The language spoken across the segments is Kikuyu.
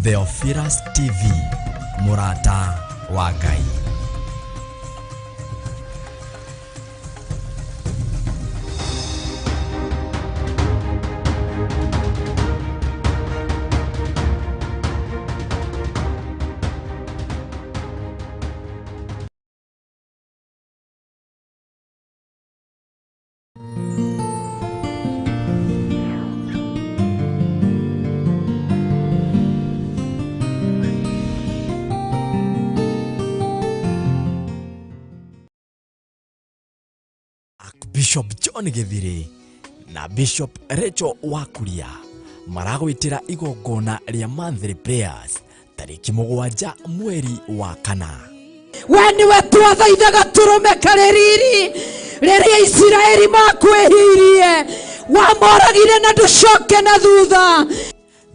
Theophilus TV, mũrata wa Ngai. Bishop John Githiri na Bishop Rachel Wakuria maragwĩtĩra igongona rĩa monthly prayers tarĩki 7 mweri wa 4. We nĩwe twathaithaga tũrũme karĩ riri rĩrĩa Isiraeli makwĩhirie, wamoragire na ndũcoke na thutha.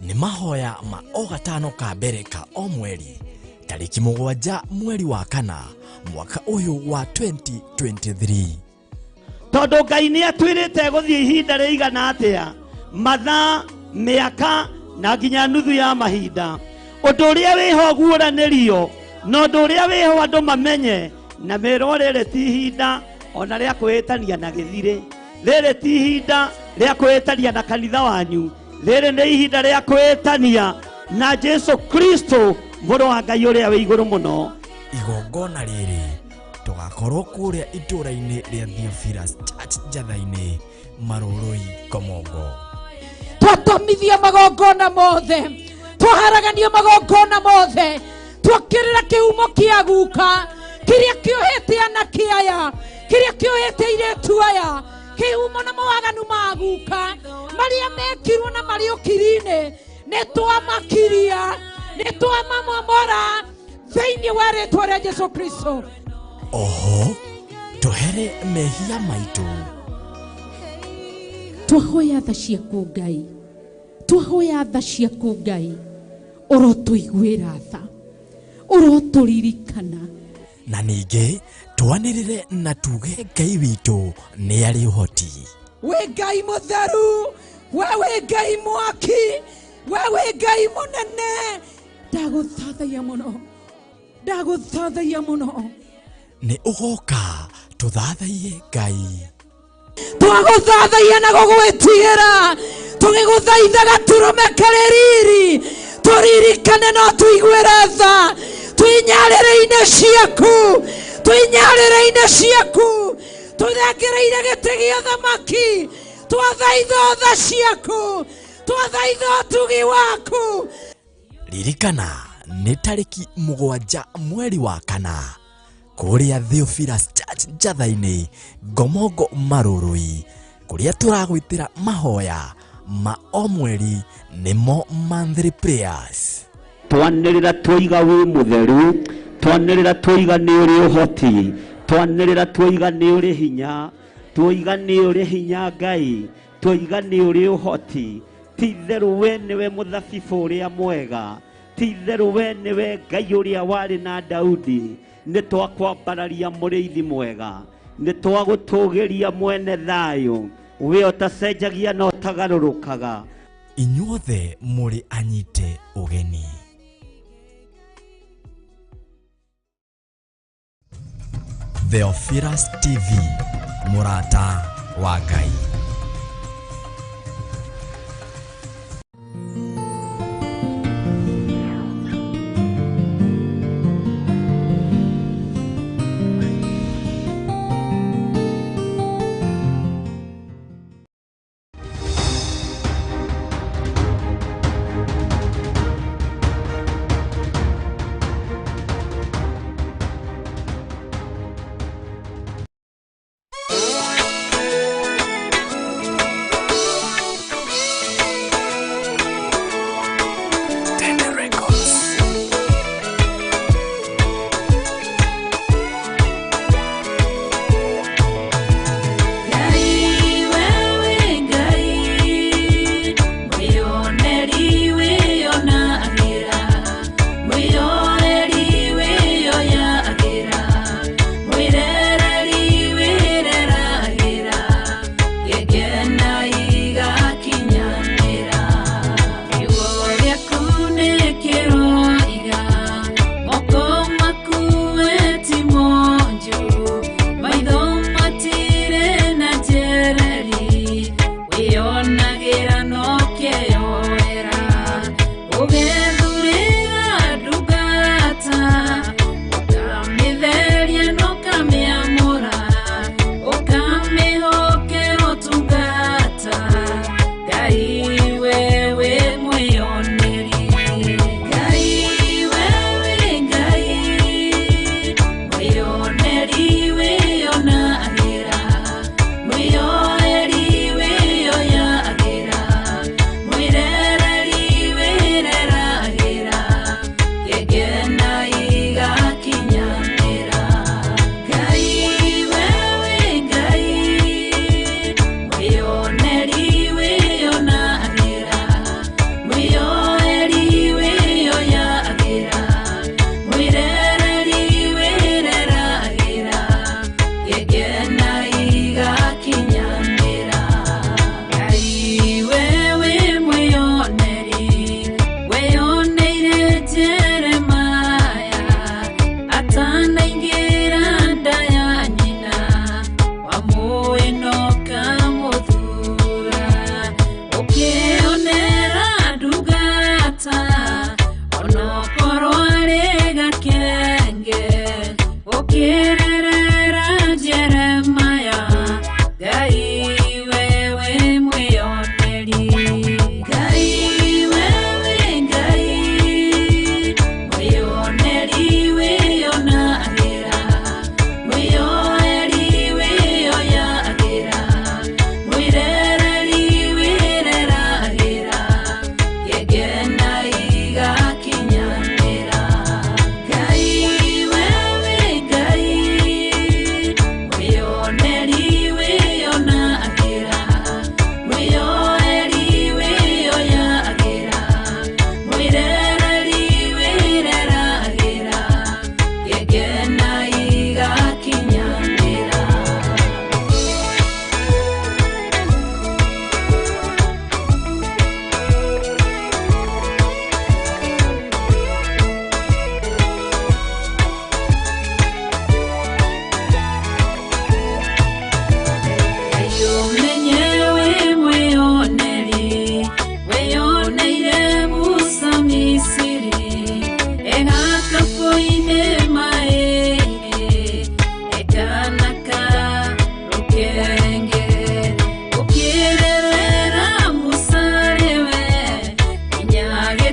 Nĩ mahoya ma o gatano ka mbere ka o mweri tarĩki 7 mweri wa 4 mwaka ũyũ wa 2023. Tondũ Ngai nĩ atwĩrĩte gũthiĩ ihinda rĩigana atĩa, mathaa, mĩaka na nginya nuthu ya mahinda. Ũndũ ũrĩa wĩho guũranĩrio na ũndũ ũrĩa wĩho andũ mamenye na merwo rĩrĩ ti ihinda ona rĩa kwĩĩtania na gĩthirĩ, rĩrĩ ti ihinda rĩa kwĩĩtania na kanitha wanyu, rĩrĩ nĩ ihinda rĩa kwĩĩtania na Jesu Kristo mũrũ wa Ngai ũrĩa wĩ igũrũ mũno. Igongona rĩrĩ tũgakorwo kũrĩa itũũra-inĩ rĩa Theophilus Church Njatha-inĩ, Marũrũi, Komongo. Twatomithia magongona mothe, twaharagania magongona mothe, twokĩrĩra kĩhumo kĩa guka kĩrĩa kĩohete anake aya, kĩrĩa kĩohete airĩtu aya, kĩhumo na mawaganu ma guka marĩa mekirwo na marĩ ũkiri-inĩ, nĩ twamakiria, nĩ twamamomora thĩinĩ wa rĩtwa rĩa Jesu Kristo. Oho tũhere mehia maitũ. Twahoya tha ciaku Ngai, twahoya tha ciaku Ngai, ũrotũiguĩra tha, ũrotũririkana. Na ningĩ twanĩrĩre na tuge Ngai witũ nĩ arĩ ũhoti. Wĩ Ngai mũtheru, we wĩ Ngai mwaki, we wĩ Ngai mũnene. Ndagũthathaiya mũno, ndagũthathaiya mũno. Nĩ ũgoka tũthathaiye Ngai. Twagũthathaiya na gũgwĩtigĩra, tũgĩgũthaithaga tũrũme karĩ riri, tũririkane no tũiguĩre tha, twĩnyarĩrĩ-inĩ ciaku, twĩnyarĩrĩ-inĩ ciaku, tũthengereire gĩtĩ gĩa ũthamaki, twathaitha tha ciaku, twathaitha ũtugi waku. Ririkana nĩ tarĩki 7 mweri wa 4 kũrĩa Theophilus Church Njatha-inĩ, Ngomongo, Marũrũi, kũrĩa tũragwĩtĩra mahoya ma o mweri nĩmo monthly prayers. Twanĩrĩra twoiga wĩ mũtheru, twanĩrĩra twoiga nĩ ũrĩ ũhoti, twanĩrĩra twoiga nĩ ũrĩ hinya, twoiga nĩ ũrĩ hinya Ngai, twoiga nĩ ũrĩ ũhoti. Ti itherũ we nĩwe mũthabibũ ũrĩa mwega, ti itherũ we nĩwe Ngai ũrĩa warĩ na Daudi. Nĩ twakwambararia mũrĩithi mwega, nĩ twagũtũgĩria mwene thayũ, we ũtacenjagia na ũtagarũrũkaga. Inyuothe mũrĩ anyite ũgeni. Theophilus TV, mũrata wa Ngai.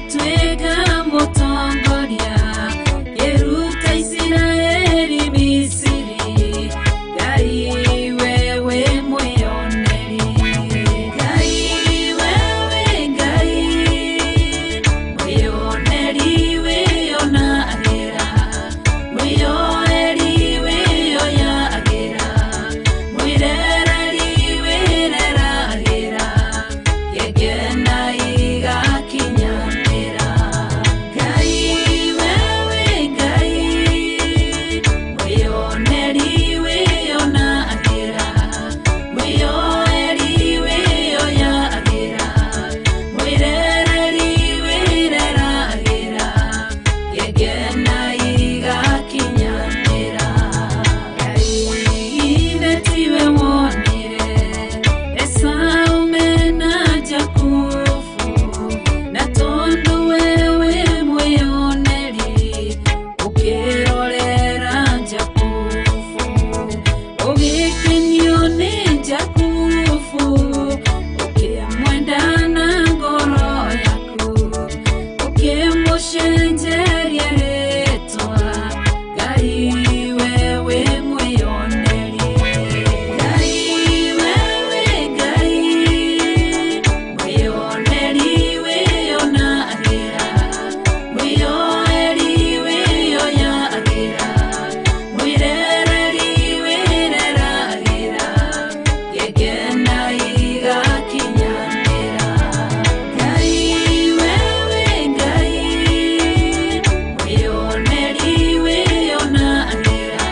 Gĩtuĩka mũtongoria kĩruta Isiraeli Misiri Ngai wewe mwĩoneri Ngai wewe Ngai mwĩoneri wĩonagĩra mwĩoeri wĩoyagĩra mwĩrereri wĩreragĩra gĩkena igakinyanĩra Ngai wewe Ngai mwĩoneri wĩonagĩra mwĩoeri wĩoyagĩra mwĩrereri wĩreragĩra gĩkena igakinyanĩra Ngai ithe tiwe wonire Esau mena Jakubu na tondũ wewe mwĩoneri ũkĩrorera Jakubu ũgĩkenio nĩ Jakubu ũkĩmwenda na ngoro yaku ũkĩmũcenjeria rĩtwa Ngai wewe mwĩoneri Ngai wewe Ngai mwĩoneri wĩonagĩra mwĩoeri wĩoyagĩra mwĩrereri wĩreragĩra gĩkena igakinyanĩra Ngai wewe Ngai mwĩoneri wĩonagĩra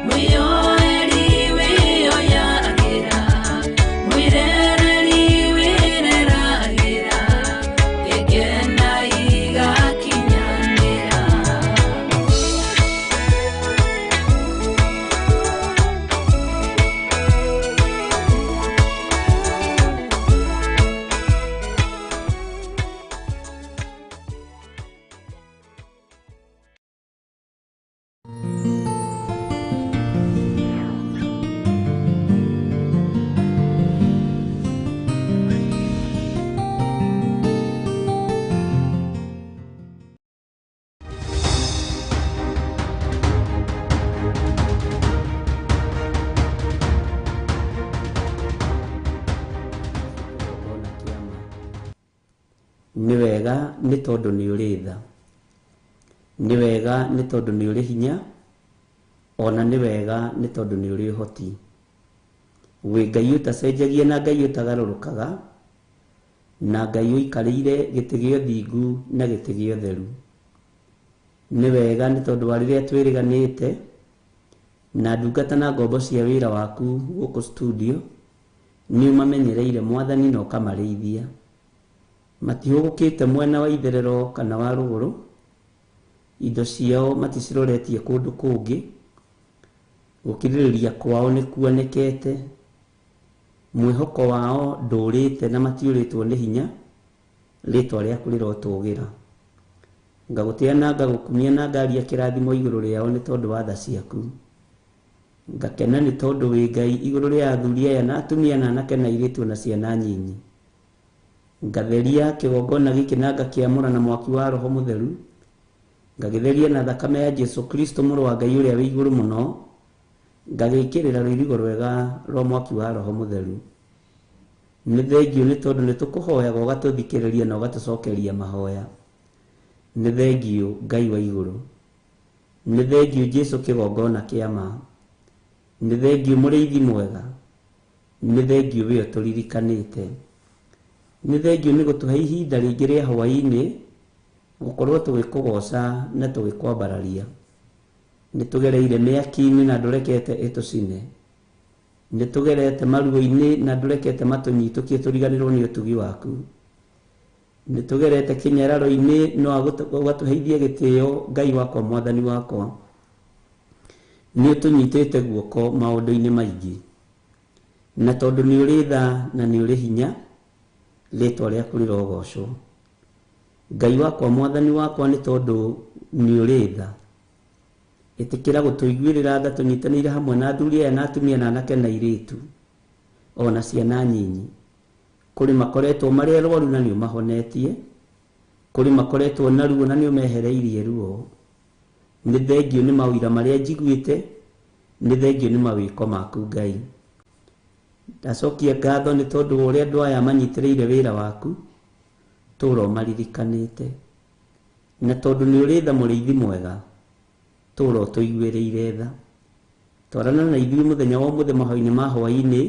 mwĩoeri wĩoyagĩra mwĩrereri wĩreragĩra gĩkena igakinyanĩra. Kĩgongona kĩa ma. Nĩ wega nĩ tondũ nĩ ũrĩ tha, nĩ wega nĩ tondũ nĩ ũrĩ hinya, ona nĩ wega nĩ tondũ nĩ ũrĩ ũhoti. Wĩ Ngai ũtacenjagia na Ngai ũtagarũrũkaga, na Ngai ũikarĩire gĩtĩ gĩa ũthingu na gĩtĩ gĩa ũtheru. Nĩ wega nĩ tondũ wa rĩrĩa twĩrĩganĩte na ndungata na ngombo cia wĩra waku gũkũ studio, nĩ ũmamenyereire Mwathani na ũkamarĩithia. Matihũgũkĩte mwena wa itherero kana wa rũgũrũ, indo ciao maticiroretie kũndũ kũngĩ, gũkirĩrĩria kwao nĩ kuonekete, mwĩhoko wao ndũrĩte na matiũrĩtwo nĩ hinya, rĩtwa rĩaku rĩrotũgĩra. Ngagũtĩa na ngagũkumia na ngaria kĩrathimo igũrũ rĩao nĩ tondũ wa tha ciaku. Ngakena nĩ tondũ wĩ Ngai igũrũ rĩa athuri aya na atumia na anake na airĩtu na ciana nyinyi. Ngatheria kĩgongona gĩkĩ na ngakĩamũra na mwaki wa Roho Mũtheru, ngagĩtheria na thakame ya Jesu Kristo mũrũ wa Ngai ũrĩa wĩ igũrũ mũno, ngagĩkĩrĩra rũirigo rwega rwa mwaki wa Roho Mũtheru. Nĩ thengiũ nĩ tondũ nĩ tũkũhoyaga ũgatũthikĩrĩria na ũgatũcokeria mahoya. Nĩ thengiũ Ngai wa igũrũ. Nĩ thengiũ Jesu kĩgongona kĩa ma. Nĩ thengiũ mũrĩithi mwega. Nĩ thengiũ we ũtũririkanĩte. Nĩ thengiũ nĩ gũtũhe ihinda rĩngĩ rĩa hwaĩ-inĩ gũkorwo tũgĩkũgoca na tũgĩkwambararia. Nĩ tũgereire mĩaki-inĩ na ndũrekete ĩtũcine. Nĩ tũgerete maruo-inĩ na ndũrekete matũnyitũkie tũriganĩrwo nĩ ũtugi waku. Nĩ tũgerete kĩnyararo-inĩ no ũgatũheithia gĩtĩo Ngai wakwa Mwathani wakwa. Nĩ ũtũnyitĩte guoko maũndũ-inĩ maingĩ. Na tondũ nĩ ũrĩ tha na nĩ ũrĩ hinya, rĩtwa rĩaku rĩrogocwo. Ngai wakwa Mwathani wakwa nĩ tondũ nĩ ũrĩ tha. Ĩtĩkĩra gũtũiguĩrĩra tha tũnyitanĩire hamwe na athuri aya na atumia na anake na airĩtu ona ciana nyinyi. Kũrĩ makoretwo marĩ arwaru na nĩ ũmahonetie, Kũrĩ makoretwo na ruo na nĩ ũmehereirie ruo. Nĩ thengio nĩ mawĩra marĩa njiguĩte, nĩ thengio nĩ mawĩko maku Ngai. Ndacokia ngatho nĩ tondũ wa ũrĩa andũ aya manyitĩrĩire wĩra waku, tũra ũmaririkanĩte. Na tondũ nĩ ũrĩ tha mũrĩithi mwega, tũra ũtũiguĩrĩire tha. Twarana na ithuĩ mũthenya wa ũmũthĩ mahoya-inĩ ma hwaĩ-inĩ,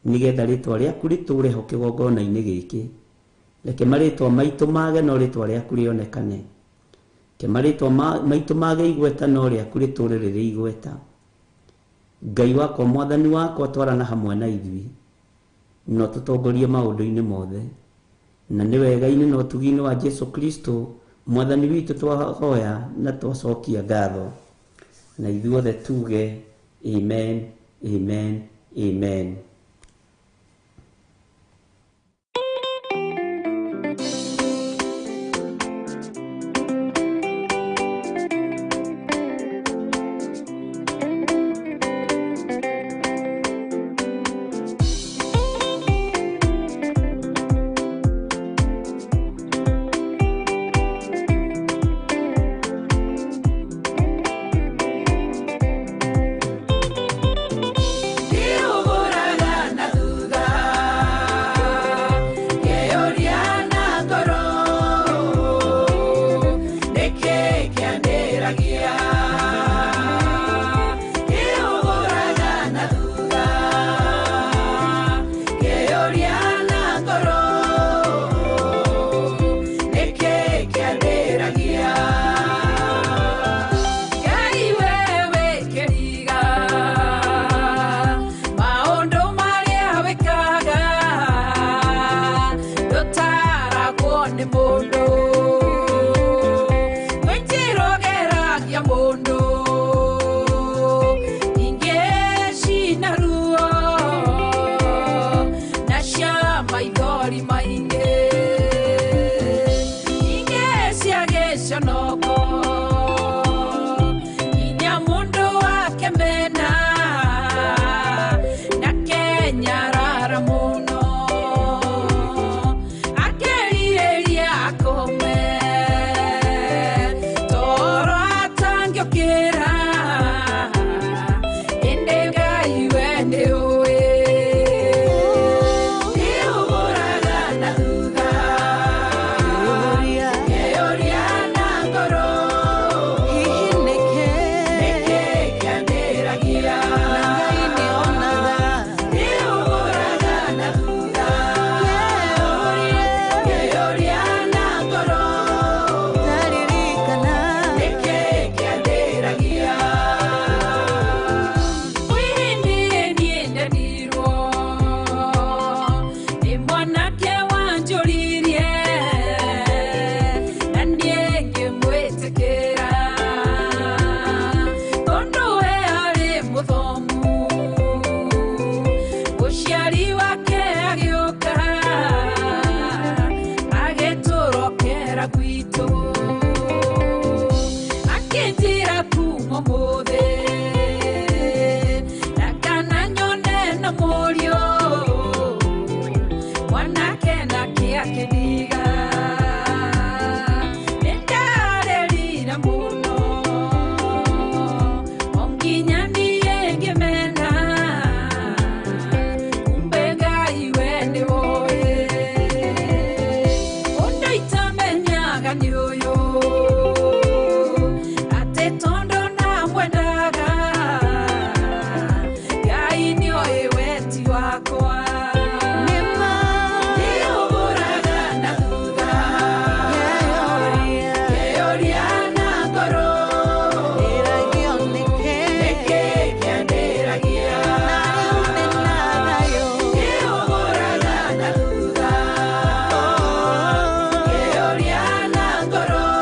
nĩgetha rĩtwa rĩaku rĩtũre ho kĩgongona-inĩ gĩkĩ. Reke marĩtwa maitũ mage no rĩtwa rĩaku rĩonekane. Reke marĩtwa maitũ mage igweta no rĩaku rĩtũre rĩrĩ igweta. Ngai wakwa mwathani wakwa twarana hamwe na ithuĩ, no tũtongorie maũndũ-inĩ mothe. Na nĩ wega-inĩ na ũtugi-inĩ wa Jesu Kristo mwathani witũ twahoya na twacokia ngatho. Na ithuothe tuge amen, amen, amen. Na ngoro.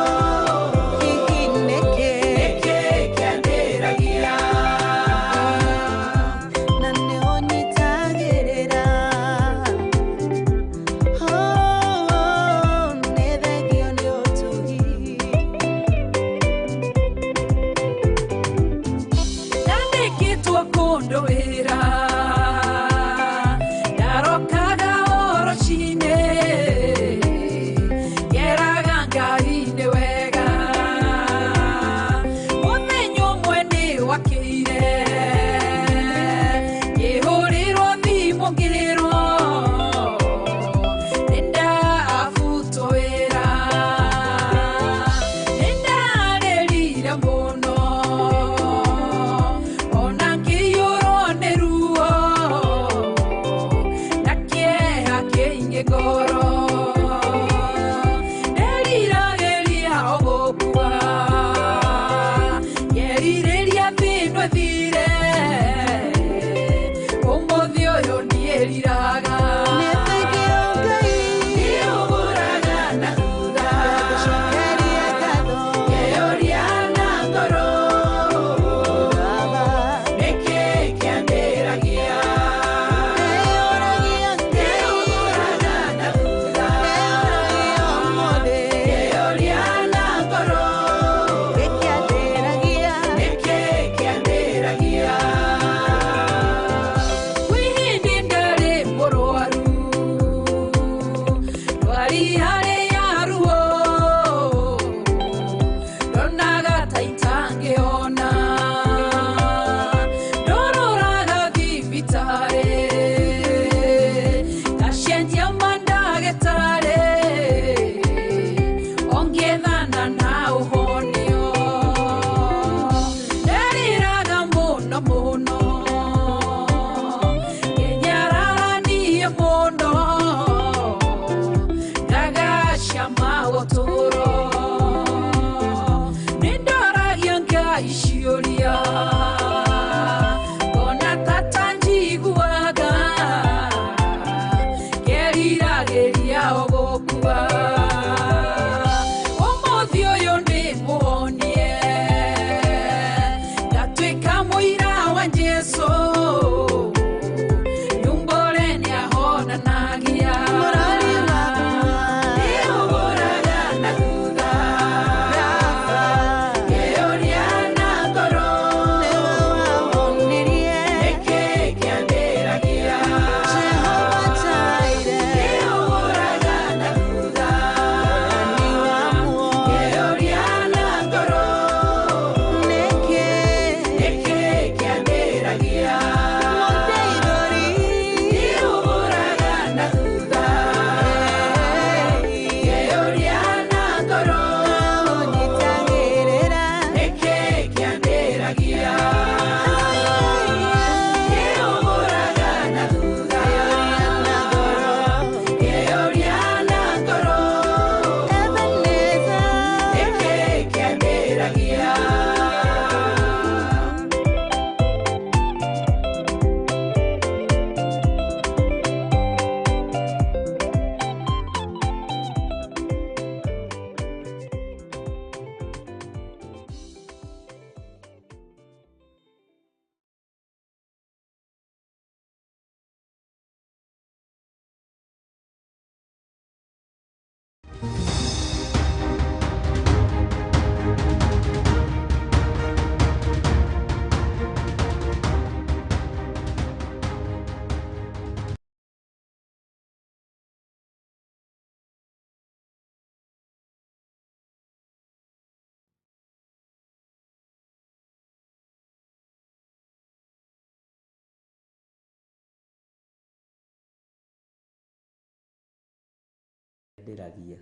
Ndĩragia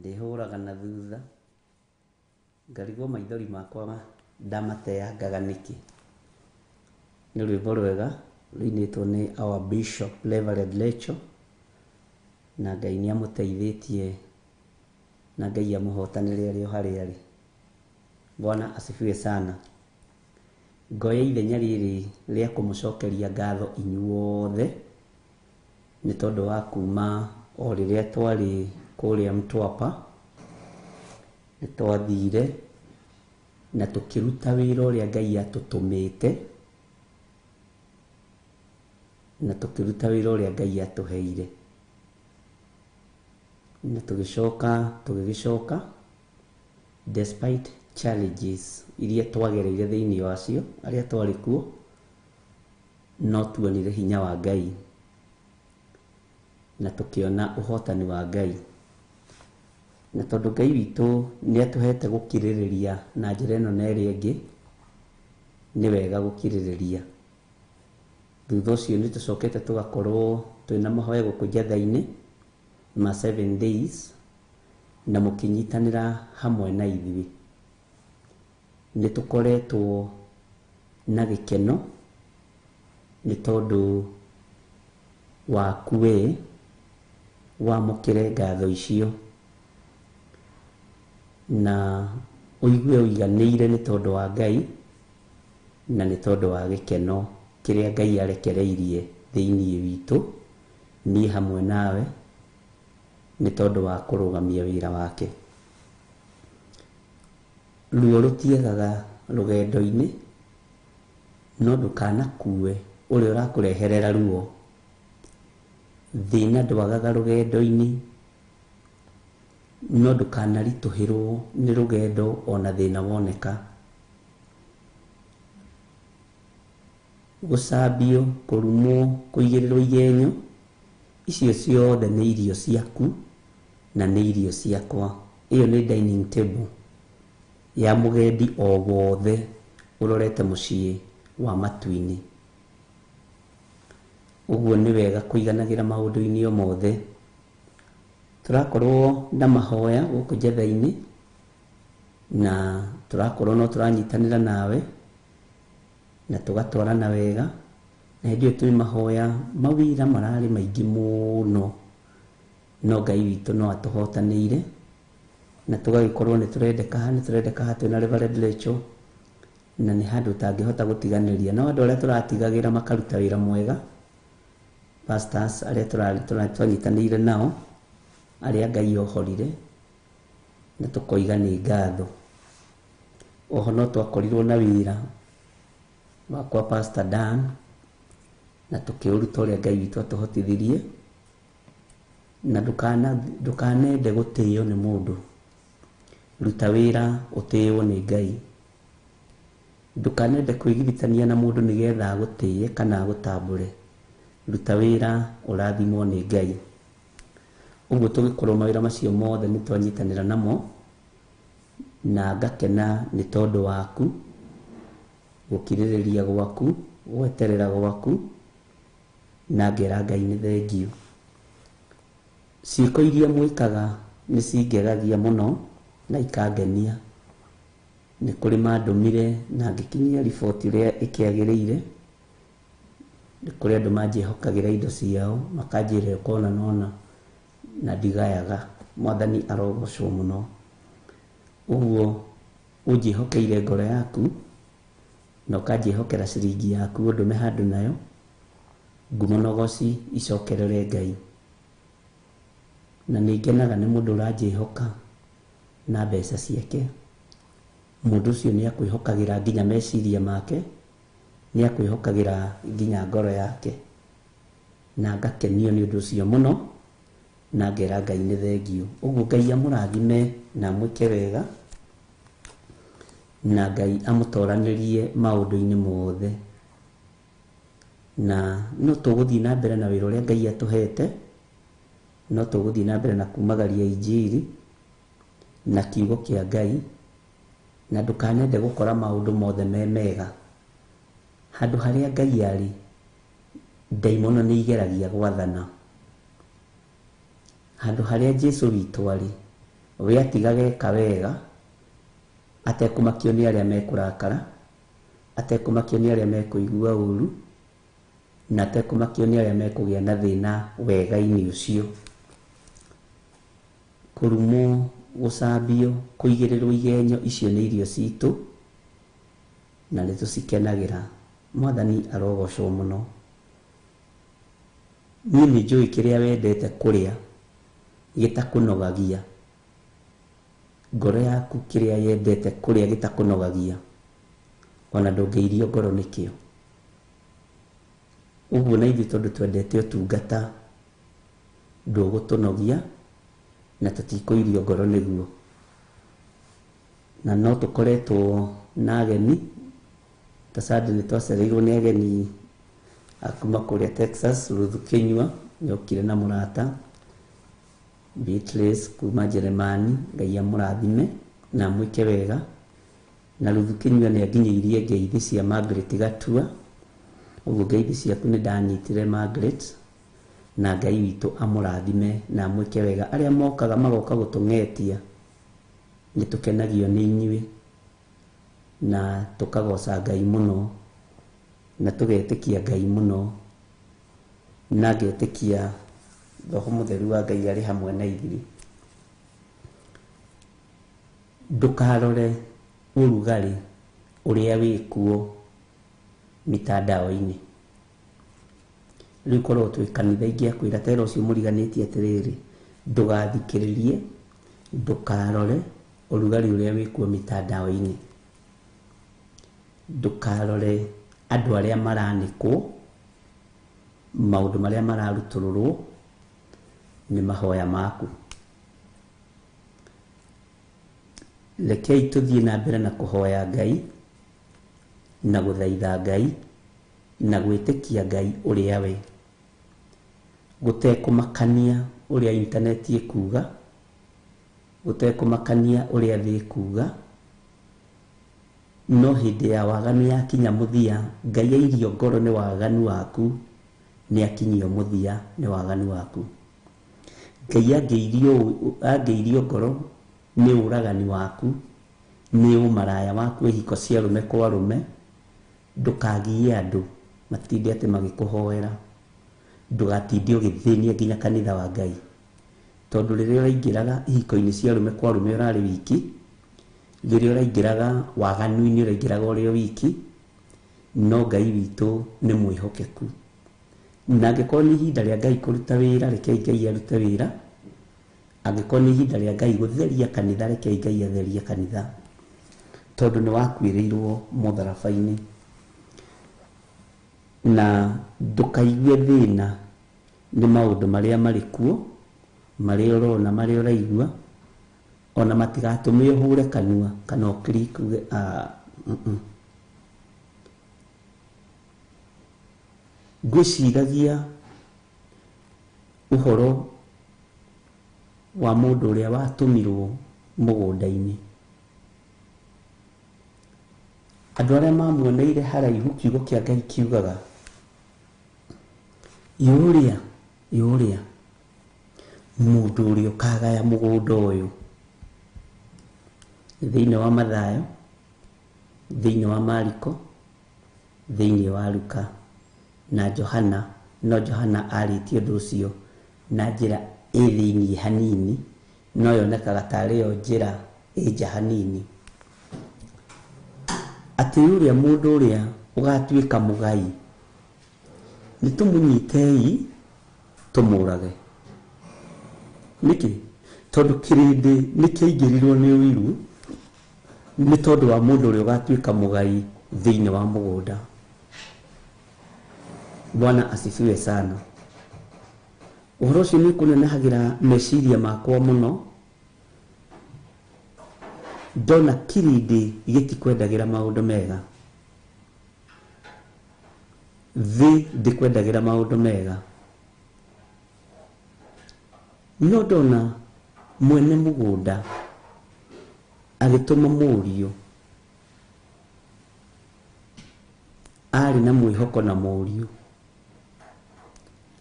ndĩhũraga na thutha ngarigwo maithori makwa ndamateangaga nĩkĩ. Nĩ rwĩmbo rwega rũinĩtwo nĩ our Bishop Reverend Rachel, na Ngai nĩ amũteithĩtie na Ngai amũhotanĩre arĩ o harĩa arĩ. Bwana asifiwe sana. Ngoya ithenya rĩrĩ rĩa kũmũcokeria ngatho inyuothe nĩ tondũ wa kuma o rĩrĩa twarĩ kũrĩa Mtwapa, nĩ twathire na tũkĩruta wĩra ũrĩa Ngai atũtũmĩte, na tũkĩruta wĩra ũrĩa Ngai atũheire, na tũgĩcoka tũgĩgĩcoka despite challenges iria twagereire thĩinĩ wacio arĩa twarĩ kuo, no tuonire hinya wa Ngai na tũkĩona ũhotani wa Ngai. Na tondũ Ngai witũ nĩ atũhete gũkirĩrĩria na njĩra ĩno na ĩrĩa ĩngĩ, nĩ wega gũkirĩrĩria. Thutha ũcio nĩ tũcokete tũgakorwo twĩna mahoya gũkũ Njetha-inĩ ma 7 days, na mũkĩnyitanĩra hamwe na ithuĩ. Nĩ tũkoretwo na gĩkeno nĩ tondũ waku we wamũkĩre ngatho icio, na ũigue ũiganĩire nĩ tondũ wa Ngai na nĩ tondũ wa gĩkeno kĩrĩa Ngai arekereirie thĩinĩ witũ, niĩ hamwe nawe, nĩ tondũ wa kũrũgamia wĩra wake. Ruo rũtiagaga rũgendo-inĩ, no ndũkanakue ũrĩa ũrakũreherera ruo. Thĩna ndwagaga rũgendo-inĩ, no ndũkanaritũhĩrwo nĩ rũgendo ona thĩna woneka. Gũcambio, kũrumwo, kũigĩrĩrwo igenyo, icio ciothe nĩ irio ciaku na nĩ irio ciakwa. Ĩyo nĩ dining table ya mũgendi o wothe ũrorete mũciĩ wa matu-inĩ. Ũguo nĩ wega kũiganagĩra maũndũ-inĩ o mothe. Tũrakorwo na mahoya gũkũ Njetha-inĩ, na tũrakorwo no tũranyitanĩra nawe na tũgatwarana wega. Na hĩndĩ ĩyo twĩ mahoya, mawĩra mararĩ maingĩ mũno, no Ngai witũ no atũhotanĩire, na tũgagĩkorwo nĩ tũrendeka haha, nĩ tũrendeka haha twĩna Reverend Rachel, na nĩ handũ ũtangĩhota gũtiganĩria. No andũ arĩa tũratigagĩra makaruta wĩra mwega, pastors arĩa twanyitanĩire nao, arĩa Ngai ohorire, na tũkoiga nĩ ngatho. Oho no twakorirwo na wĩra wakwa Pastor Dan, na tũkĩũruta ũrĩa Ngai witũ atũhotithirie. Na ndũkanende gũtĩo nĩ mũndũ, ruta wĩra ũtĩo nĩ Ngai. Ndũkanende kwĩgiritania na mũndũ nĩgetha agũtĩe kana agũtambũre, ruta wĩra ũrathimwo nĩ Ngai. Ũguo tũgĩkorwo mawĩra macio mothe nĩ twanyitanĩra namo, na ngakena nĩ tondũ waku, gũkirĩrĩria gwaku, gweterera gwaku, na ngera Ngai nĩ thengiũ. Ciĩko iria mwĩkaga nĩ cingegagia mũno na ikangenia. Nĩ kũrĩ mandũmire na ngĩkinyia riboti ĩrĩa ĩkĩagĩrĩire. Nĩ kũrĩ andũ manjĩhokagĩra indo ciao, makanjĩra ũkona nona, na ndigayaga. Mwathani arogocwo mũno. Ũguo ũnjĩhokeire ngoro yaku na ũkanjĩhokera ciringi yaku ũndũme handũ nayo, ngumo na ũgoci icokerere Ngai. Na nĩ ngenaga nĩ mũndũ ũranjĩhoka na mbeca ciake. Mũndũ ũcio nĩ akwĩhokagĩra nginya meciria make, nĩ akwĩhokagĩra nginya ngoro yake, na ngakenio nĩ ũndũ ũcio mũno, na ngera Ngai nĩ thengiũ. Ũguo Ngai amũrathime na amwĩke wega, na Ngai amũtoranĩrie maũndũ-inĩ mothe. Na no tũgũthiĩ na mbere na wĩra ũrĩa Ngai atũhete, no tũgũthiĩ na mbere na kumagaria injiri na kiugo kĩa Ngai, na ndũkanende gũkora maũndũ mothe me mega. Handũ harĩa Ngai arĩ, ndaimono nĩ igeragia gwathana. Handũ harĩa Jesu witũ arĩ, we atigage eka wega, atekũmakio nĩ arĩa mekũrakara, atekũmakio nĩ arĩa mekũigua ũru, na atekũmakio nĩ arĩa mekũgĩa na thĩna wega-inĩ ũcio. Kũrumwo, gũcambio, kũigĩrĩrwo igenyo, icio nĩ irio citũ na nĩ tũcikenagĩra. Mwathani arogocwo mũno. Niĩ nĩ njũĩ kĩrĩa wendete kũrĩa gĩtakũnogagia. Ngoro yaku kĩrĩa yendete kũrĩa gĩtakũnogagia, ona ndũngĩirio ngoro nĩkĩo. Ũguo na ithuĩ tondũ twendete ũtungata, ndũgũtũnogia na tũtikũirio ngoro nĩguo. Na no tũkoretwo na ageni, ta Sunday nĩ twacereirwo nĩ ageni a kuma kũrĩa Texas. Ruthu Kĩnyua nĩokire na mũrata Beatrice kuma Jeremani, Ngai amũrathime na amwĩke wega. Na Ruthu Kĩnyua nĩ anginyĩirie ngeithi cia Margaret Gatua, ũguo ngeithi ciaku nĩ ndanyitire Margaret, na Ngai witũ amũrathime na amwĩke wega. Arĩa mokaga magoka gũtũng'etia, nĩ tũkenagio nĩ inyuĩ na tũkagoca Ngai mũno na tũgetĩkia Ngai mũno, na ngetĩkia Roho Mũtheru wa Ngai arĩ hamwe na ithuĩ. Ndũkarore ũrugarĩ ũrĩa wĩkuo mitandao-inĩ. Rĩu korwo twĩ kanitha ingĩakwĩra tera ũcio mũriganĩtie atĩrĩrĩ, ndũgathikĩrĩrie, ndũkarore ũrugarĩ ũrĩa wĩkuo mitandao-inĩ. Ndũkarore andũ arĩa maranĩkwo, maũndũ marĩa mararutũrũrwo nĩ mahoya maku. Rekei tũthiĩ na mbere na kũhoya Ngai na gũthaitha Ngai na gwĩtĩkia Ngai ũrĩa we, gũtekũmakania ũrĩa intaneti ĩkuga, gũtekũmakania ũrĩa thĩ ĩkuga. No hĩndĩ ya waganu yakinya mũthia, Ngai airio ngoro nĩ waganu waku, nĩ akinyio mũthia nĩ waganu waku. Ngai angĩirio ngoro nĩ ũragani waku, nĩ ũmaraya waku, ihiko cia arũme kwa arũme. Ndũkagie andũ matinde atĩ magĩkũhoera, ndũgatinde ũgĩthĩnia nginya kanitha wa Ngai, tondũ rĩrĩa ũraingĩraga ihiko-inĩ cia arũme kwa arũme ũrarĩ wiki, rĩrĩa ũraingĩraga waganu-inĩ ũraingĩraga ũrĩ o wiki. No Ngai witũ nĩ mwĩhokeku, na angĩkorwo nĩ ihinda rĩa Ngai kũruta wĩra, rekei Ngai arute wĩra. Angĩkorwo nĩ ihinda rĩa Ngai gũtheria kanitha, rekei Ngai atherie kanitha, tondũ nĩ wakuĩrĩirwo mũtharaba-inĩ. Na ndũkaigue thĩna nĩ maũndũ marĩa marĩ kuo, marĩa ũrona, marĩa ũraigua, ona matigatũme ũhũre kanua kana ũclick uge Ngwĩciragia ũhoro wa mũndũ ũrĩa watũmirwo mũgũnda-inĩ. Andũ arĩa mamuoneire haraihu, kiugo kĩa Ngai kiugaga yũrĩa yũrĩa mũndũ ũrĩa ũkagaya mũgũnda ũyũ. Thĩinĩ wa Mathayo, thĩinĩ wa Mariko, thĩinĩ wa Luka na Johana. No Johana arĩtie ũndũ ũcio na njĩra ĩ thĩinĩ hanini, no yonekaga tarĩ yo njĩra ĩ nja hanini, atĩ ũrĩa mũndũ ũrĩa ũgatuĩka mũgai, nĩ tũmũnyitei tũmũrage. Nĩkĩ? Tondũ kĩrĩndĩ nĩ kĩaingĩrirwo nĩ ũiru nĩ tondũ wa mũndũ ũrĩa ũgatuĩka mũgai thĩinĩ wa mũgũnda. Bwana asifiwe sana. Ũhoro ũcio nĩ ũkũnenehagĩra meciria makwa mũno, ndona kĩrĩndĩ gĩtikwendagĩra maũndũ mega, thĩ ndĩkwendagĩra maũndũ mega. No ndona mwene mũgũnda agĩtũma mũriũ, arĩ na mwĩhoko na mũriũ,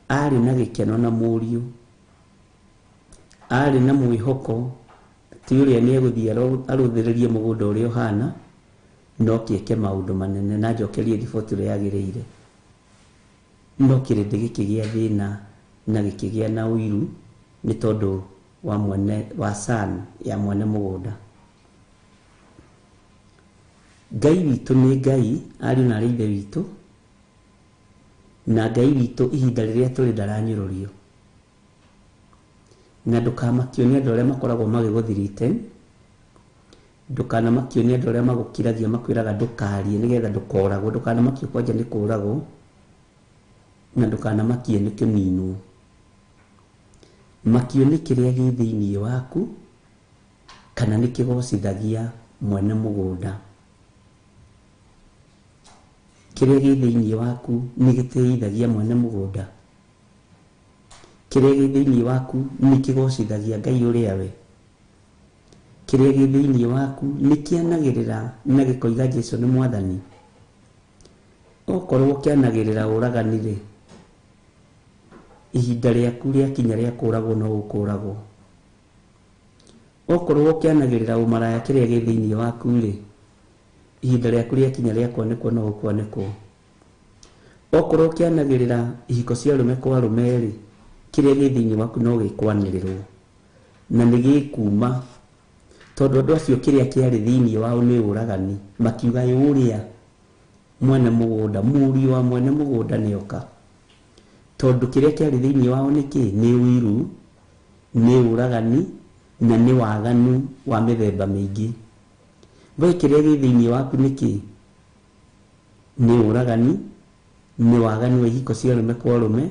arĩ na gĩkeno na mũriũ, Arĩ na mwĩhoko atĩ ũrĩa nĩegũthiĩ arũthĩrĩrie mũgũnda ũrĩa ũhana, no kĩeke maũndũ manene na njokerie riboti ũrĩa yagĩrĩire. No kĩrĩndĩ gĩkĩgĩa thĩna na gĩkĩgĩa na ũiru nĩ tondũ wa mwene wa san ya mwene mũgũnda. Ngai witũ nĩ Ngai, ariũ na arĩ ithe witũ, na Ngai witũ ihinda rĩrĩa tũrĩ ndaranyũrũrio. Na ndũkamakio nĩ andũ arĩa makoragwo magĩgũthirite, ndũkanamakio nĩ andũ arĩa magũkiragia makwĩraga ndũkarie nĩgetha ndũkoragwo, ndũkanamakio kwanja nĩ kũragwo, na ndũkanamakie nĩ kũninwo. Makio nĩ kĩrĩa gĩ thĩinĩ waku, kana nĩ kĩgocithagia mwene mũgũnda. Kĩrĩa gĩ thĩinĩ waku nĩ gĩtĩithagia mwene mũgũnda. Kĩrĩa gĩ thĩinĩ waku nĩ kĩgocithagia Ngai ũrĩa we. Kĩrĩa gĩ thĩinĩ waku nĩ kĩanagĩrĩra na gĩkoiga Jesũ nĩ mwathani. Okorwo kĩanagĩrĩra ũragani rĩ, ihinda rĩaku rĩakinya rĩa kũragwo no ũkũragwo. Okorwo kĩanagĩrĩra ũmaraya kĩrĩa gĩ thĩinĩ waku rĩ, ihinda rĩaku rĩakinya rĩa kwanĩkwo no ũkwanĩkwo. Okorwo kĩanagĩrĩra ihiko cia arũme kwa arũme rĩ, kĩrĩa gĩ thĩinĩ waku no gĩkwanĩrĩrwo na nĩ gĩkuma, tondũ andũ acio kĩrĩa kĩarĩ thĩinĩ wao nĩ ũragani. Makiuga ũrĩa mwene mũgũnda, mũriũ wa mwene mũgũnda nĩoka, tondũ kĩrĩa kĩarĩ thĩinĩ wao nĩ kĩ? Nĩ ũiru, nĩ ũragani, na nĩ waganu wa mĩthemba mĩingĩ. We kĩrĩa gĩ thĩinĩ waku nĩ kĩ? Nĩ ũragani, nĩ waganu wa ihiko cia arũme kwa arũme,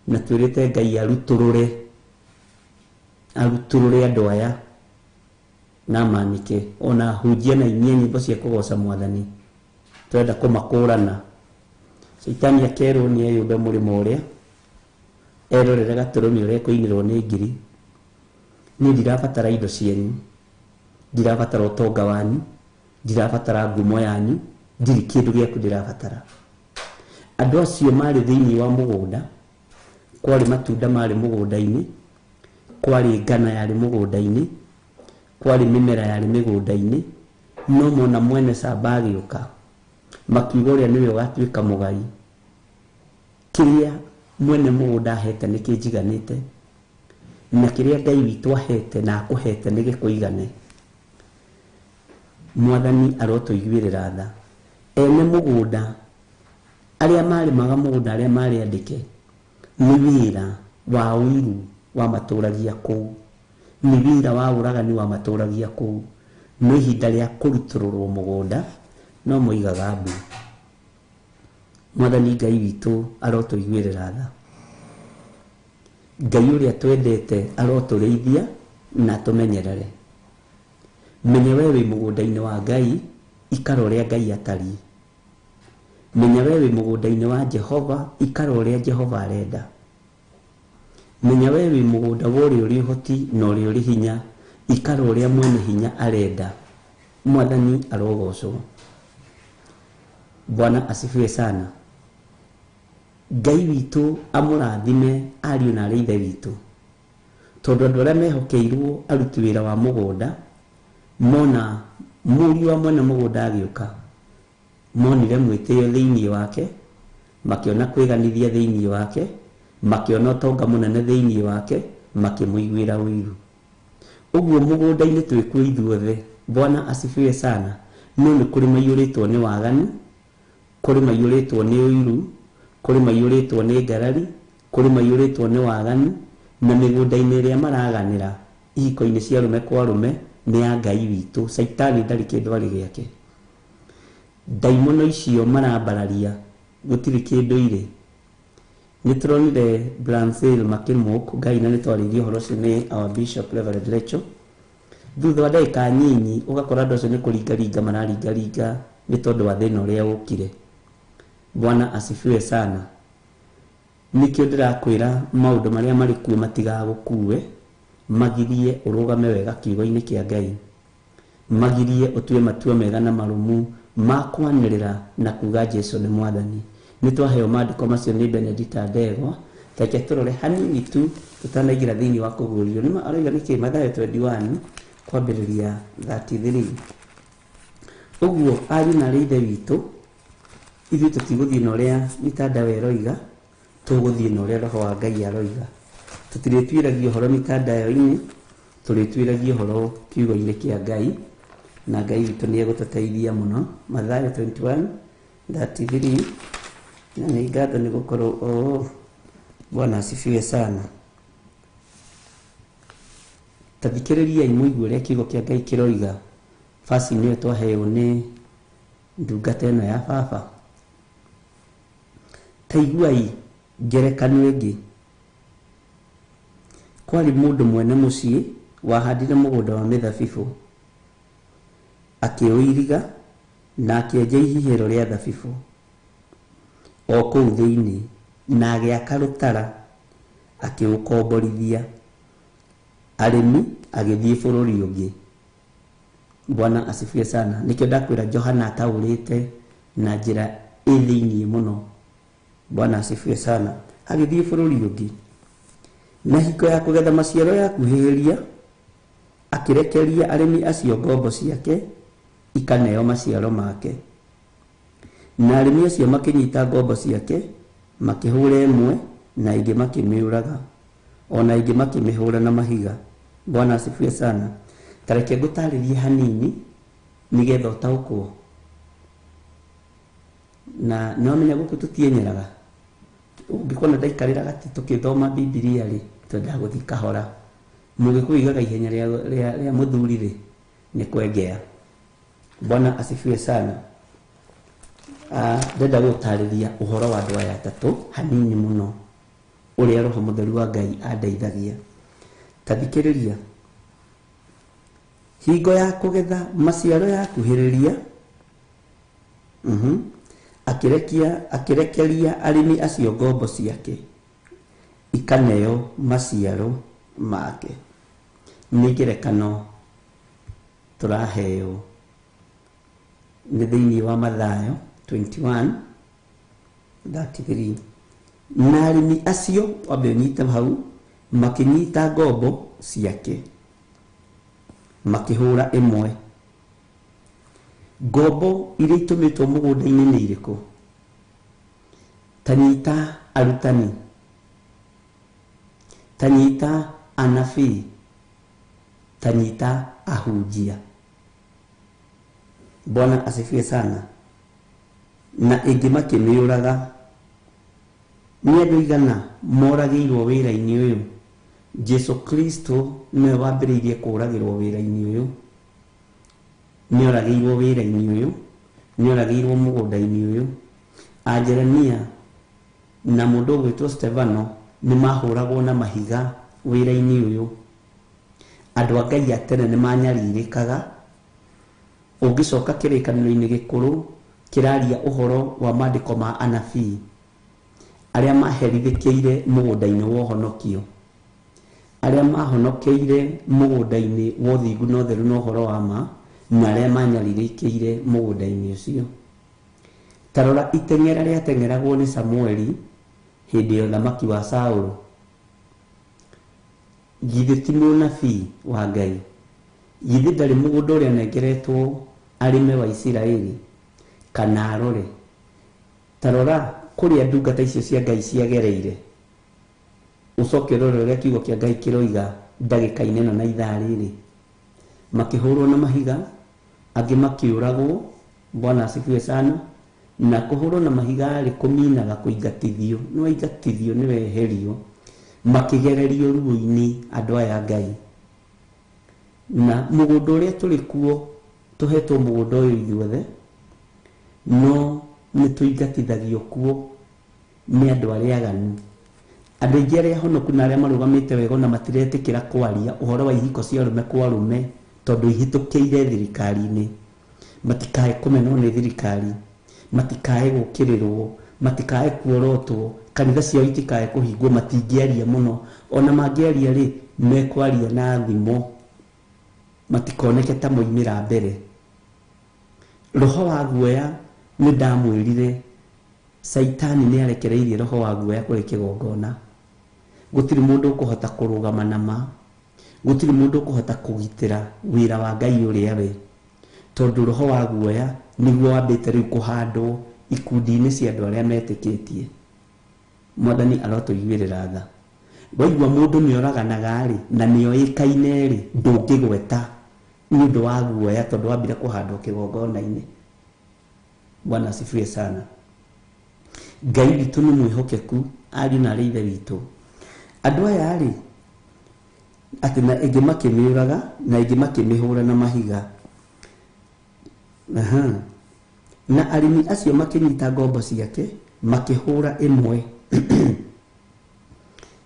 na twĩrĩte Ngai arutũrũre, arutũrũre andũ aya na manĩke, ona hunjia na inyie nyĩmbo cia kũgoca mwathani. Twenda kũmakũrana. Caitani akerwo nĩ eyũmbe mũrĩmo ũrĩa, erorere gatũrũme ũrĩa ekũinĩrwo nĩ ngiri. Niĩ ndirabatara indo cianyu, ndirabatara ũtonga wanyu, ndirabatara ngumo yanyu, ndirĩ kĩndũ gĩaku ndĩrabatara. Andũ acio marĩ thĩinĩ wa mũgũnda, kwarĩ matunda marĩ mũgũnda-inĩ, kwarĩ ngano yarĩ mũgũnda-inĩ, kwarĩ mĩmera yarĩ mĩgũnda-inĩ, no mona mwene camba agĩũka, makiuga ũrĩa nĩwe ũgatuĩka mũgai. Kĩrĩa mwene mũgũnda ahete nĩ kĩnjiganĩte, na kĩrĩa Ngai witũ ahete na akũhete nĩ gĩkũigane. Mwathani arotũiguĩrĩra tha. Ene mũgũnda arĩa marĩmaga mũgũnda, arĩa marĩ andĩke, nĩ wĩra wa ũiru wa matũragia kũu, nĩ wĩra wa ũragani wa matũragia kũu. No ihinda rĩa kũrutũrũrwo mũgũnda no moigaga mbu. Mwathani Ngai witũ arotũiguĩrĩra tha. Ngai ũrĩa twendete arotũrĩithia na atũmenyerere. Menya we wĩ mũgũnda-inĩ wa Ngai, ikara ũrĩa Ngai atariĩ. Menya we wĩ mũgũnda-inĩ wa Jehova, ikara ũrĩa Jehova arenda. Menya we wĩ mũgũnda wa ũrĩa ũrĩ ũhoti na ũrĩa ũrĩ hinya, ikara ũrĩa mwene hinya arenda. Mwathani arogocwo. Bwana asifiwe sana. Ngai witũ amũrathime ariũ na arĩ ithe witũ, tondũ andũ arĩa mehokeirwo aruti wĩra wa mũgũnda mona mũriũ wa mwene mũgũnda agĩũka, monire mwĩtĩo thĩinĩ wake, makĩona kwĩganithia thĩinĩ wake, makĩona ũtonga mũnene thĩinĩ wake, makĩmũiguĩra ũiru. Ũguo mũgũnda-inĩ twĩkuo ithuothe. Bwana asifiwe sana. No nĩ kũrĩ maiyũrĩtwo nĩ waganu, kũrĩ maiyũrĩtwo nĩ ũiru, kũrĩ maiyũrĩtwo nĩ ngarari, kũrĩ maiyũrĩtwo nĩ waganu, na mĩgũnda-inĩ ĩrĩa maraganĩra ihiko-inĩ cia arũme kwa arũme nĩ ya Ngai witũ. Caitani ndarĩ kĩndũ arĩ gĩake. Ndaimono icio marambararia gũtirĩ kĩndũ irĩ. Nĩ tũronire Brazil makĩmũk Ngai, na nĩ twarĩirie ũhoro ũcio nĩ our Bishop Reverend Rachel. Thutha wa ndagĩka nyinyi ũgakora andũ acio nĩ kũringaringa mararingaringa nĩ tondũ wa thĩna ũrĩa ũkire. Bwana asifiwe sana. Nĩkĩo ndĩrakwĩra maũndũ marĩa marĩ kuo matigagũkue, magirie ũrũgame wega kiugo-inĩ kĩa Ngai, magirie ũtue matua mega na marũmu ma kwanĩrĩra na kuga Jesũ nĩ mwathani. Nĩ twaheo maandĩko macio nĩ Benedicta Ndegwa Reke tũrore hanini tu tũtanaingĩra thĩinĩ wa kũguũrio. Nĩma aroiga nĩkĩ? Mathayo 21 kwambĩrĩria 33. Ũguo ariũ na arĩ ithe witũ, ithuĩ tũtigũthiĩ na ũrĩa mitandao ĩroiga, tũgũthiĩ na ũrĩa roho wa Ngai aroiga. Tũtirĩtuĩragia ũhoro mitandao-inĩ, tũrĩtuĩragia ũhoro kiugo-inĩ kĩa Ngai, na Ngai witũ nĩ egũtũteithia mũno. Mathayo 21 33. Na nĩ ngatho nĩ gũkorwo, oh, Bwana asifiwe sana. Ta thikĩrĩriai mũigue ũrĩa kiugo kĩa Ngai kĩroiga. Basi nĩyo twaheo nĩ ndungata ĩno ya baba. Ta iguai ngerekano ĩngĩ. Kwarĩ mũndũ mwene mũciĩ wahandire mũgũnda wa mĩthabibũ, akĩũiriga na akĩenja ihihĩro rĩa thabibũ o kũu thĩinĩ, na agĩaka rũtara, akĩũkomborithia arĩmi, agĩthiĩ bũrũri ũngĩ. Bwana asifiwe sana. Nĩkĩo ndakwĩra Johana ataũrĩte na njĩra ĩ thĩinĩ mũno. Bwana asifiwe sana. Agĩthiĩ bũrũri ũngĩ, na hingo ya kũgetha maciaro yakuhĩrĩria, akĩrekeria arĩmi acio ngombo ciake ikaneo maciaro make. Na arĩmi acio makĩnyita ngombo ciake, makĩhũra ĩmwe, na ĩngĩ makĩmĩũraga, ona ĩngĩ makĩmĩhũra na mahiga. Bwana asifiwe sana. Ta reke ngũtarĩrie hanini nĩgetha ũtaũkwo. Na nĩwamenya gũkũ tũtienyeraga, ũngĩkona ndaikarĩra gati tũkĩthoma Bibilia rĩ, twendaga gũthiĩ kahora. Mũgĩkũyũ igaga ihenya rĩa mũthuri rĩ, nĩ kwengea. Bwana asifiwe sana. Ndenda gũtarĩria ũhoro wa andũ aya atatũ hanini mũno, ũrĩa roho mũtheru wa Ngai andeithagia. Ta thikĩrĩria. Hingo ya kũgetha maciaro yakuhĩrĩria, akĩrekeria arĩmi acio ngombo ciake ikaneo maciaro make. Nĩ ngerekano tũraheo nĩ thĩinĩ wa Mathayo 21 33. Na arĩmi acio wambe ũnyite hau, makĩnyita ngombo ciake, makĩhũra ĩmwe. Ngombo iria itũmĩtwo mũgũnda-inĩ nĩ irĩkũ? Ta nyita arutani, ta nyita anabii, ta nyita ahunjia. Bwana asifiwe sana. Na ĩngĩ makĩmĩũraga. Nĩ andũ igana moragĩirwo wĩra-inĩ ũyũ? Jesu Kristo nĩwe wambĩrĩirie kũragĩrwo wĩra-inĩ ũyũ. Nĩoragĩirwo wĩra-inĩ ũyũ, nĩoragĩirwo mũgũnda-inĩ ũyũ. Ajeremia na mũndũ ũgwĩtwo Stefano nĩmahũragwo na mahiga wĩra-inĩ ũyũ. Andũ a Ngai a tene nĩmanyarirĩkaga. Ũngĩcoka kĩrĩkanĩro-inĩ gĩkũrũ kĩraria ũhoro wa maandĩko ma anabii arĩa maherithĩkĩire mũgũnda-inĩ wa ũhonokio, arĩa mahonokeire mũgũnda-inĩ wa ũthingu na ũtheru na ũhoro wa ma, na arĩa manyarirĩkĩire mũgũnda-inĩ ũcio. Ta rora iteng'era rĩateng'eragwo nĩ Samueli hĩndĩ ya ũthamaki wa Saũlũ. Githĩ ti mũnabii wa Ngai? Githĩ ndarĩ mũgũnda ũrĩa anengeretwo arĩme wa Isiraeli kana arore? Ta rora kũrĩa ndungata icio cia Ngai ciagereire, ũcoke ũrore ũrĩa kiugo kĩa Ngai kĩroiga ndagĩka-inĩ ĩno na ithaa rĩrĩ. Makĩhũrwo na mahiga, angĩ makĩũragwo. Bwana asifiwe sana. Na kũhũrwo na mahiga rĩ, kũminaga kũingatithio, nĩ waingatithio nĩ weherio. Makĩgererio ruo-inĩ andũ aya a Ngai. Na mũgũnda ũrĩa tũrĩ kuo, tũhetwo mũgũnda ũyũ ithuothe, no nĩ tũingatithagio kuo nĩ andũ arĩa aganu. Andũ aingĩ arĩa honoku na arĩa marũgamĩte wega ona matiretĩkĩra kwaria ũhoro wa ihiko cia arũme kwa arũme, tondũ ihĩtũkĩire thirikari-inĩ. Matikae kũmenwo nĩ thirikari, matikae gũkĩrĩrwo, matikae kuorotwo, kanitha ciao itikae kũhingwo, matingĩaria mũno. Ona mangĩaria rĩ, mekwaria na thimo, matikoneke ta moimĩra mbere. Roho wa guoya, nĩ ndamwĩrire Caitani nĩ arekereirie roho wa guoya kũrĩ kĩgongona. Gũtirĩ mũndũ ũkũhota kũrũgama na ma, gũtirĩ mũndũ ũkũhota kũgitĩra wĩra wa Ngai ũrĩa we, tondũ roho wa guoya nĩguo wambĩte rĩu kũhandwo ikundi-inĩ cia andũ arĩa metĩkĩtie. Mwathani arotũiguĩrĩra tha. Waigua mũndũ nĩoraganaga rĩ, na nĩoĩkaine rĩ, ndũngĩgweta nĩ ũndũ wa guoya tondũ wambire kũhandwo kĩgongona-inĩ. Bwana asifiwe sana. Ngai witũ nĩ mwĩhokeku, ariũ na arĩ ithe witũ. Andũ aya rĩ, atĩ na ĩngĩ makĩmĩũraga na ĩngĩ makĩmĩhũra na mahiga. Aha. Na arĩmi acio makĩnyita ngombo ciake makĩhũra ĩmwe.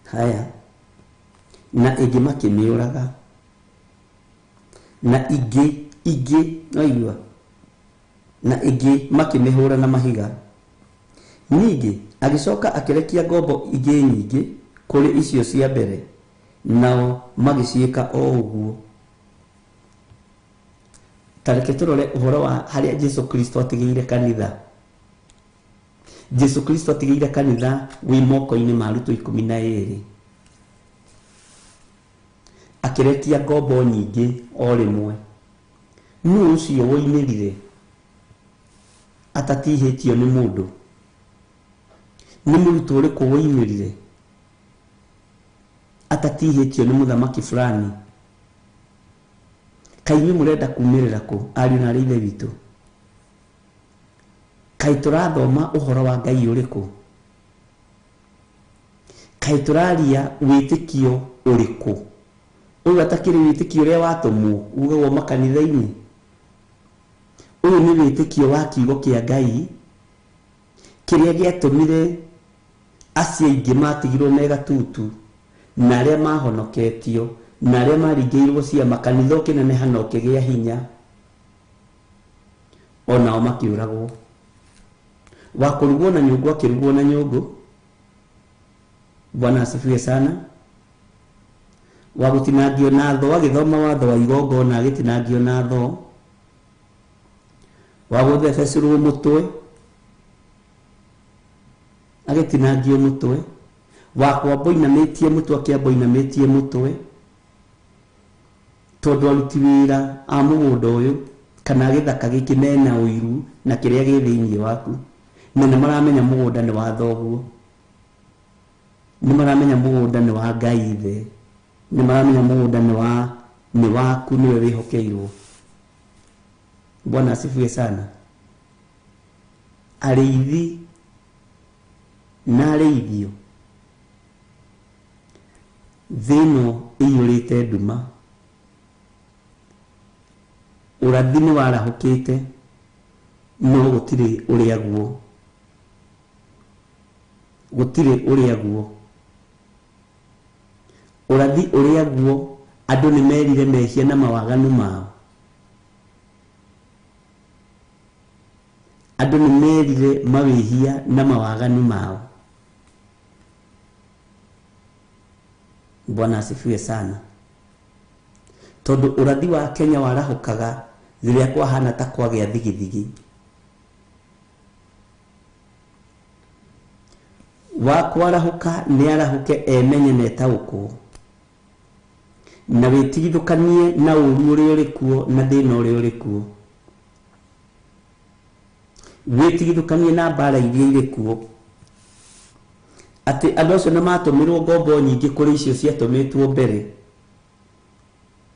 Haya. Na ĩngĩ makĩmĩũraga. Na ingĩ waigua, na ĩngĩ makĩmĩhũra na mahiga. Ningĩ agĩcoka akĩrekia ngombo ingĩ nyingĩ kũrĩ icio cia mbere, nao magĩciĩka o ũguo. Ta reke tũrore ũhoro wa harĩa Jesu Kristo atigĩire kanitha. Jesu Kristo atigĩire kanitha wĩ moko-inĩ ma arutwo 12. Akĩrekia ngombo nyingĩ o rĩmwe. Nũ ũcio woimĩrire atatihĩtio nĩ mũndũ? Nĩ mũrutwo ũrĩkũ woimĩrire atatihĩtio nĩ mũthamaki fulani? Kaĩ inyuĩ mũrenda kumĩrĩra kũ, ariũ na arĩ ithe witũ? Kaĩ tũrathoma ũhoro wa Ngai ũrĩkũ? Kaĩ tũraria wĩtĩkio ũrĩkũ? Ũyũ atakĩrĩ wĩtĩkio ũrĩa watũmwo ugagwo makanitha-inĩ. Ũyũ nĩ wĩtĩkio wa kiugo kĩa Ngai kĩrĩa gĩatũmire acio aingĩ matigirwo me gatutu, na arĩa mahonoketio, na arĩa maringĩirwo ciama, kanitha ũkĩneneha na ũkĩgĩa hinya, onao makĩũragwo. Wa kũrugwo na nyũngũ akĩrugwo na nyũngũ. Bwana asifiwe sana. Wa gũtinangio na thoo agĩthoma watho wa igongona agĩtinangio na thoo. Wa gũthebecũrwo mũtwe agĩtinangio mũtwe. Wa kwambwo inamĩtie mũtwe akĩambwo inamĩtie mũtwe, tondũ aruti wĩra a mũgũnda ũyũ kana gĩthaka gĩkĩ mena ũiru na kĩrĩa gĩ thĩinĩ waku, na nĩ maramenya mũgũnda nĩ wa thoguo, nĩ maramenya mũgũnda nĩ wa Ngai ithe, nĩ maramenya mũgũnda nĩ waku, nĩwe wĩhokeirwo. Bwana asifiwe sana. Arĩithi na arĩithio, thĩ ĩno ĩiyũrĩte nduma. Ũrathi nĩ warahũkĩte, no gũtirĩ ũrĩa guo. Gũtirĩ ũrĩa guo. Ũrathi ũrĩa guo, andũ nĩ merire mehia na mawaganu mao. Andũ nĩ merire mawĩhia na mawaganu mao. Bwana asifiwe sana. Tondũ ũrathi wa Kenya warahũkaga rĩrĩa kwahana ta kwagĩa thigithigi. Wa kwarahũka nĩ arahũke emenye na etaũkwo, na wĩtigithũkanie na ũru ũrĩa ũrĩ kuo na thĩna ũrĩa ũrĩ kuo. Wĩtigithũkanie na mbara iria irĩ kuo. Atĩ andũ acio nĩ matũmĩrwo ngombo nyingĩ kũrĩ icio ciatũmĩtwo mbere,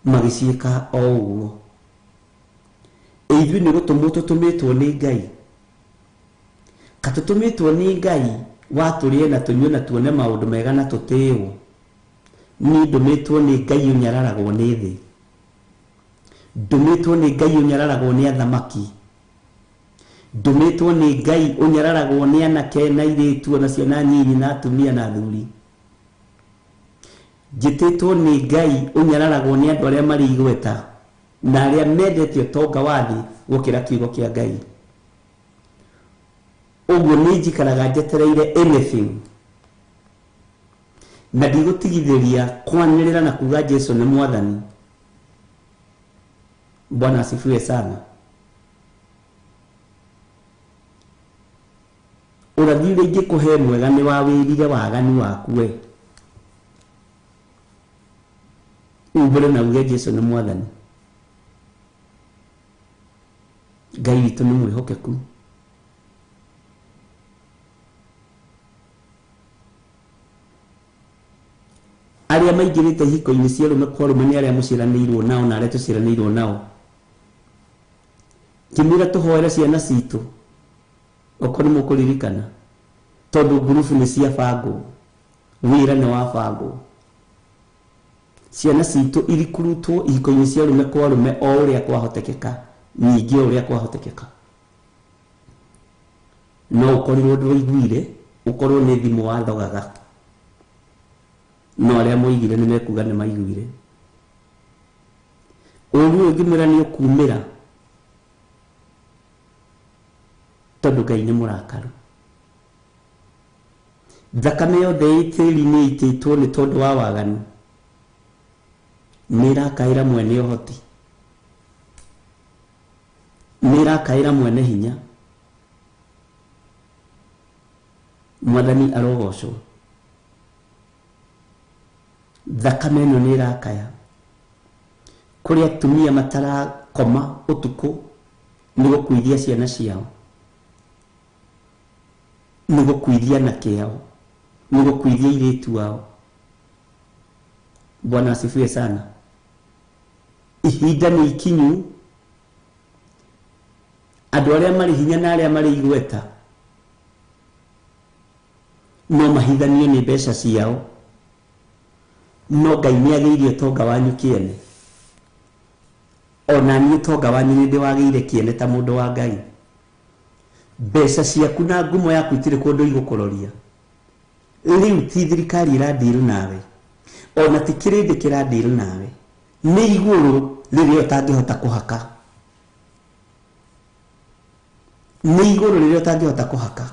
magĩciĩka o ũguo. Ithuĩ nĩ gũtũmwo tũtũmĩtwo nĩ Ngai. Ka tũtũmĩtwo nĩ Ngai wa tũrĩe na tũnyue na tuone maũndũ mega na tũtĩĩo. Niĩ ndũmĩtwo nĩ Ngai ũnyararagwo nĩ thĩ. Ndũmĩtwo nĩ Ngai ũnyararagwo nĩ athamaki. Ndũmĩtwo nĩ Ngai ũnyararagwo nĩ anake na airĩtu ona ciana nyinyi na atumia na athuri. Njĩtĩtwo nĩ Ngai ũnyararagwo nĩ andũ arĩa marĩ igweta na arĩa mendete ũtonga wa thĩ gũkĩra kiugo kĩa Ngai. Ũguo nĩ njikaraga njetereire anything, na ndigũtigithĩria kwanĩrĩra na kuga Jesu nĩ Mwathani. Bwana asifiwe sana. Ũrathi ũrĩa ingĩkũhe mwega nĩ wa wĩrire waganu waku we. Umbũre na uge Jesu nĩ mwathani. Ngai witũ nĩ mwĩhokeku. Arĩa maingĩrĩte ihiko-inĩ cia arũme kwa arũme nĩ arĩa mũciaranĩirwo nao na arĩa tũciaranĩirwo nao. Ngĩmwĩra tũhoere ciana citũ okorwo nĩ mũkũririkana, tondũ ngurubu nĩ ciabangwo, wĩra nĩ wabangwo. Ciana citũ irikurutwo ihiko-inĩ cia arũme kwa arũme o ũrĩa kwahotekeka, nyingĩ o ũrĩa kwahotekeka. No ũkorirwo ndũraiguire, ũkorwo nĩ thimũ wathogaga, no arĩa moigire nĩ mekuga nĩ maiguire. Ũru ũyũ ngĩmwĩra nĩ ũkumĩra, tondũ Ngai nĩ mũrakaru. Thakame yothe ĩ tĩri-inĩ ĩitĩtwo nĩ tondũ wa waganu nĩ ĩrakaĩra mwene ũhoti, nĩ ĩrakaĩra mwene hinya. Mwathani arogocwo. Thakame ĩno nĩ ĩrakaya. Kũrĩ atumia matarakoma ũtukũ nĩ gũkuithia ciana ciao, nĩ gũkuithia anake ao, nĩ gũkuithia airĩtu ao. Bwana asifiwe sana. Ihinda nĩ ikinyu, andũ arĩa marĩ hinya na arĩa marĩ igweta no mahithanio nĩ mbeca ciao, no Ngai nĩ agĩirie ũtonga wanyu kĩene. Ona niĩ ũtonga wanyu nĩ ndĩwagĩire kĩene ta mũndũ wa Ngai. Mbeca ciaku na ngumo yaku itirĩ kũndũ igũkũroria. Rĩu ti thirikari ĩrandiru nawe, ona ti kĩrĩndĩ kĩrandiru nawe, nĩ igũrũ rĩrĩa ũtangĩhota kũhaka, nĩ igũrũ rĩrĩa ũtangĩhota kũhaka.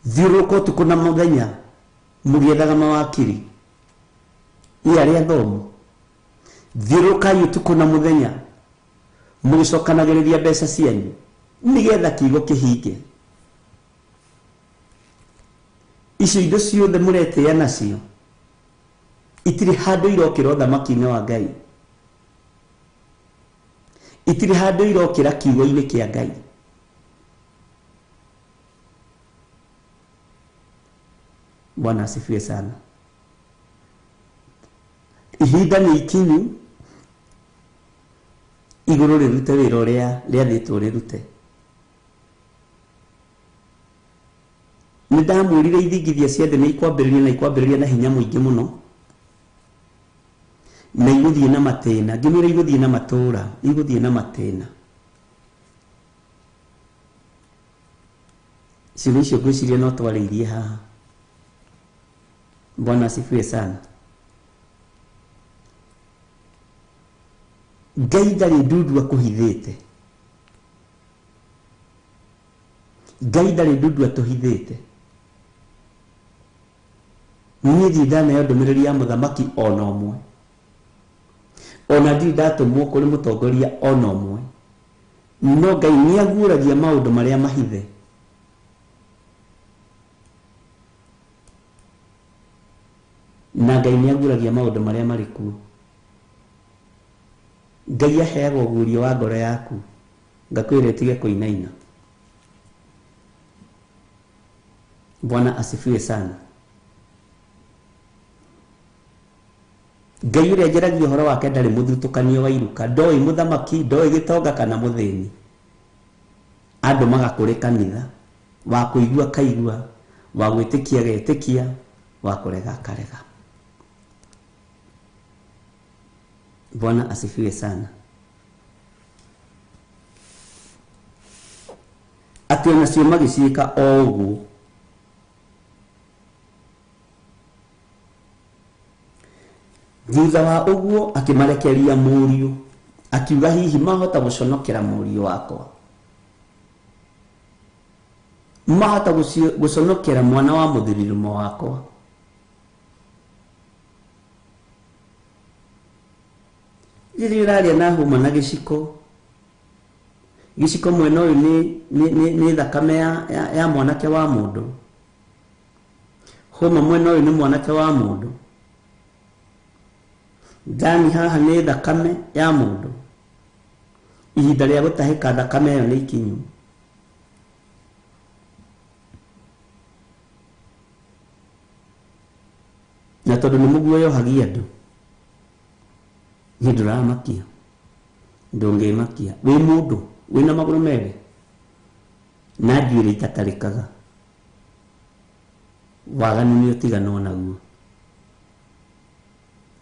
Thiũrũrũka ũtukũ na mũthenya mũgĩethaga mawakiri ĩ arĩa athomu. Thiũrũrũkai ũtukũ na mũthenya mũgĩcokanagĩrĩria mbeca cianyu nĩgetha kiugo kĩhinge. Icio indo ciothe mũretĩĩa nacio itirĩ handũ irokĩra ũthamaki-inĩ wa Ngai, itirĩ handũ irokĩra kiugo-inĩ kĩa Ngai. Bwana asifiwe sana. Ihinda nĩ ikinyu igũrũ rĩrute wĩra ũrĩa rĩathĩtwo rĩrute. Nĩ ndamwĩrire ithingithia cia thĩ nĩ ikwambĩrĩria na ikwambĩrĩria na hinya mũingĩ mũno, na igũthiĩ na matĩna. Ngĩmwĩra igũthiĩ na matũũra, igũthiĩ na matĩna. Ciugo icio ngwĩciria no twarĩirie haha. Bwana asifiwe sana. Ngai ndarĩ ndundu akũhithĩte, Ngai ndarĩ ndundu atũhithĩte. Niĩ ndirĩ ndaneo ndũmĩrĩri ya mũthamaki ona ũmwe, ona ndirĩ ndatũmwo kũrĩ mũtongoria ona ũmwe, no Ngai nĩ aguũragia maũndũ marĩa mahithe. Na Ngai nĩ aguũragia maũndũ marĩa marĩ kuo. Ngai aheaga ũguũrio wa ngoro yaku, ngakwĩra ĩtige kũinaina. Bwana asifiwe sana. Ngai ũrĩa njaragia ũhoro wake ndarĩ mũthutũkanio wa iruka, ndoĩ mũthamaki, ndoĩ gĩtonga kana mũthĩni. Andũ magakũrĩ kanitha, wa kũigua kaigua, wa gwĩtĩkia getĩkia, wa kũrega akarega. Bwana asifiwe sana. Atĩ onacio magĩciĩka o ũguo. Thutha wa ũguo akĩmarekeria mũriũ, akiuga hihi mahota gũconokera mũriũ wakwa, mahota gũconokera mwana wa mũthirirumo wakwa. Rĩrĩa ũraria na hũma na gĩciko, gĩciko mwena ũyũ nĩ thakame ya mwanake wa mũndũ, hũma mwena ũyũ nĩ mwanake wa mũndũ. Thani haha nĩ thakame ya mũndũ. Ihinda rĩa gũtahĩka thakame ĩyo nĩ ikinyu. Na tondũ nĩ mũguoyohagia andũ, nĩ ndũramakia, ndũngĩmakia. Wĩ mũndũ wĩna magũrũ merĩ na njuĩrĩ itatarĩkaga, waganu nĩ ũtiganwo naguo.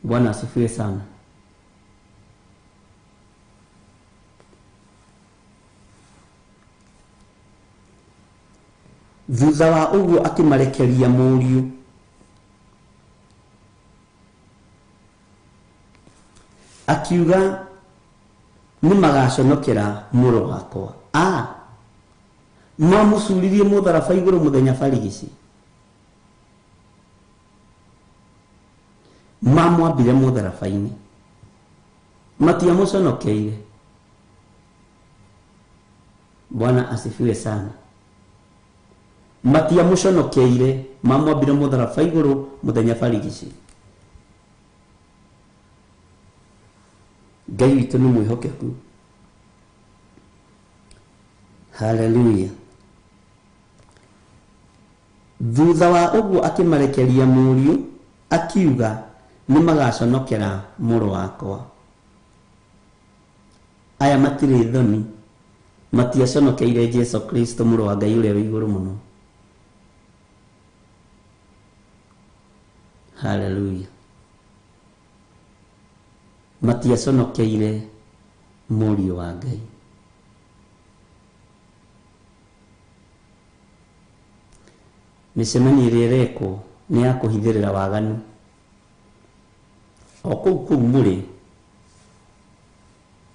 Bwana asifiwe sana. Thutha wa ũguo akĩmarekeria mũriũ, akiuga nĩ magaconokera mũrũ wakwa. Mamũcuririe mũtharaba igũrũ mũthenya barigici, mamwambire mũtharaba-inĩ, matiamũconokeire. Bwana asifiwe sana. Matiamũconokeire, mamwambire mũtharaba igũrũ mũthenya barigici. Ngai witũ nĩ mwĩhokeku. Haleluya. Thutha wa ũguo akĩmarekeria mũriũ, akiuga nĩ magaconokera mũrũ wakwa. Aya matirĩ thoni, matiaconokeire Jesu Kristo mũrũ wa Ngai ũrĩa wĩ igũrũ mũno. Haleluya. Matiaconokeire mũriũ wa Ngai. Mĩcemanio ĩrĩa ĩrekwo nĩ ya kũhithĩrĩra waganu. O kũu kũu mũrĩ,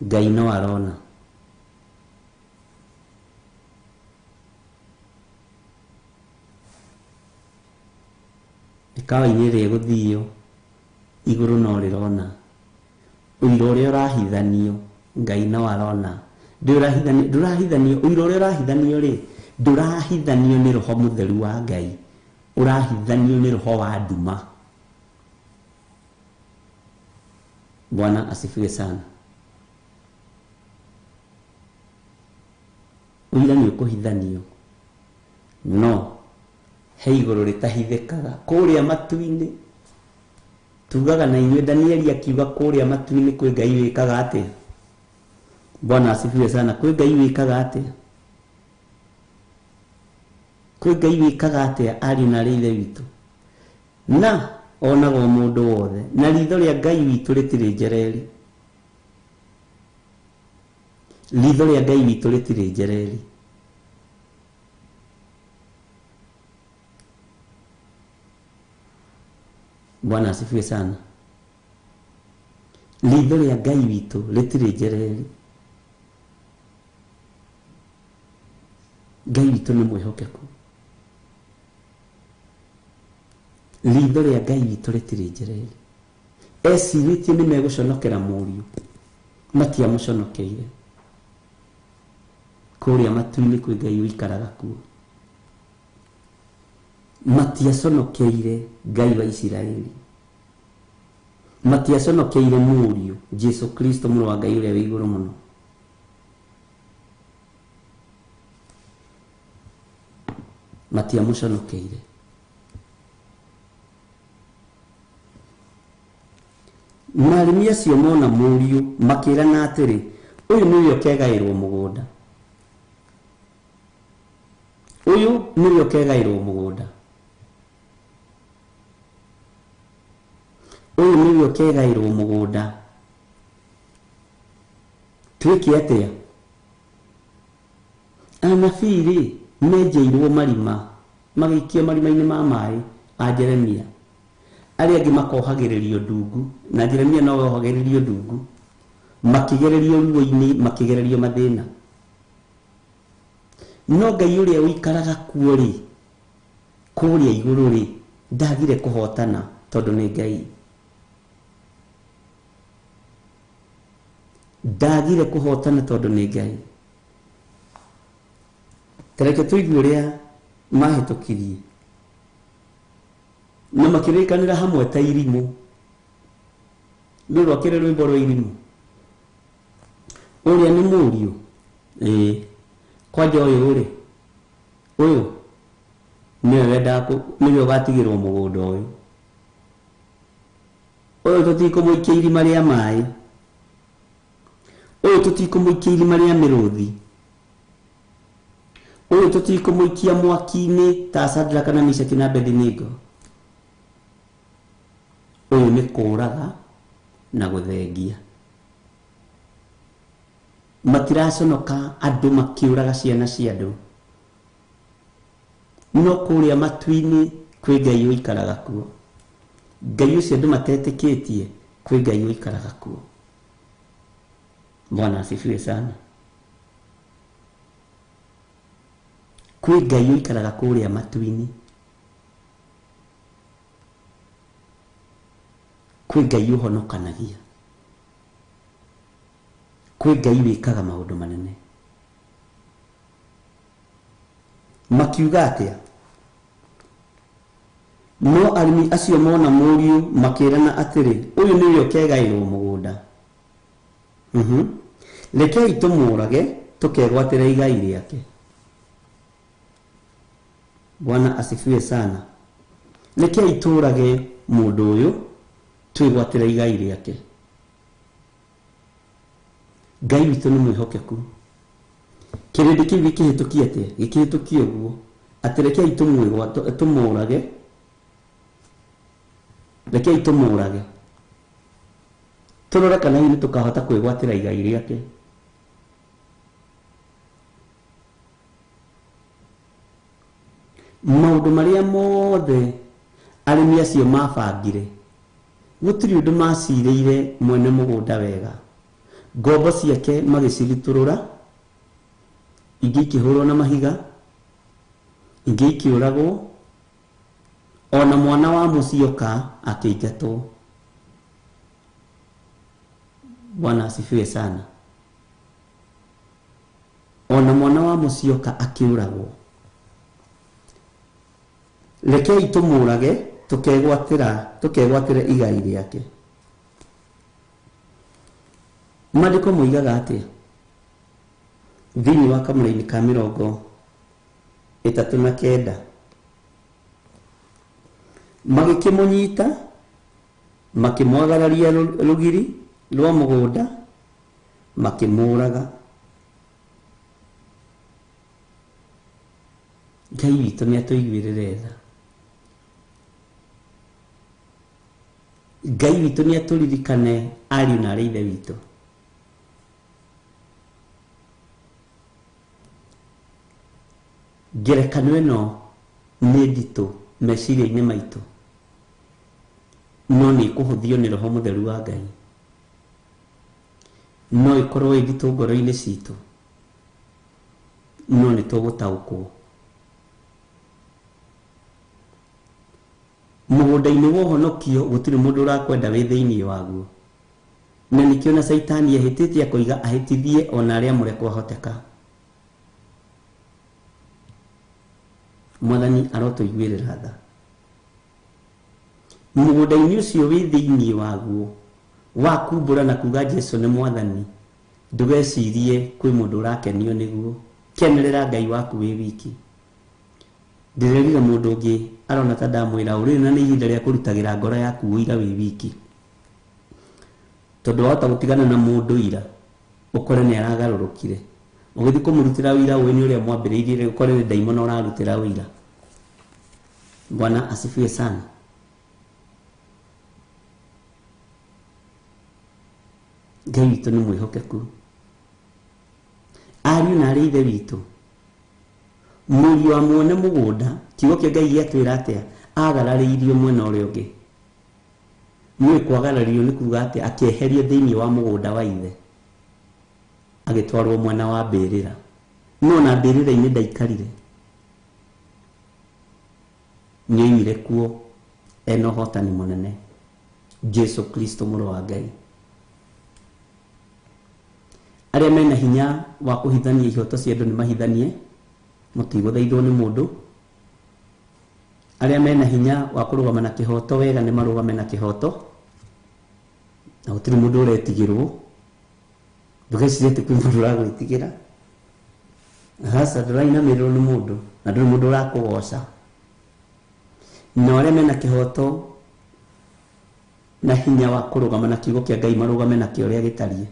Ngai no arona. Mĩkawa-inĩ ĩrĩa ĩgũthio igũrũ no rĩrona. Ũira ũrĩa ũrahithanio Ngai no arona. Ndũrahithanio, ũira ũrĩa ũrahithanio rĩ, ndũrahithanio nĩ roho mũtheru wa Ngai, ũrahithanio nĩ roho wa nduma. Bwana asifiwe sana. Ũira nĩ ũkũhithanio, no he igũrũ rĩtahithĩkaga kũrĩa matu-inĩ. Tugaga na inyuĩ Danieli akiuga kũrĩa matu-inĩ kwĩ Ngai wĩkaga atĩa? Bwana asifiwe sana. Kwĩ Ngai wĩkaga atĩa? Kwĩ Ngai wĩkaga atĩa ariũ na arĩ ithe witũ? Na onaga o mũndũ wothe, na ritho rĩa Ngai witũ rĩtirĩ njereri. Ritho rĩa Ngai witũ rĩtirĩ njereri. Bwana asifiwe sana. Ritho rĩa Ngai witũ rĩtirĩ njereri. Ngai witũ nĩ mwĩhokeku. Ritho rĩa Ngai witũ rĩtirĩ njereri. Ecirĩtie nĩ megũconokera mũriũ, matiamũconokeire. Kũrĩa matu-inĩ kwĩ Ngai ũikaraga kuo. Matiaconokeire Ngai wa Isiraeli, matiaconokeire mũriũ Jesu Kristo mũrũ wa Ngai ũrĩa wĩ igũrũ mũno. Matiamũconokeire. Na arĩmi acio mona mũriũ makĩrana atĩrĩ, ũyũ nĩwe ũkegaĩrwo mũgũnda, ũyũ nĩwe ũkegaĩrwo mũgũnda, ũyũ nĩwe ũkegaĩrwo mũgũnda. Twĩke atĩa? Anabii rĩ menjeirwo marima, magĩikio marima-inĩ ma maĩ a Jeremia. Arĩa angĩ makohagĩrĩrio ndungu, na Jeremia no ohagĩrĩrio ndungu, makĩgererio ruo-inĩ, makĩgererio mathĩna. No Ngai ũrĩa ũikaraga kuo rĩ, kũrĩa igũrũ rĩ, ndagire kũhotana tondũ nĩ Ngai. Ndagire kũhotana tondũ nĩ Ngai. Tareke tũigue ũrĩa mahĩtũkirie na makĩrĩkanĩra hamwe ta irimũ. Nĩ rwakĩrĩ rwĩmbo rwa irimũ. Ũrĩa nĩ mũriũ. Ĩĩ. Kwanja ũyũ rĩ, ũyũ nĩwe wendaga nĩwe ũgatigĩrwo mũgũnda ũyũ. Ũyũ tũtikũmũikia irima rĩa maĩ. Ũyũ tũtikũmũikia irima rĩa mĩrũthi. Ũyũ tũtikũmũikia mwaki-inĩ ta Shadraka na Meshaki na Abednego. Ũyũ nĩ kũraga na gũthengia. Matiraconoka andũ makĩũraga ciana cia andũ. No kũrĩa matu-inĩ kwĩ Ngai ũikaraga kuo. Ngai ũcio andũ matetĩkĩtie kwĩ Ngai ũikaraga kuo. Bwana asifiwe sana. Kwĩ Ngai ũikaraga kũrĩa matu-inĩ. Kwĩ Ngai ũhonokanagia. Kwĩ Ngai wĩkaga maũndũ manene. Makiuga atĩa? No arĩmi acio mona mũriũ makĩrana atĩrĩ, ũyũ nĩwe ũkegaĩrwo mũgũnda. Rekei tũmũrage tũkegwatĩra igai rĩake. Bwana asifiwe sana. Rekei tũrage mũndũ ũyũ twĩgwatĩre igai rĩake. Ngai witũ nĩ mwĩhokeku. Kĩrĩndĩ kĩu gĩkĩhĩtũkia atĩa? Gĩkĩhĩtũkia ũguo atĩ rekei tũmũrage, rekei tũmũrage tũrore kana hihi nĩtũkahota kwĩgwatĩra igai rĩake. Maũndũ marĩa mothe arĩmi acio mabangire, gũtirĩ ũndũ macirĩire mwene mũgũnda wega. Ngombo ciake magĩcirutũrũra, ingĩ ikĩhũrwo na mahiga, ingĩ ikĩũragwo, ona mwana wa mũcioka akĩingatwo. Bwana asifiwe sana. Ona mwana wa mũcioka akĩũragwo. Rekei tũmũrage tũkegwatĩra igai rĩake. Maandĩko moigaga atĩa? Thĩinĩ wa kamũraini ka 39, magĩkĩmũnyita makĩmwagararia rũgiri rwa mũgũnda makĩmũraga. Ngai witũ nĩ atũiguĩrĩre tha. Ngai witũ nĩ atũririkane ariũ na arĩ ithe witũ. Ngerekano ĩno nĩ nditũ meciria-inĩ maitũ, no nĩ ĩkũhũthio nĩ Roho Mũtheru wa Ngai. No ĩkorwo ĩ nditũ ngoro-inĩ citũ, no nĩ tũgũtaũkwo. Mũgũnda-inĩ wa ũhonokio gũtirĩ mũndũ ũrakwenda wĩ thĩinĩ waguo, na nĩkĩo na Caitani ehĩtĩtie akoiga ahĩtithie ona arĩa amũre kwahoteka. Mwathani arotũiguĩrĩra tha. Mũgũnda-inĩ ũcio wĩ thĩinĩ waguo wa kumbũra na kuga Jesu nĩ Mwathani, ndũgecirie kwĩ mũndũ ũrakenio nĩguo. Kenerera Ngai waku wĩ wiki. Ndĩrerire mũndũ ũngĩ arona ta ndamwĩra ũrĩ na nĩ ihinda rĩa kũrutagĩra ngoro yaku ũira wĩ wiki, tondũ wahota gũtigana na mũndũ ira ũkore nĩ aragarũrũkire, ũgĩthiĩ kũmũrutĩra ũira ũĩ nĩ ũrĩa mwambĩrĩirie, ũkore nĩ ndaimono ũrarutĩra ũira. Bwana asifiwe sana. Ngai witũ nĩ mwĩhokeku. Ariũ na arĩ ithe witũ, mũriũ wa mwene mũgũnda, kiugo kĩa Ngai gĩatwĩra atĩa? Agararĩirio mwena ũrĩa ũngĩ. Nĩũĩ kwagarario nĩ kuga atĩa? Akĩeherio thĩinĩ wa mũgũnda wa ithe, agĩtwarwo mwena wa mbĩrĩra. No na mbĩrĩra-inĩ ndaikarire, nĩoimire kuo ena ũhotani mũnene. Jesu Kristo mũrũ wa Ngai. Arĩa mena hinya wa kũhithania ihoto cia andũ nĩ mahithanie, mũtigũthaithwo nĩ mũndũ. Arĩa mena hinya wa kũrũgama na kĩhoto wega nĩ marũgame na kĩhoto. Na gũtirĩ mũndũ ũretigĩrwo. Ndũgecirie atĩ kwĩ mũndũ ũragwĩtigĩra. Hasa ndũrainamĩrĩrwo nĩ mũndũ na ndũrĩ mũndũ ũrakũgoca. Na arĩa mena kĩhoto na hinya wa kũrũgama na kiugo kĩa Ngai marũgame nakĩo ũrĩa gĩtariĩ,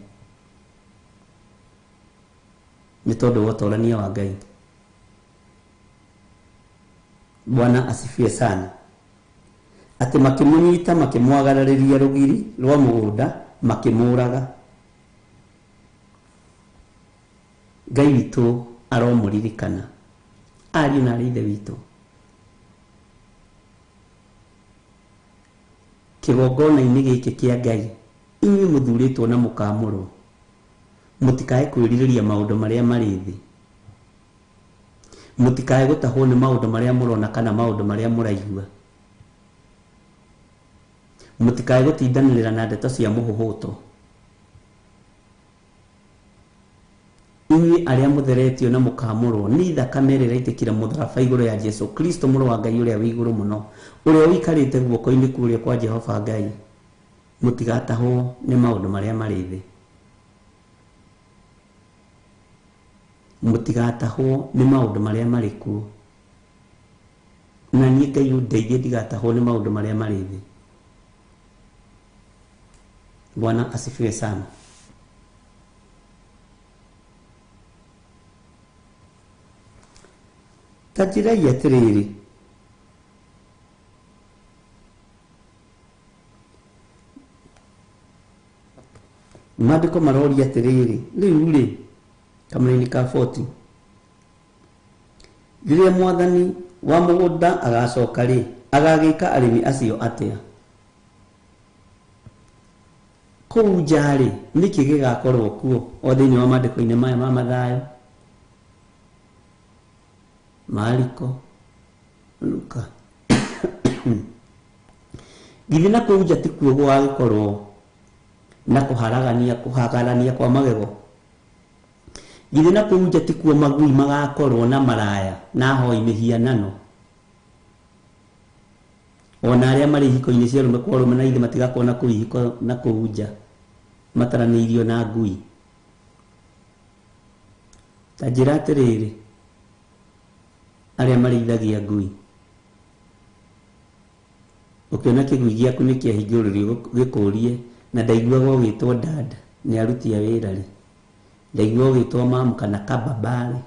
nĩ tondũ wa ũtorania wa Ngai. Bwana asifiwe sana. Atĩ makĩmũnyita makĩmwagararĩria rũgiri rwa mũgũnda makĩmũraga. Ngai witũ aromũririkana, ariũ na arĩ ithe witũ. Kĩgongona-inĩ gĩkĩ kĩa Ngai, inyuĩ mũthurĩtwo na mũkamũrwo, mũtikae kwĩrirĩria maũndũ marĩa marĩ thĩ, mũtikae gũtahwo nĩ maũndũ marĩa mũrona kana maũndũ marĩa mũraigua, mũtikae gũtindanĩrĩra na ndeto cia mũhũhũto. Inyuĩ arĩa mũtheretio na mũkamũrwo nĩ thakame ĩrĩa ĩraitĩkire mũtharaba igũrũ ya Jesu Kristo mũrũ wa Ngai ũrĩa wĩ igũrũ mũno, ũrĩa ũikarĩte guoko-inĩ kũrĩa kwa Jehova Ngai, mũtigatahwo nĩ maũndũ marĩa marĩ thĩ. Mũtigatahwo nĩ maũndũ marĩa marĩ kuo. Na niĩ Ngai ũndeithie ndigatahwo nĩ maũndũ marĩa marĩ thĩ. Bwana asifiwe sana. Ta njĩrai atĩrĩrĩ, maandĩko maroria atĩrĩrĩ, rĩu rĩ kamũraini ka 40, rĩrĩa mwathani wa mũgũnda agacoka rĩ, agagĩka arĩmi acio atĩa? Kũu nja rĩ, nĩkĩ gĩgakorwo kuo o thĩinĩ wa maandĩko-inĩ maya ma Mathayo, Mariko, Luka? Githĩ na kũu nja tikuo gũgagĩkorwo na kũharagania kũhagarania kwa magego? Githĩ na kũu nja tikuo magui magakorwo na maraya na ahoi mĩhianano, ona arĩa marĩ ihiko-inĩ cia arũme kwa arũme na ithe matigakorwo na kũu ihiko na kũu nja mataranĩirio na ngui? Ta njĩra atĩrĩrĩ, arĩa marĩithagia ngui, ũkĩona kĩgui gĩaku nĩ kĩahingũrĩrio gĩkũrie, na ndaiguaga ũgĩtwo dad nĩ aruti a wĩra rĩ, ndaiguaga ũgĩtwo mamu kana kababa rĩ,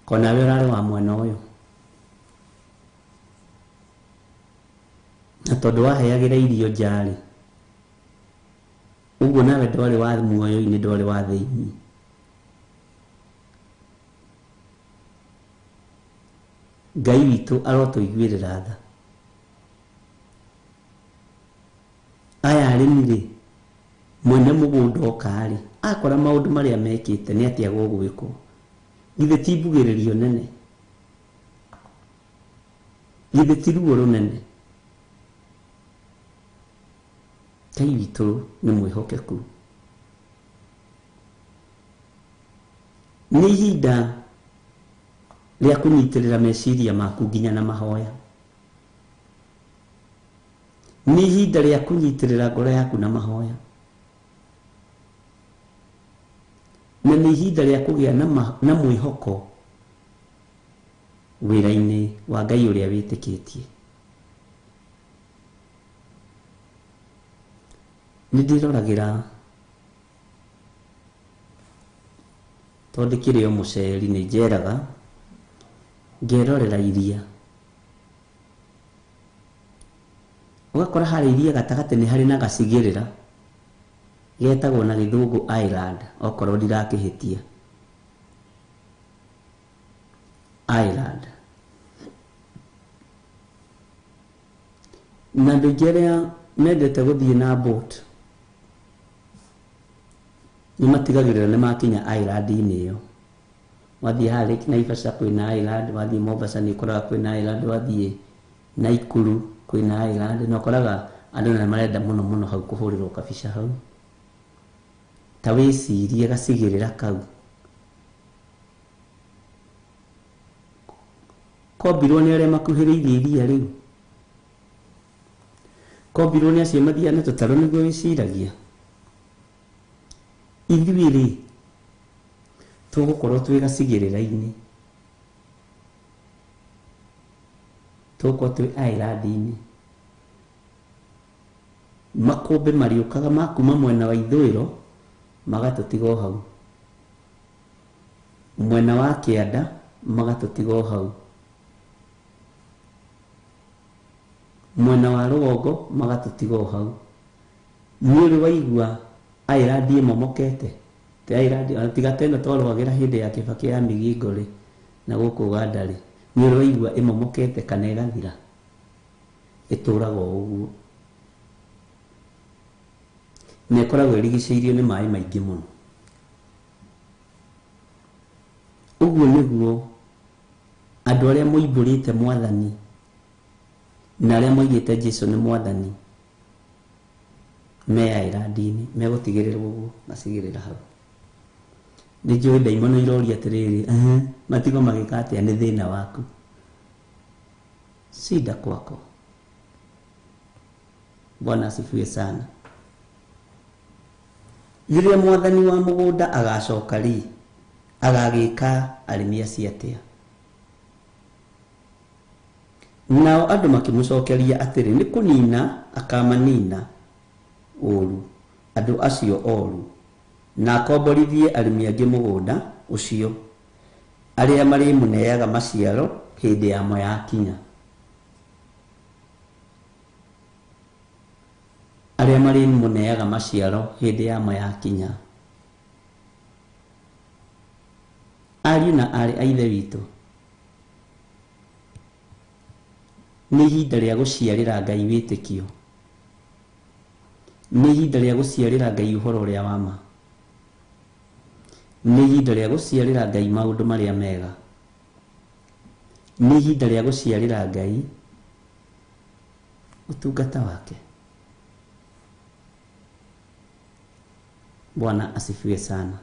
konawe ũrarĩ wa mwena ũyũ. Na tondũ waheagĩra irio nja rĩ, ũguo nawe ndwarĩ wa muoyo-inĩ, ndwarĩ wa thĩinĩ. Ngai witũ arotũiguĩrĩra tha. Aya arĩmi rĩ, mwene mũgũnda oka rĩ, akora maũndũ marĩa mekĩte nĩ atĩa gũgwĩkwo? Githĩ ti mbugĩrĩrio nene? Githĩ ti ruo rũnene? Ngai witũ nĩ mwĩhokeku. Nĩ ihinda rĩa kũnyitĩrĩra meciria maku nginya na mahoya. Nĩ ihinda rĩa kũnyitĩrĩra ngoro yaku na mahoya. Na nĩ ihinda rĩa kũgĩa na mwĩhoko wĩra-inĩ wa Ngai ũrĩa wĩtĩkĩtie. Nĩ ndĩroragĩra tondũ ndĩkĩrĩ o mũceri, nĩ njeraga ngerorera iria. Ũgakora harĩa iria gatagatĩ nĩ harĩ na gacigĩrĩra getagwo na gĩthũngũ island, okorwo ndirakĩhĩtia. Island. Na andũ aingĩ arĩa mendete gũthiĩ na boat nĩ matigagĩrĩra nĩ makinya island-inĩ ĩyo. Wathiĩ haha Lake Naivasha kwĩna island, wathiĩ Mombasa nĩ ũkoraga kwĩna island, wathiĩ Naikuru kwĩna island, na ũkoraga andũ nĩ marenda mũno mũno hau kũhũrĩrwo kabica hau. Ta wĩcirie gacigĩrĩra kau kombirwo nĩ arĩa makuhĩrĩirie iria rĩu, Kombirwo nĩ acio mathiaga na tũtarũ nĩguo wĩciragia. Ithuĩ rĩ tũgũkorwo twĩ gacigĩrĩra-inĩ, tũgũkorwo twĩ island-inĩ. Makũmbĩ marĩũkaga ma kuma mwena wa ithũĩro magatũtiga o hau, mwena wa kĩanda magatũtiga o hau, mwena wa rũgongo magatũtiga o hau. Nĩ ũrĩ waigua island ĩmomokete? Ti island, ona tiga ta ĩno twarũagĩra hĩndĩ ya Kĩbakĩ ya Migingo rĩ, na gũkũ Ũganda rĩ, nĩ ũrĩ waigua ĩmomokete kana ĩgathira? Ĩtũraga o ũguo. Na ĩkoragwo ĩrigicĩirio nĩ maĩ maingĩ mũno. Ũguo nĩguo andũ arĩa moimbũrĩte mwathani na arĩa moigĩte Jesu nĩ mwathani me island-inĩ, megũtigĩrĩrwo ũguo macigĩrĩra hau. Nĩ njũĩ ndaimono iroria atĩrĩrĩ, matigo magĩka atĩa? Nĩ thĩna waku, shida kwako. Bwana asifiwe sana. Rĩrĩa mwathani wa mũgũnda agacoka rĩ, agagĩka arĩmi acio atĩa? Nao andũ makĩmũcokeria atĩrĩ, nĩ kũnina akamanina ũru andũ acio oru, na akomborithie arĩmi angĩ mũgũnda ũcio, arĩa marĩmũneaga maciaro hĩndĩ yamo yakinya. Arĩa marĩmũneaga maciaro hĩndĩ yamo yakinya. Ariũ na aarĩ a Ithe witũ, nĩ ihinda rĩa gũciarĩra Ngai wĩtĩkio. Nĩ ihinda rĩa gũciarĩra Ngai ũhoro ũrĩa wa ma. Nĩ ihinda rĩa gũciarĩra Ngai maũndũ marĩa mega. Nĩ ihinda rĩa gũciarĩra Ngai ũtungata wake. Bwana asifiwe sana.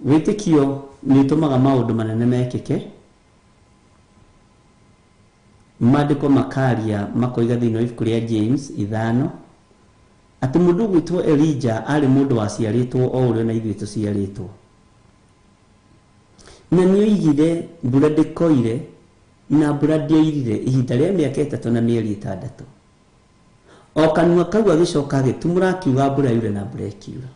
Wĩtĩkio nĩ ũtũmaga maũndũ manene mekĩke. Maandĩko makaria makoiga thĩinĩ wa ibuku rĩa James 5 atĩ mũndũ ũgwĩtwo Elijah arĩ mũndũ waciarĩtwo o ũrĩa na ithuĩ tũciarĩtwo. Na nĩ oigire mbura ndĩkoire na mbura ndĩoirire ihinda rĩa mĩaka 3 na mĩeri 6. O kanua kau agĩcoka agĩtumũra akiuga mbura yure na mbura ĩkiura.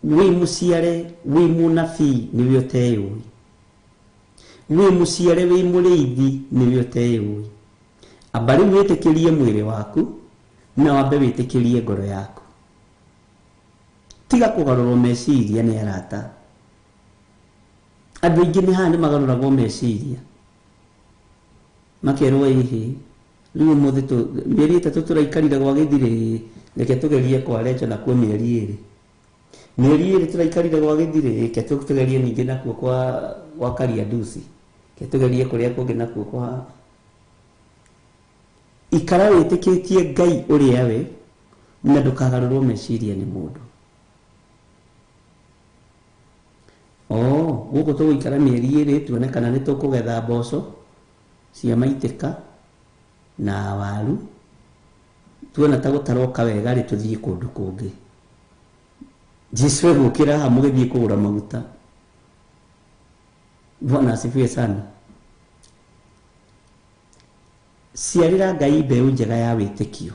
Wĩ mũciare wĩ mũnabii nĩwe ũteyũĩ, wĩ mũciare wĩ mũrĩithi nĩwe ũteyũĩ. Amba rĩu wĩtĩkĩrie mwĩrĩ waku na wambe wĩtĩkĩrie ngoro yaku. Tiga kũgarũrwo meciria nĩ arata. Andũ aingĩ nĩ haha nĩ magarũragwo meciria, makerwo ĩhĩ rĩu ũmũthĩ mĩeri 3 tũraikarire gwa gĩthirĩ, reke tũgerie kwa Recho nakuo mĩeri 2. Mĩeri 2 tũraikarire gwa gĩthirĩ, reke tũgerie ningĩ nakuo kwa Kariandusi, reke tũgerie kũrĩa kũngĩ nakuo kwa. Ikara wĩtĩkĩtie Ngai ũrĩa we na ndũkagarũrwo meciria nĩ mũndũ. Gũkũ tũgũikara mĩeri 2 tuone kana nĩ tũkũgetha mboco cia maitĩka na waru, tuona ta gũtaroka wega rĩ tũthiĩ kũndũ kũngĩ. Jesu egũkĩra haha mũgĩthiĩ kũgũra maguta. Bwana asifiwe sana. Ciarĩra Ngai mbeũ njega ya wĩtĩkio.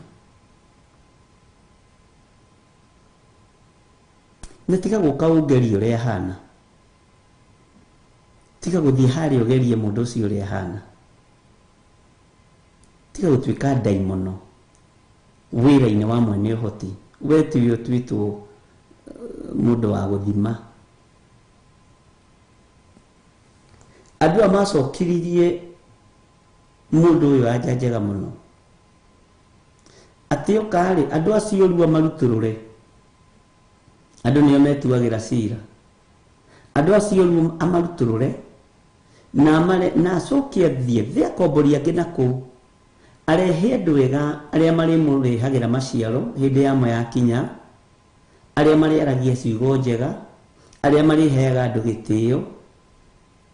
Na tiga gũka ũngerie ũrĩa ahana. Tiga gũthiĩ harĩa ũgerie mũndũ ũcio ũrĩa ahana. Tiga gũtuĩka ndaimono wĩra-inĩ wa mwene ũhoti. We tiwe ũtuĩtwo mũndũ wa gũthima. Andũ aya macokiririe mũndũ ũyũ anja njega mũno. Atĩ oka rĩ, andũ acio rua marutũrũre. Andũ nĩo metuagĩra cira. Andũ acio rua amarutũrũre na amare, na acoke athiĩ thĩ akomboria angĩ na kũu. Arehe andũ ega arĩa marĩmũrehagĩra maciaro hĩndĩ yamo yakinya, arĩa marĩaragia ciugo njega, arĩa marĩheaga andũ gĩtĩo,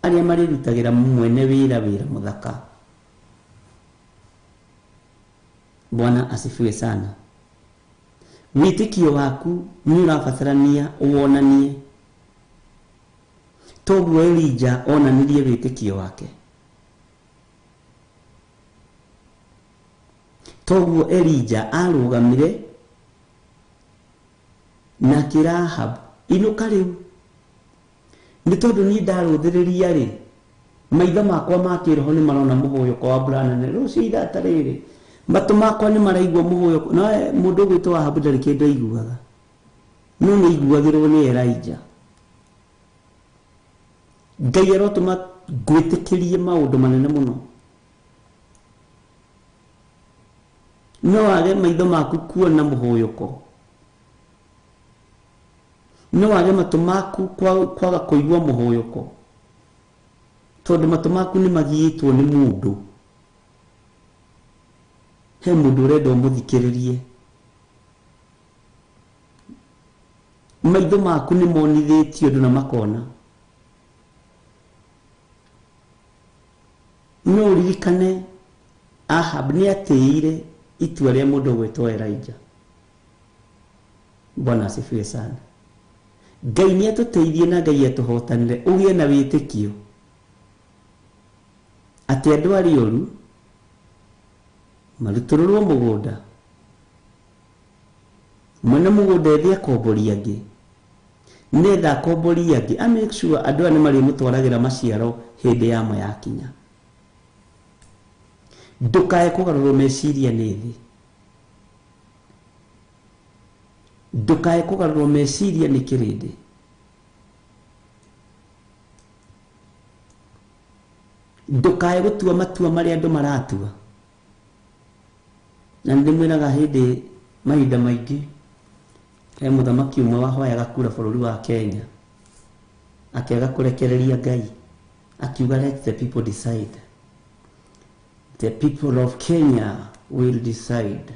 Arĩa marĩrutagĩra mwene wĩra wĩra mũthaka. Bwana asifiwe sana. Wĩtĩkio waku nĩ ũrabatarania ũwonanie. Toguo Elija onanirie wĩtĩkio wake. Toguo Elija arũgamire na akĩra Ahab, inũka rĩu, nĩ tondũ niĩ ndarũthĩrĩria rĩ, maitho makwa ma kĩroho nĩ marona mũhũyũko wa mbura nene rũciũ ithata rĩrĩ, matũ makwa nĩ maraigua mũhũyũko. No mũndũ ũgwĩtwo Ahabu ndarĩ kĩndũ aiguaga, no nĩ aiguagĩrwo nĩ Elija. Ngai arotũma ngwĩtĩkĩrie maũndũ manene mũno. No wage maitho maku kuona mũhũyũko, no wage matũ maku kwaga kũigua mũhũyũko, tondũ matũ maku nĩ magiĩtwo nĩ mũndũ. He mũndũ ũrenda ũmũthikĩrĩrie. Maitho maku nĩ monithĩtio ũndũ na makona. No ũririkane Ahab nĩ atĩire itua rĩa mũndũ ũgwĩtwo Elija. Bwana asifiwe sana. Ngai nĩ atũteithie na Ngai atũhotanĩre ũgĩe na wĩtĩkio atĩ andũ arĩa oru marutũrũrwo mũgũnda, mwene mũgũnda ethe akombori angĩ, netha akombori angĩ a make sure andũ aya nĩ marĩmũtwaragĩra maciaro hĩndĩ yamo yakinya. Ndũkae kũgarũrwo meciria nĩ thĩ, ndũkae kũgarũrwo meciria nĩ kĩrĩndĩ. Ndũkae gũtua matua marĩa andũ maratua. Na nĩndĩmwĩraga hĩndĩ mahinda maingĩ, he mũthamaki ũmwe wahoyaga kura bũrũri wa Kenya, akĩaga kũrekereria Ngai, akiuga let the people decide. The people of Kenya will decide.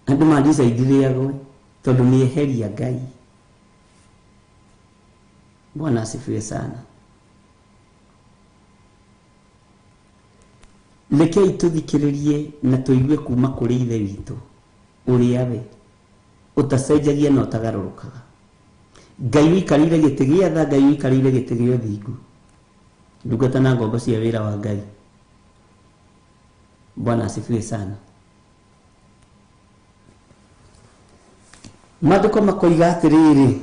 Andũ ma-decide agwe tondũ nĩ eheria Ngai. Bwana asifiwe sana. Rekei tũthikĩrĩrie na tũigue kuma kũrĩ Ithe witũ ũrĩa we ũtacenjagia na ũtagarũrũkaga. Ngai ũikarĩire gĩtĩ gĩa tha, Ngai ũikarĩire gĩtĩ gĩa ũthingu. Ndungata na ngombo cia wĩra wa Ngai. Bwana asifiwe sana. Maandĩko makoiga atĩrĩrĩ,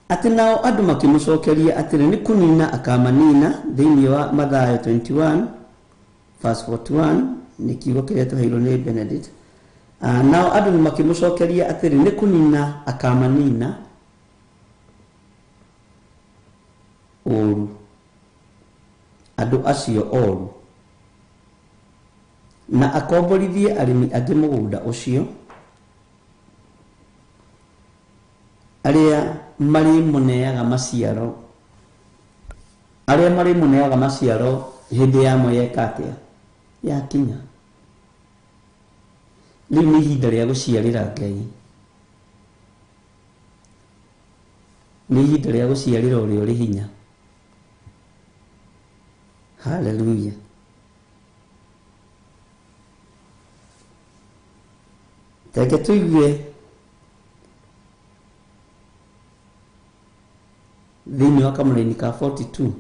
atĩ nao andũ makĩmũcokeria atĩrĩ, nĩ kũnina akamanina. Thĩinĩ wa Mathayo 21 verse 41 nĩ kiugo kĩrĩa tũheirwo nĩ Benedict. Nao andũ makĩmũcokeria atĩrĩ, nĩ kũnina akamanina ũru, andũ acio oru, na akomborithie arĩmi angĩ mũgũnda ũcio, arĩa marĩmũneaga maciaro, arĩa marĩmũneaga maciaro hĩndĩ yamo yeka atĩa, yakinya. Rĩu nĩ ihinda rĩa gũciarĩra Ngai, nĩ ihinda rĩa gũciarĩra ũrĩa ũrĩ hinya. Haleluya. Reke tũigue thĩinĩ wa kamũraini ka 42.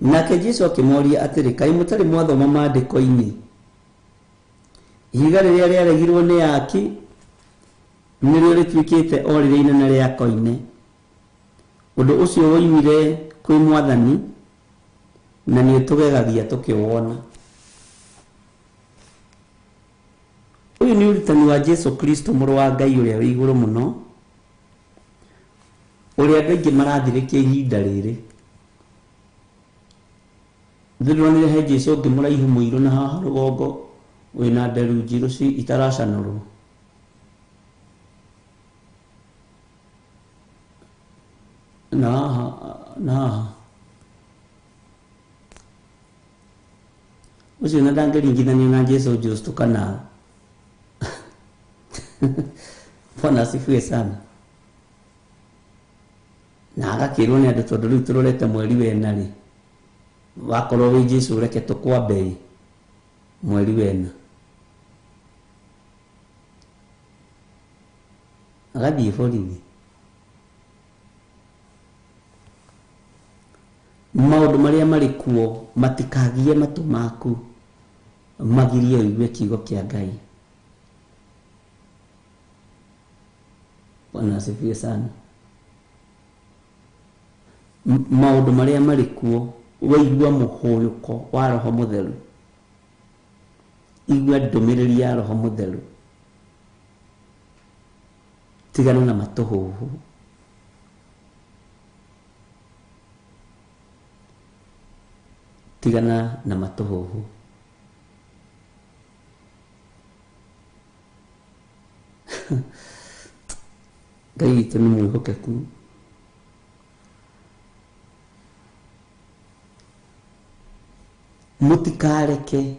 Nake Jesũ akĩmoria atĩrĩ, kaĩ mũtarĩ mwathoma maandĩko-inĩ, ihiga rĩrĩa rĩaregirwo nĩ aaki nĩrĩo rĩtuĩkĩte o rĩrĩa inene rĩa koine. Ũndũ ũcio woimire kwĩ Mwathani na nĩ ũtũgegagia tũkĩwona. Ũyũ nĩ ũrutani wa Jesũ Kristo mũrũ wa Ngai ũrĩa wĩ igũrũ mũno, ũrĩa andũ aingĩ marathirĩkia ihinda rĩrĩ. Ndĩronire he Jesũ ũngĩ mũraihu mũirũ na haha rũgongo wĩna nderu njirũ itaracanũrwo. Na haha ũcio na ndangĩringithanio na Jesũ Justo kana Bwana asifiwe sana. Na agakĩrwo nĩ andũ tondũ rĩu tũrorete mweri wena rĩ, wakorwo wĩ Jesu reke tũkwambe mweri wena. Agathiĩ borithi. Maũndũ marĩa marĩ kuo matikagie matũ maku magirie ũigue kiugo kĩa Ngai. Bwana asifiwe sana. Maũndũ marĩa marĩ kuo waigua mũhũyũko wa Roho Mũtheru, igua ndũmĩrĩri ya Roho Mũtheru, tigana na matũhũhũ. Tigana na matũhũhũ. Ngai witũ nĩ mwĩhokeku. Mũtikareke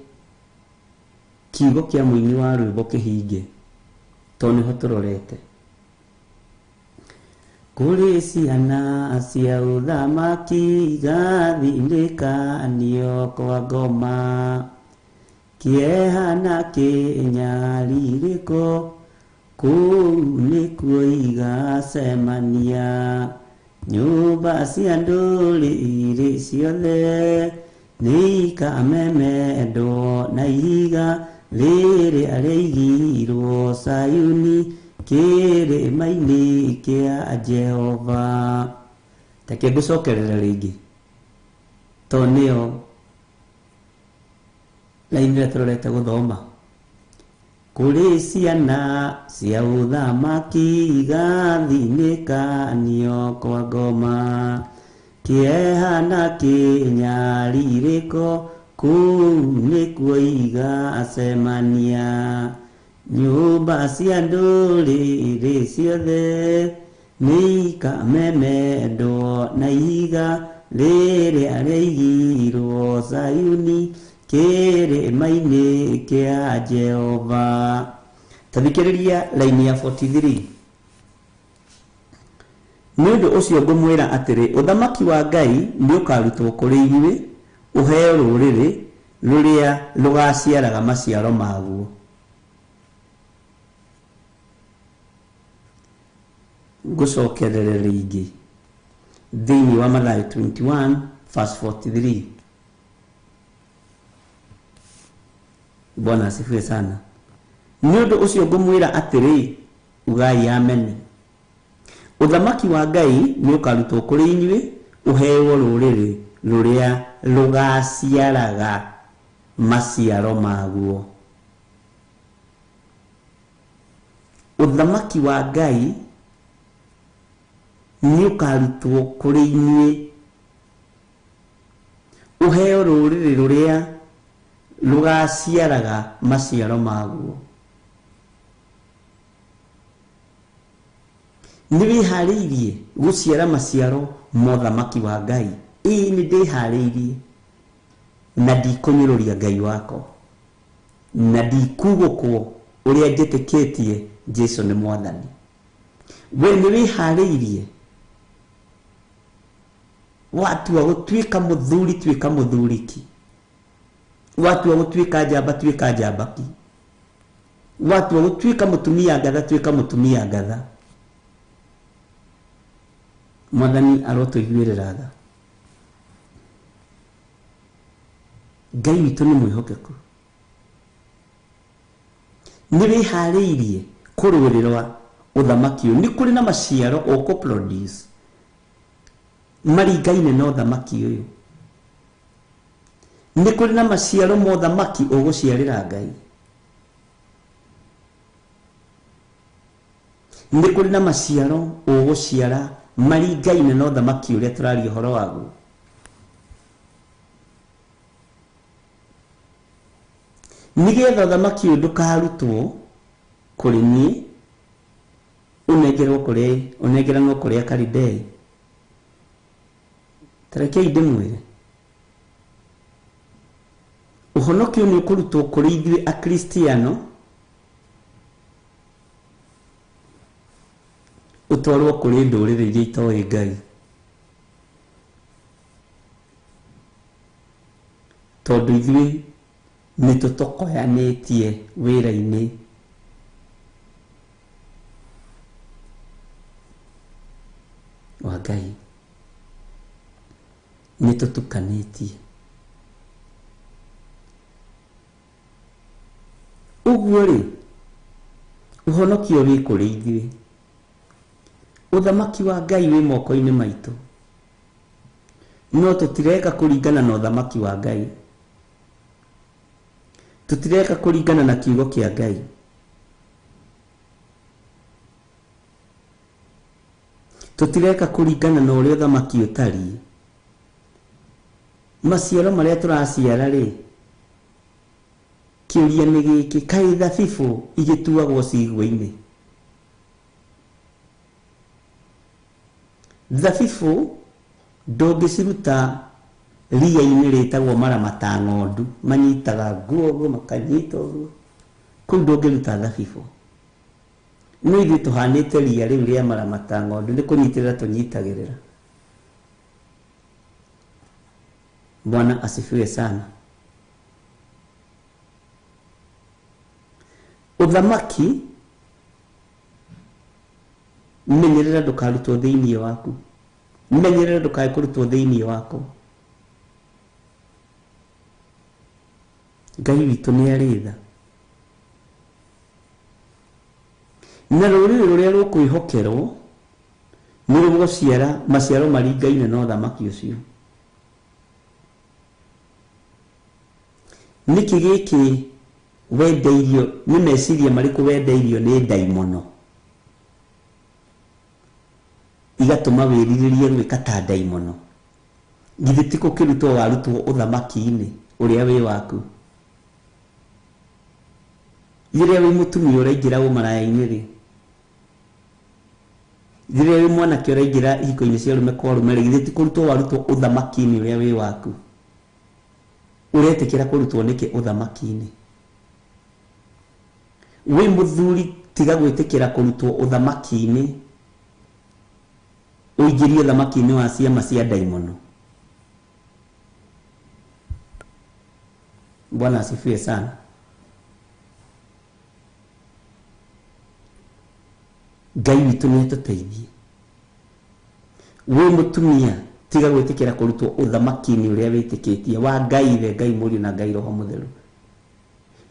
kiugo kĩa mũini wa rwĩmbo kĩhinge, tondũ nĩho tũrorete. Kũrĩ ciana cia ũthamaki igathindĩkanio kwa ngoma, kĩeha na kĩnyarirĩko kũu nĩkuo igacemania. Nyũmba cia ndũrĩrĩ ciothe nĩikamemendwo na ihiga rĩrĩa rĩigirwo Sayuni kĩrĩma-inĩ kĩa Jehova. Reke ngũcokerere rĩngĩ tondũ nĩyo raini ĩrĩa tũrorete gũthoma. Kũrĩ ciana cia ũthamaki igathinĩkanio kwa ngoma, kĩeha na kĩnyarirĩko kũu nĩkuo igacemania. Nyũmba cia ndũrĩrĩ ciothe nĩikamemendwo na ihiga rĩrĩa rĩigirwo Sayuni kĩrĩma-inĩ kĩa Jehova. Ta thikĩrĩria raini ya 43. Nĩ ũndũ ũcio ngũmwĩra atĩrĩ, ũthamaki wa Ngai nĩũkarutwo kũrĩ inyuĩ ũheo rũrĩrĩ rũrĩa rũgaciaraga maciaro maguo. Ngũcokerere rĩngĩ thĩinĩ wa Mathayo 21 verse 43. Bwana asifiwe sana. Nĩ ũndũ ũcio ngũmwĩra atĩrĩ, ugai ameni. Ũthamaki wa Ngai nĩũkarutwo kũrĩ inyuĩ ũheo rũrĩrĩ rũrĩa rũgaciaraga maciaro maguo. Ũthamaki wa Ngai nĩũkarutwo kũrĩ inyuĩ ũheo rũrĩrĩ rũrĩa rũgaciaraga maciaro maguo. Nĩ wĩharĩirie gũciara maciaro ma ũthamaki wa Ngai? Ĩĩ nĩ ndĩharĩirie, na ndikũnyũrũria Ngai wakwa, na ndikugũkwo ũrĩa njĩtĩkĩtie Jesu nĩ Mwathani. We nĩ wĩharĩirie? Watua gũtuĩka mũthuri, tuĩka mũthuriki. Watua gũtuĩka njamba, tuĩka njambaki. Watua gũtuĩka mũtumia ngatha, tuĩka mũtumia ngatha. Mwathani arotũiguĩrĩra tha. Ngai witũ nĩ mwĩhokeku. Nĩ wĩharĩirie kũrũĩrĩra ũthamaki ũyũ? Nĩ kũrĩ na maciaro ũkũ produce maringaine na ũthamaki ũyũ. Nĩ kũrĩ na maciaro ma ũthamaki ũgũciarĩra Ngai. Nĩ kũrĩ na maciaro ũgũciara maringaine na ũthamaki ũrĩa tũraria ũhoro waguo. Nĩgetha ũthamaki ũyũ ndũkarutwo kũrĩ niĩ, ũnengerwo kũrĩ, ũnengeranwo kũrĩ Akalidei. Ta rekei ndĩmwĩre, ũhonokio nĩ ũkũrutwo kũrĩ ithuĩ Akristiano ũtwarwo kũrĩ ndũrĩrĩ iria itoĩ Ngai. Tondũ ithuĩ nĩ tũtokoyanĩtie wĩra-inĩ wa Ngai, nĩ tũtukanĩtie. Ũguo rĩ, ũhonokio wĩ kũrĩ ithuĩ, ũthamaki wa Ngai wĩ moko-inĩ maitũ, no tũtireka kũringana na ũthamaki wa Ngai, tũtireka kũringana na kiugo kĩa Ngai. Tũtireka kũringana na ũrĩa ũthamaki ũtariĩ. Maciaro marĩa tũraciara rĩ, kĩũria nĩ gĩkĩ, kaĩ thabibũ igĩtuagwo cigua-inĩ? Thabibũ ndũngĩciruta ria-inĩ rĩtagwo maramata ng'ondu, manyitaga nguo ũguo makanyita ũguo, kũu ndũngĩruta thabibũ. No ithuĩ tũhanĩte ria rĩu rĩa maramata ng'ondu, nĩ kũnyitĩrĩra tũnyitagĩrĩra. Bwana asifiwe sana. Ũthamaki, menyerera ndũkarutwo thĩinĩ waku, menyerera ndũkae kũrutwo thĩinĩ waku. Ngai witũ nĩ arĩ tha, na rũrĩrĩ rũrĩa rũkwĩhokerwo nĩ rũgũciara maciaro maringaine na ũthamaki ũcio. Nĩkĩ gĩkĩ wendeirio? Nĩ meciria marĩkũ wendeirio nĩ ndaimono igatũma wĩrirĩrie gwĩka ta ndaimono? Githĩ ti gũkĩrutwo warutwo ũthamaki-inĩ ũrĩa wĩ waku? Rĩrĩa wĩ mũtumia ũraingĩra ũmaraya-inĩ rĩ, rĩrĩa wĩ mwanake ũraingĩra ihiko-inĩ cia arũme kwa arũme rĩ, githĩ ti kũrutwo warutwo ũthamaki-inĩ ũrĩa wĩ waku? Ũretĩkĩra kũrutwo nĩkĩ ũthamaki-inĩ? Wĩ mũthuri, tiga gwĩtĩkĩra kũrutwo ũthamaki-inĩ, ũingĩrie ũthamaki-inĩ wa ciama cia ndaimono. Bwana asifiwe sana. Ngai witũ nĩ atũteithie. Wĩ mũtumia, tiga gwĩtĩkĩra kũrutwo ũthamaki-inĩ ũrĩa wĩtĩkĩtie wa Ngai Ithe, Ngai Mũriũ na Ngai Roho Mũtheru.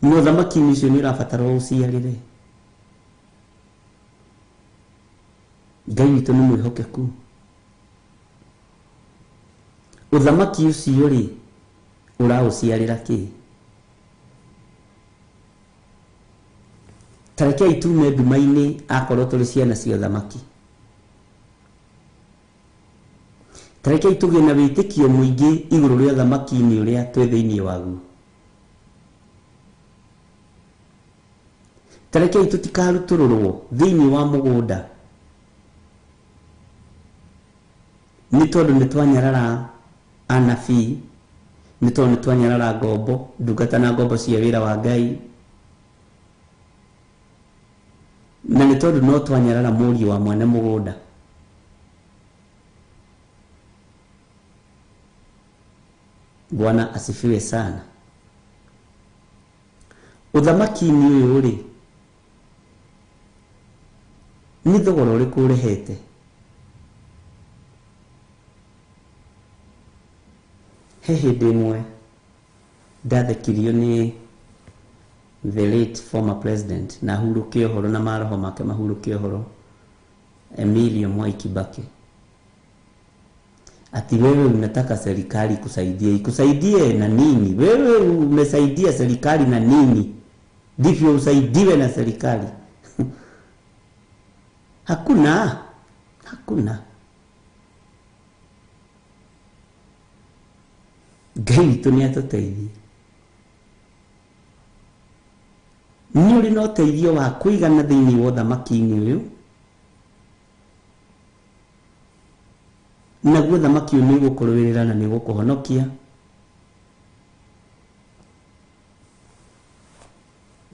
Na ũthamaki-inĩ ũcio nĩ ũrabatara ũciarĩre. Ngai witũ nĩ mwĩhokeku. Ũthamaki ũcio rĩ, ũraũciarĩra kĩ? Ta rekei tume nduma-inĩ akorwo tũrĩ ciana cia ũthamaki. Ta rekei tũgĩe na wĩtĩkio mũingĩ igũrũ rĩa ũthamaki-inĩ ũrĩa twĩ thĩinĩ waguo. Ta rekei tũtikarutũrũrwo thĩinĩ wa mũgũnda nĩ tondũ nĩ twanyarara anabii, nĩ tondũ nĩ twanyarara ngombo, ndungata na ngombo cia wĩra wa Ngai, na nĩ tondũ no twanyarara mũriũ wa mwene mũgũnda. Bwana asifiwe sana. Ũthamaki-inĩ ũyũ rĩ, nĩ thogora ũrĩkũ ũrehete? He hĩndĩ ĩmwe ndathekirio nĩ the late former president, na hurũke ũhoro na maroho make mahurũke ũhoro, Emilio Mwai Kibaki, ati wewe unataka serikali ikusaidie. Ikusaidie na nini? Wewe umesaidia serikali na nini? Ndivyo usaidiwe na serikali? Hakuna, hakuna. Ngai witũ nĩ atũteithie. Nĩ ũrĩ na ũteithio wa kũigana thĩinĩ wa ũthamaki-inĩ ũyũ, naguo ũthamaki ũyũ nĩ ũgũkũrũĩrĩra na nĩ ũgũkũhonokia,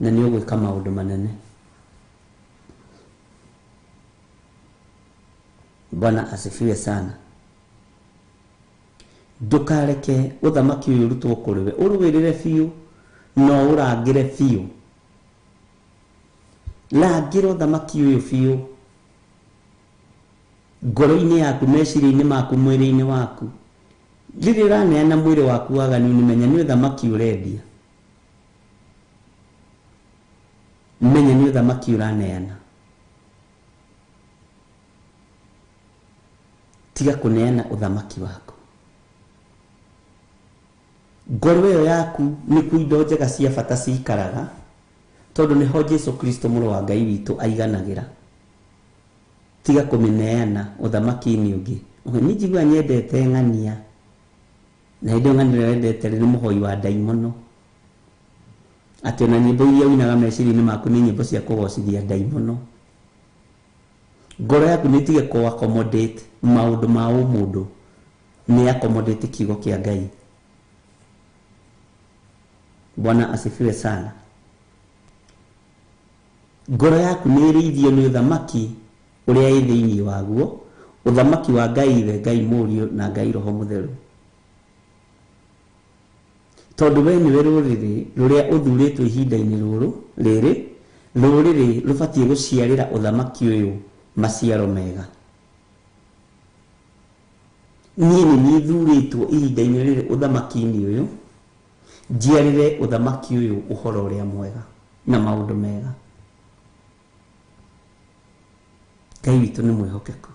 na nĩ ũgwĩka maũndũ manene. Bwana asifiwe sana. Ndũkareke ũthamaki ũyũ ũrutwo kũrĩ we, ũrũĩrĩre biũ na ũrangĩre biũ. Rangĩra ũthamaki ũyũ biũ ngoro-inĩ yaku, meciria-inĩ maku, mwĩrĩ-inĩ waku. Rĩrĩa ũraneana mwĩrĩ waku waganu, nĩ menya nĩ ũthamaki ũrendia, menya nĩ ũthamaki ũraneana. Tiga kũneana ũthamaki waku. Ngoro ĩyo yaku nĩkuo indo njega cia bata cikaraga, tondũ nĩho Jesu Kristo mũrũ wa Ngai witũ aiganagĩra. Tiga kũmĩneana ũthamaki-inĩ ũngĩ. Niĩ njiguaga nyendete ng'ania, na hĩndĩ ĩyo ng'ania ĩrĩa wendete rĩ, nĩ mũhoi wa ndaimono. Atĩ ona nyĩmbo iria ũinaga meciria-inĩ maku nĩ nyĩmbo cia kũgocithia ndaimono. Ngoro yaku nĩ ĩtige kũ accommodate maũndũ ma ũmũndũ, nĩ accommodate kiugo kĩa Ngai. Bwana asifiwe sana. Ngoro yaku nĩ ĩrĩithio nĩ ũthamaki ũrĩa ĩ thĩinĩ waguo, ũthamaki wa Ngai Ithe, Ngai Mũriũ na Ngai Roho Mũtheru. Tondũ we nĩwe rũrĩrĩ rũrĩa ũthurĩtwo ihinda-inĩ rũrũ rĩrĩ, rũrĩrĩ rũbatiĩ gũciarĩra ũthamaki ũyũ maciaro mega. Niĩ nĩ niĩ thurĩtwo ihinda-inĩ rĩrĩ ũthamaki-inĩ ũyũ, njiarĩre ũthamaki ũyũ ũhoro ũrĩa mwega na maũndũ mega. Ngai witũ nĩ mwĩhokeku.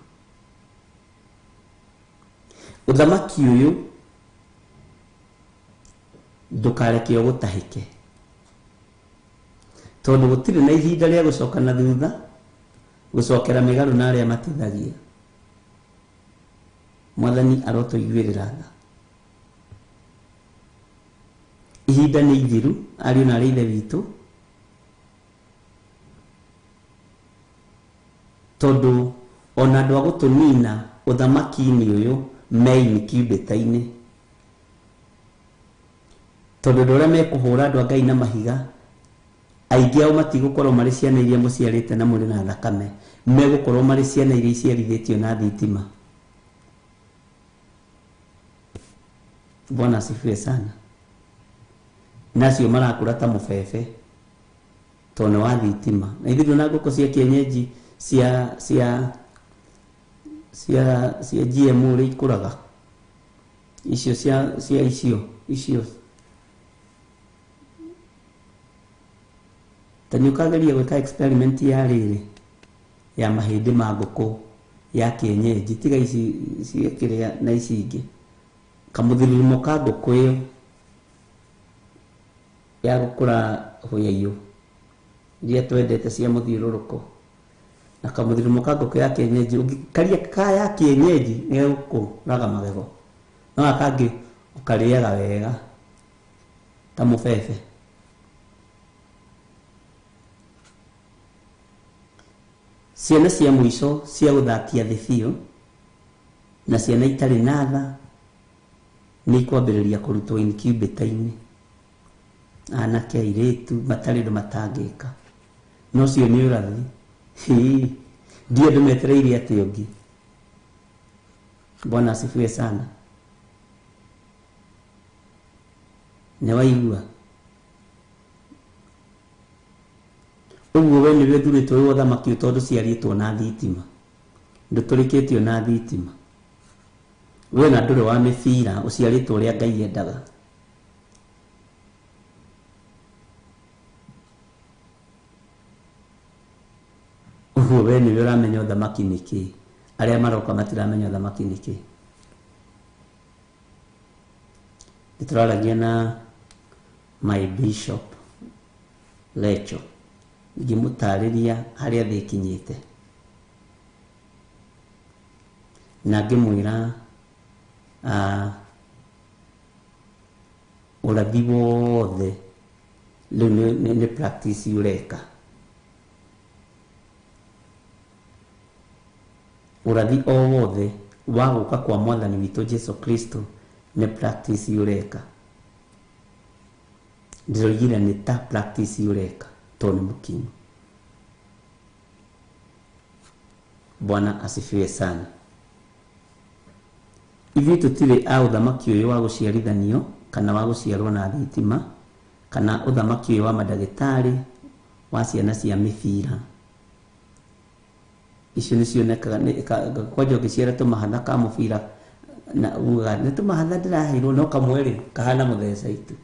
Ũthamaki ũyũ ndũkareke ũgũtahĩke, tondũ gũtirĩ na ihinda rĩa gũcoka na thutha, gũcokera mĩgarũ na arĩa matithagia. Mwathani arotũiguĩrĩra tha. Ihinda nĩ ithiru, ariũ na arĩ ithe witũ, tondũ ona andũ a gũtũnina ũthamaki-inĩ ũyũ me incubator-inĩ. Tondũ andũ arĩa mekũhũra andũ a Ngai na mahiga, aingĩ ao matigũkorwo marĩ ciana iria mũciarĩte na mũrĩ na thakame, megũkorwo marĩ ciana iria iciarithĩtio na thitima. Bwana asifiwe sana. Nacio marakũra ta mũbebe tondũ nĩ wa thitima. Na ithuĩ na ngũkũ cia kienyeji cia cia cia cia GMO ũrĩa ikũraga, icio cia cia icio icio ta nĩ ũkageria gwĩka experiment ya rĩrĩ ya mahĩndĩ ma ngũkũ ya kienyeji, tiga ici cia kĩrĩa na ici ingĩ. Kamũthirirumo ka ngũkũ ĩyo ya gũkũra hũyaiyũ iria twendete cia mũthiũrũrũko, na kamũthirurumo ka ngũkũ ya kienyeji, ũngĩkaria ka ya kienyeji nĩ gegũkũraga magego, no gaka kangĩ ũkarĩaga wega ta mũbebe. Ciana cia mũico cia gũthatia thĩ biũ na ciana itarĩ na tha nĩ ikwambĩrĩria kũrutwo incubator-inĩ. Anake airĩtu matarĩ ũndũ matangĩka, no ũcio nĩ ũrathi. Ndiĩ andũ metereire atĩ ũngĩ. Bwana asifiwe sana. Nĩ waigua ũguo? We nĩwe ũthurĩtwo wĩ ũthamaki tondũ ciarĩtwo na thitima, ndũtũrĩkĩtio na thitima. We na ndũrĩ wa mĩbira, ũciarĩtwo ũrĩa Ngai endaga. Ũguo we nĩwe ũramenya ũthamaki nĩ kĩĩ, arĩa maroka matiramenya ũthamaki nĩ kĩĩ. Nĩ tũraragia na my bishop Lecho, ngĩmũtarĩria harĩa thĩ ĩkinyĩte, na ngĩmwĩra ũrathi wothe rĩu nĩ practice ũreka. Ũrathi o wothe wa gũka kwa mwathani witũ Jesu Kristo nĩ practice ũreka. Ndĩroigire nĩ ta practice ũreka tondũ nĩ mũkinyu. Bwana asifiwe sana. Ithuĩ tũtirĩ a ũthamaki ũyũ wa gũciarithanio kana wa gũciarwo na thitima kana ũthamaki ũyũ wa mandagĩtarĩ wa ciana cia mĩbira. Icio nĩ cionekaga kwanja ũngĩciara tũmahatha ka mũbira na ugaga nĩ tũmahatha ndĩraheirwo no kamwe rĩ kahana mũtheca itu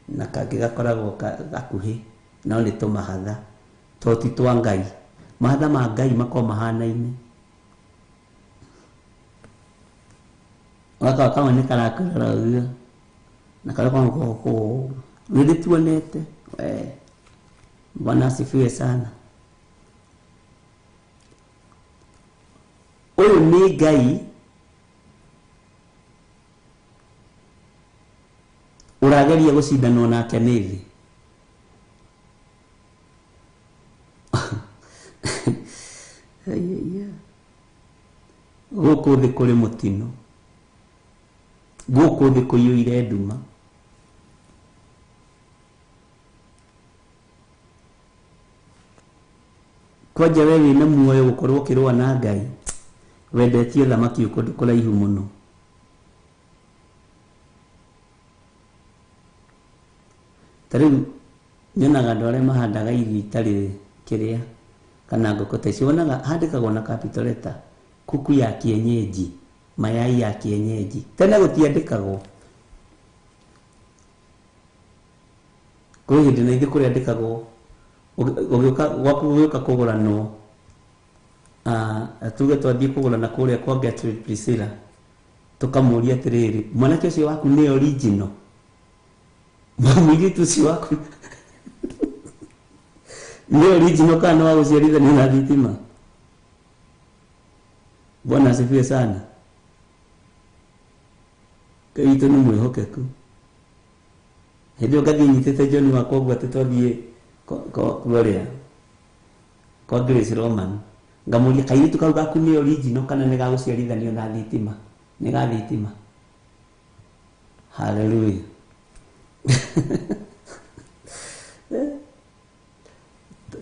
na kangĩ gakoragwo gakuhĩ no nĩ tũmahatha to ti twa Ngai. Mahatha ma Ngai makoragwo mahanaine. Gaka kamwe nĩ karakwĩrora ũguo na karĩa kamwe goko nĩ ndĩtuonete. Bwana asifiwe sana. Ũyũ nĩ Ngai ũrageria gũcindanwo nake nĩ thĩ. Gũkũ thĩ kũrĩ mũtino, gũkũ thĩ kũiyũire nduma. Kwanja we wĩna muoyo gũkorwo ũkĩrũa na Ngai, wendetie ũthamaki kũndũ kũraihu mũno. Ta rĩu nyonaga andũ arĩa mahandaga irio itarĩ kĩrĩa kana ngũkũ ta icio, wonaga handĩkagwo na capital letter kuku ya kienyeji, mayai ya kienyeji. Tene gũtiandĩkagwo. Kwĩ hĩndĩ na ithuĩ kũrĩandĩkagwo ũgĩũka gwaku gũgĩũka kũgũranwo, tuge twathiĩ kũgũrana kũrĩa kwa Gertrude Priscilla, tũkamũria atĩrĩrĩ, mwanake ũcio waku nĩ original? Mũirĩtu ũcio waku nĩ original kana nĩ wa gũciarithanio na thitima? Bwana asifiwe sana. Ngai witũ nĩ mwĩhokeku. Hĩndĩ ĩyo ngathiĩ nyitĩte John wakwa ũguo atĩ twathiĩ kũrĩa kwa Grace Roman, ngamũria kairĩtu kau gaku nĩ original kana nĩ gagũciarithanio na thitima? Nĩ ga thitima. Hallelujah.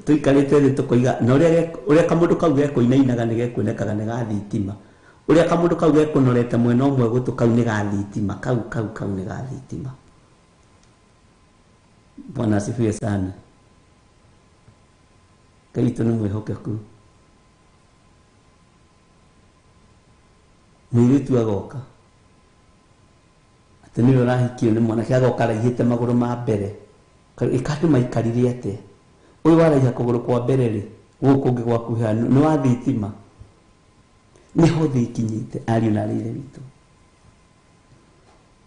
Tũikarĩte thĩ tũkoiga na ũrĩa kamũndũ kau gekũinainaga nĩ gekuonekaga nĩ ga thitima, ũrĩa kamũndũ kau gekũnorete mwena ũmwe gũtũ kau nĩ ga thitima, kau kau kau nĩ ga thitima. Bwana asifiwe sana. Ngai witũ nĩ mwĩhokeku. Mũirĩtu agoka atĩ nĩwe ũrahikio nĩ mwanake, agoka araihĩte magũrũ ma mbere. Ĩka andũ maikarire atĩa? Ũyũ waraiha kũgũrũ kwa mbere rĩ, gũkũ kũngĩ gwakuhĩha nĩ wa thitima. Nĩho thĩ ikinyĩte ariũ na aarĩ a Ithe witũ.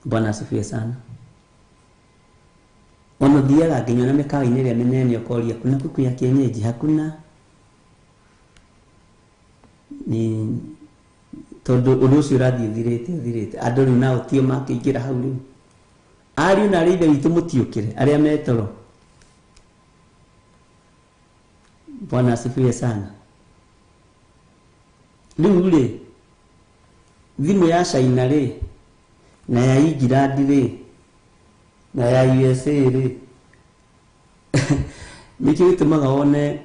Bwana asifiwe sana. Ona ũthiaga nginya na mĩkawa-inĩ ĩrĩa mĩnene ũkoria kuna kuku ya kienyeji? Hakuna. Ni tondũ ũndũ ũcio ũrathiĩ ũthirĩte ũthirĩte, andũ rĩu nao tio makĩingĩra hau rĩu. Ariũ na aarĩ a Ithe witũ mũtiũkĩre arĩa metoro. Bwana asifiwe sana. Rĩu rĩ, thimũ ya China rĩ na ya England rĩ na ya USA rĩ, nĩkĩo gĩtũmaga wone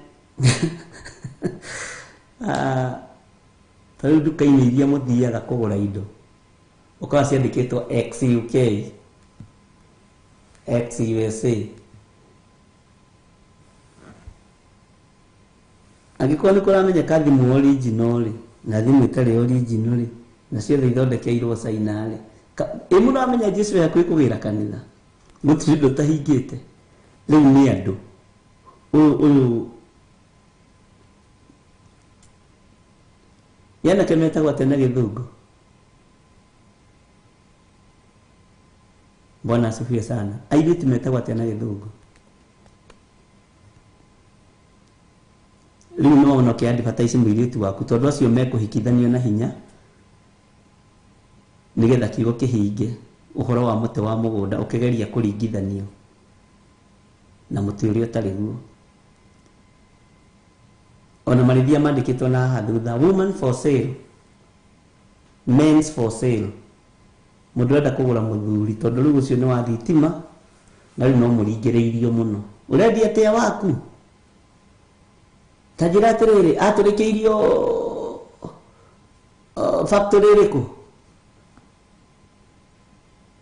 ta rĩu nduka-inĩ iria mũthiaga kũgũra indo ũkora ciandĩkĩtwo XUK, XUSA. Angĩkorwo nĩ kũramenyeka thimũ original rĩ na thimũ ĩtarĩ original rĩ na ciothe ithondekeirwo China rĩ, ĩ mũramenya Jesũ e hakuhĩ kũgĩra kanitha, gũtirĩ ũndũ ũtahingĩte. Rĩu nĩ andũ ũyũ nĩ anake metagwo atĩa na gĩthũngũ? Bwana asifiwe sana. Airĩtu metagwo atĩa na gĩthũngũ? Rĩu no wona ũkĩ advertise mũirĩtu waku tondũ acio mekũhikithanio na hinya nĩgetha kiugo kĩhinge ũhoro wa mũtĩ wa mũgũnda ũkĩgeria kũringithanio na mũtĩ ũrĩa ũtarĩ guo. Ona marĩthia mandĩkĩtwo na haha thutha, woman for sale, men's for sale. Mũndũ arenda kũgũra mũthuri tondũ rĩu ũcio nĩ wa thitima na rĩu no mũringĩrĩirio mũno. Ũrendia atĩa waku? Ta njĩra atĩrĩrĩ, atũrĩkĩirio factory ĩrĩkũ?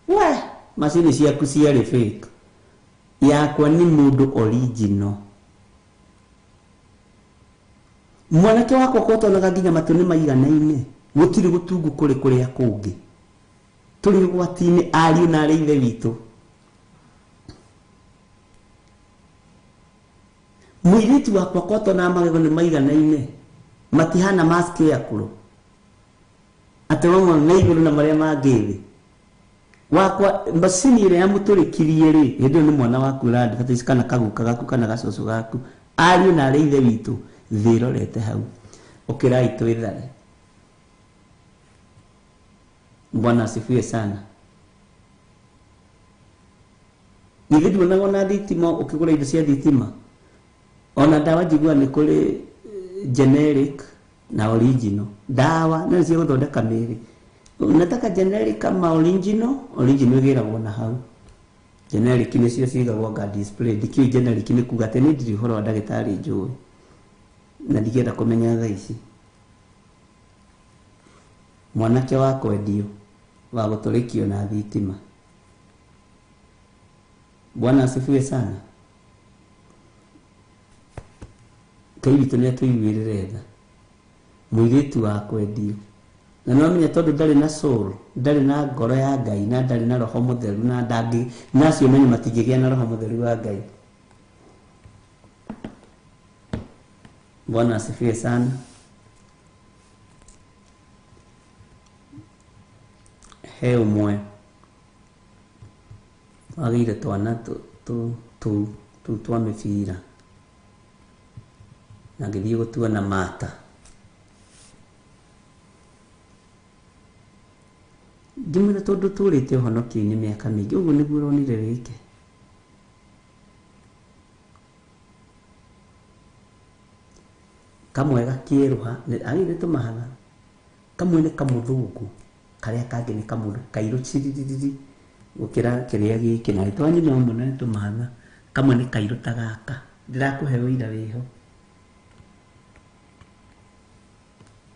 We macini ciaku ciarĩ fake, yakwa nĩ mũndũ original. Mwanake wakwa kotonaga nginya matũ nĩ maiganaine, gũtirĩ gũtungu kũrĩ kũrĩa kũngĩ. Tũrĩ ũgwati-inĩ ariũ na arĩ ithe witũ. Mũirĩtu wakwa kotonaga magego nĩ maiganaine, matihana mask ya kũrũ atĩ mamwe me igũrũ na marĩa mangĩ thĩ. Wakwa macini ĩrĩa yamũtũrĩkirie rĩ, hĩndĩ ĩyo nĩ mwana waku ũra-advertise kana kaguka gaku kana gacũcũ gaku. Ariũ na arĩ ithe witũ, thĩ ĩrorete hau. Ũkĩrai twĩthare. Bwana asifiwe sana. Githĩ nduonaga ona thitima ũkĩgũra indo cia thitima? Ona ndawa njiguaga nĩ kũrĩ generic na original. Ndawa nĩ cia gũthondeka mĩĩrĩ. Unataka generic kama original? Original ĩgĩragwo na hau. Generic nĩcio cigagwo nga display. Ndikĩũĩ generic nĩ kuga atĩ niĩ ndirĩ ũhoro wa ndagĩtarĩ njũĩ na ndingĩenda kũmenya thaa ici. Mwanake wa kwendio wa gũtũrĩkio na thitima. Bwana asifiwe sana. Ngai witũ nĩ atũiguĩrĩre tha. Mũirĩtu wa kwendio na no menya tondũ ndarĩ na soul, ndarĩ na ngoro ya Ngai na ndarĩ na roho mũtheru na ndangĩ, na acio menye matingĩgĩa na roho mũtheru wa Ngai. Bwana asifiwe sana. He ũmwe wagĩire twana tũu twa mĩbira na ngĩthiĩ gũtua na mata. Ngĩmwĩra tondũ tũrĩte ũhonokio-inĩ mĩaka mĩingĩ, ũguo nĩguo ũronire wĩke. Kamwe gakĩerũha, agĩire tũmahatha. Kamwe nĩ kamũthũngũ, karĩa kangĩ nĩ kamũndũ kairũ ciririri gũkĩra kĩrĩa gĩkĩ, na twa nyina ũmwe na nĩ tũmahatha. Kamwe nĩ kairũ ta gaka. Ndĩrakũhe ũira wĩho.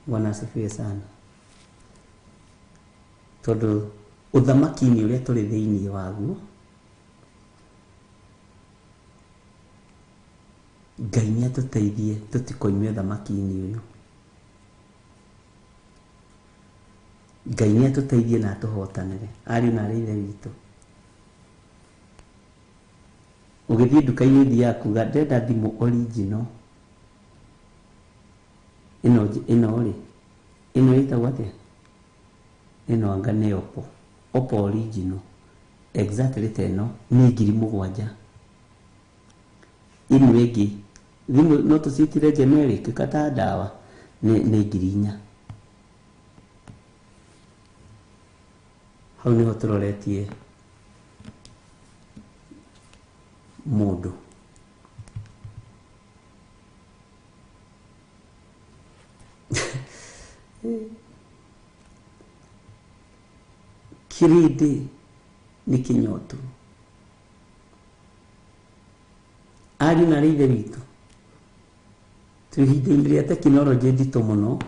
Bwana asifiwe sana. Tondũ ũthamaki-inĩ ũrĩa tũrĩ thĩinĩ waguo, Ngai nĩ atũteithie tũtikoime ũthamaki-inĩ ũyũ. Ngai nĩ atũteithie na atũhotanĩre ariũ na arĩ ithe witũ. Ũgĩthiĩ nduka-inĩ ũthiaga kuga ndĩrenda thimũ original. Ĩno ĩno rĩ, ĩno ĩtagwo atĩa? Ĩno anga nĩ Oppo. Oppo original. Exactly ta ĩno nĩ 7,000. Ĩno ĩngĩ thimũ no tũciĩtire generic kata ndawa nĩ 4,000. Hau nĩho tũroretie mũndũ. Kĩrĩndĩ nĩ kĩnyotu. Ariũ na arĩ ithe witũ, twĩ ihinda-inĩ rĩa tekinoronjĩ nditũ mũno,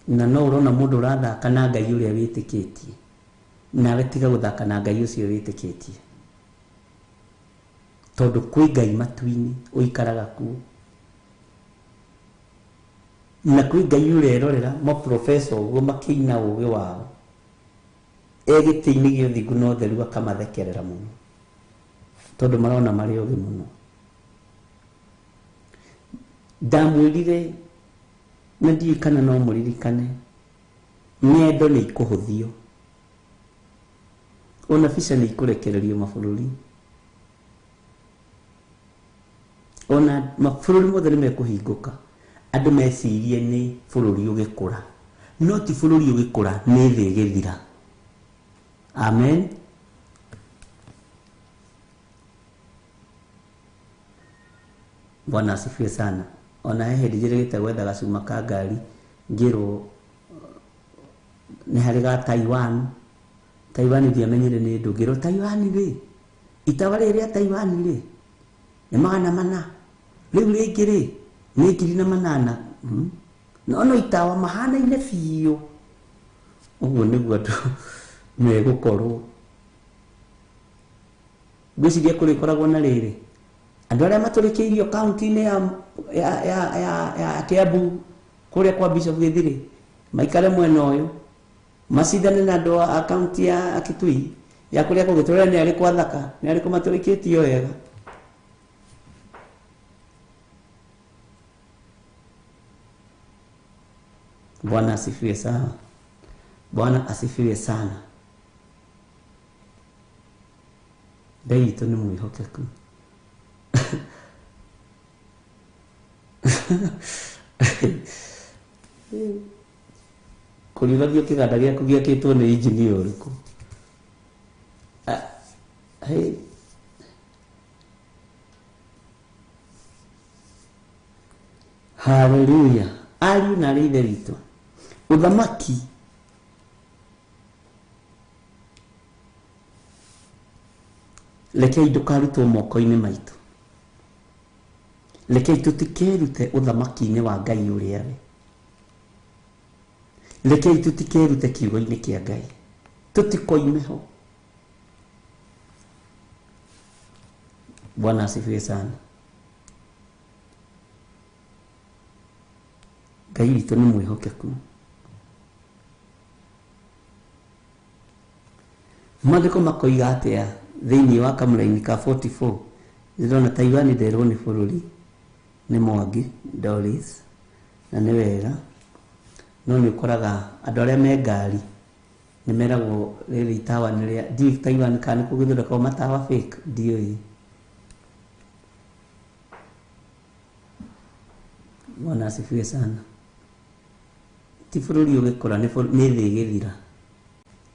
na no ũrona mũndũ ũrathaka na Ngai ũrĩa wĩtĩkĩtie, nawe tiga gũthaka na Ngai ũcio wĩtĩkĩtie, tondũ kwĩ Ngai matu-inĩ ũikaraga kuo, na kwĩ Ngai ũrerorera maprofesa ũguo makĩina ũgĩ wao e gĩtĩ-inĩ gĩa ũthingu na ũtheru akamathekerera mũno, tondũ marona marĩ ogĩ mũno. Ndamwĩrire na ndiũĩ kana no mũririkane, ng'endo nĩ ikũhũthio, ona bica nĩ ikũrekererio mabũrũri, ona mabũrũri mothe nĩ mekũhingũka. Andũ mecirie nĩ bũrũri ũgĩkũra, no ti bũrũri ũgĩkũra, nĩ thĩ ĩgĩthira. Amen. Bwana asifiwe sana. Ona he hĩndĩ njĩrĩgĩte gwetha gacuma ka ngari, ngĩrwo nĩ harĩ ga Taiwan. Taiwan ndiamenyire nĩ ndũ, ngĩrwo Taiwan rĩ, itawa rĩrĩ rĩa Taiwan rĩ nĩ 400, rĩu rĩngĩ rĩ nĩ 8,000. No no itawa mahanaine biũ. Ũguo nĩguo andũ megũkorwo. Ngwĩciria kũrĩkoragwo na rĩrĩ, andũ arĩa matũrĩkĩirio kaunti-inĩ ya Kiambu kũrĩa kwa Bishop Gĩthirĩ maikare mwena ũyũ, macindane na andũ a kaunti ya Kitui ya kũrĩa kũngĩ, tũrore nĩ arĩkũ athaka, nĩ arĩkũ matũrĩkĩtio wega. Bwana asifiwe sana. Bwana asifiwe sana. Ngai witũ nĩ mwĩhokeku. Kũriũragio kĩganda gĩaku gĩakĩtwo nĩ injinia ũrĩkũ? Hey. Haleluya. Ariũ na arĩ ithe witũ, ũthamaki rekei ndũkarutwo moko-inĩ maitũ, rekei tũtikerute ũthamaki-inĩ wa Ngai ũrĩa we, rekei tũtikerute kiugo-inĩ kĩa Ngai, tũtikoime ho. Bwana asifiwe sana. Ngai witũ nĩ mwĩhokeku. Maandĩko makoiga atĩa thĩinĩ wa kamũraini ka 44? Ndĩrona Taiwan nderwo nĩ bũrũri nĩ Mwangi Doris, na nĩ wega, no nĩ ũkoraga andũ arĩa me ngari nĩ meragwo rĩrĩ itawa nĩ rĩa, ndiũĩ Taiwan kana nĩ kũgĩthondekwo matawa fake, ndiũĩ. Bwana asifiwe sana. Ti bũrũri ũgĩkũra, nĩ thĩ ĩgĩthira.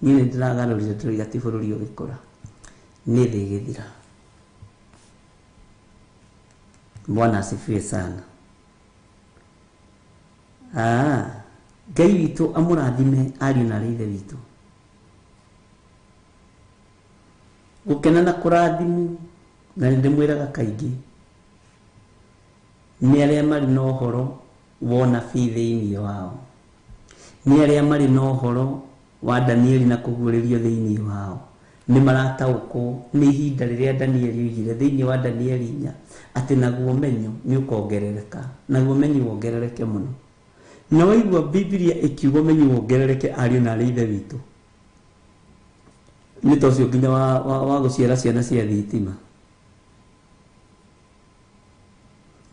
Niĩ nĩ ndĩragarũrire ndĩroiga ti bũrũri ũgĩkũra, nĩ thĩ ĩgĩthira. Bwana asifiwe sana. Ngai witũ amũrathime ariũ na arĩ ithe witũ. Gũkena na kũrathimu, na nĩ ndĩmwĩraga kaingĩ, nĩ arĩa marĩ na ũhoro wa ũnabii thĩinĩ wao, nĩ arĩa marĩ na ũhoro wa Danieli na kũguũrĩrio thĩinĩ wao, nĩ marataũkwo nĩ ihinda rĩrĩa Danieli oigire thĩinĩ wa Danieli 4 atĩ naguo ũmenyo nĩ ũkongerereka, naguo ũmenyo wongerereke mũno. Na waigua Bibilia ĩkiuga ũmenyo wongerereke ariũ na arĩ ithe witũ, nĩ ta ũcio nginya wa gũciara ciana cia thitima.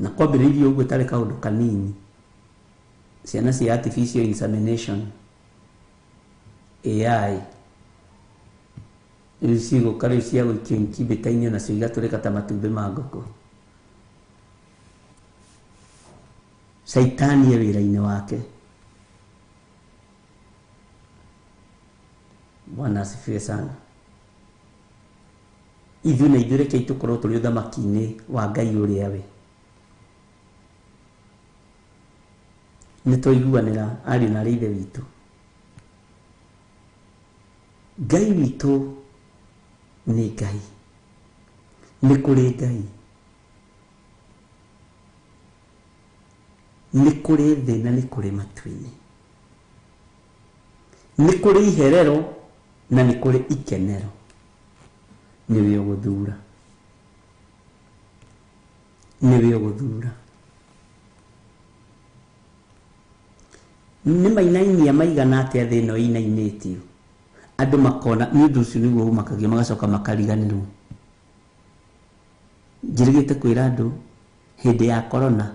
Na kwambĩrĩirie ũguo ĩtarĩ kaũndũ kanini, ciana cia artificial insemination AI rĩu cigũka rĩu cia gũikio incubator-inĩ nacio igatũrĩka ta matumbĩ ma ngũkũ. Caitani e wĩra-inĩ wake. Bwana asifiwe sana. Ithuĩ na ithuĩ rekei tũkorwo tũrĩ ũthamaki-inĩ wa Ngai ũrĩa we. Nĩ twaiguanĩra ariũ na arĩ ithe witũ. Ngai witũ nĩ Ngai, nĩ kũrĩ Ngai, nĩ kũrĩ thĩ na nĩ kũrĩ matu-inĩ, nĩ kũrĩ iherero na nĩ kũrĩ ikenero. Nĩwe ũgũthura, nĩwe ũgũthura. Nĩ mainainia maigana atĩa thĩ ĩno ĩinainĩtio, andũ makona nĩ ũndũ ũcio nĩguo ũmakagia, magacoka makariganĩrwo. Njĩrĩgĩte kwĩra andũ hĩndĩ ya corona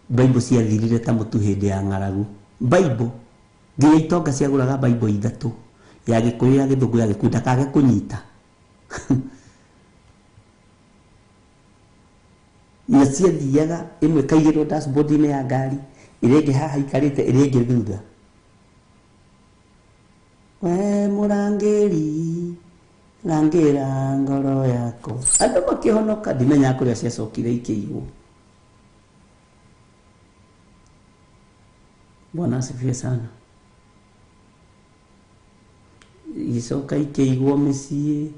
Bible ciathirire ta mũtu hĩndĩ ya ng'aragu. Bible nginya itonga ciagũraga Bible 3, ya Gĩkũyũ, ya Gĩthũngũ, ya Gĩkũyũ, ndakage kũnyita. Na ciathiaga ĩmwe ĩkaigĩrwo dashboard-inĩ ya ngari, ĩrĩa ĩngĩ haha ikarĩte, ĩrĩa ĩngĩ thutha. We mũrangĩri, rangĩra ngoro yakwa. Andũ makĩhonoka, ndimenyaga kũrĩa ciacokire ikĩigwo. Bwana asifiwe sana. Igĩcoka ikĩigwo mĩciĩ,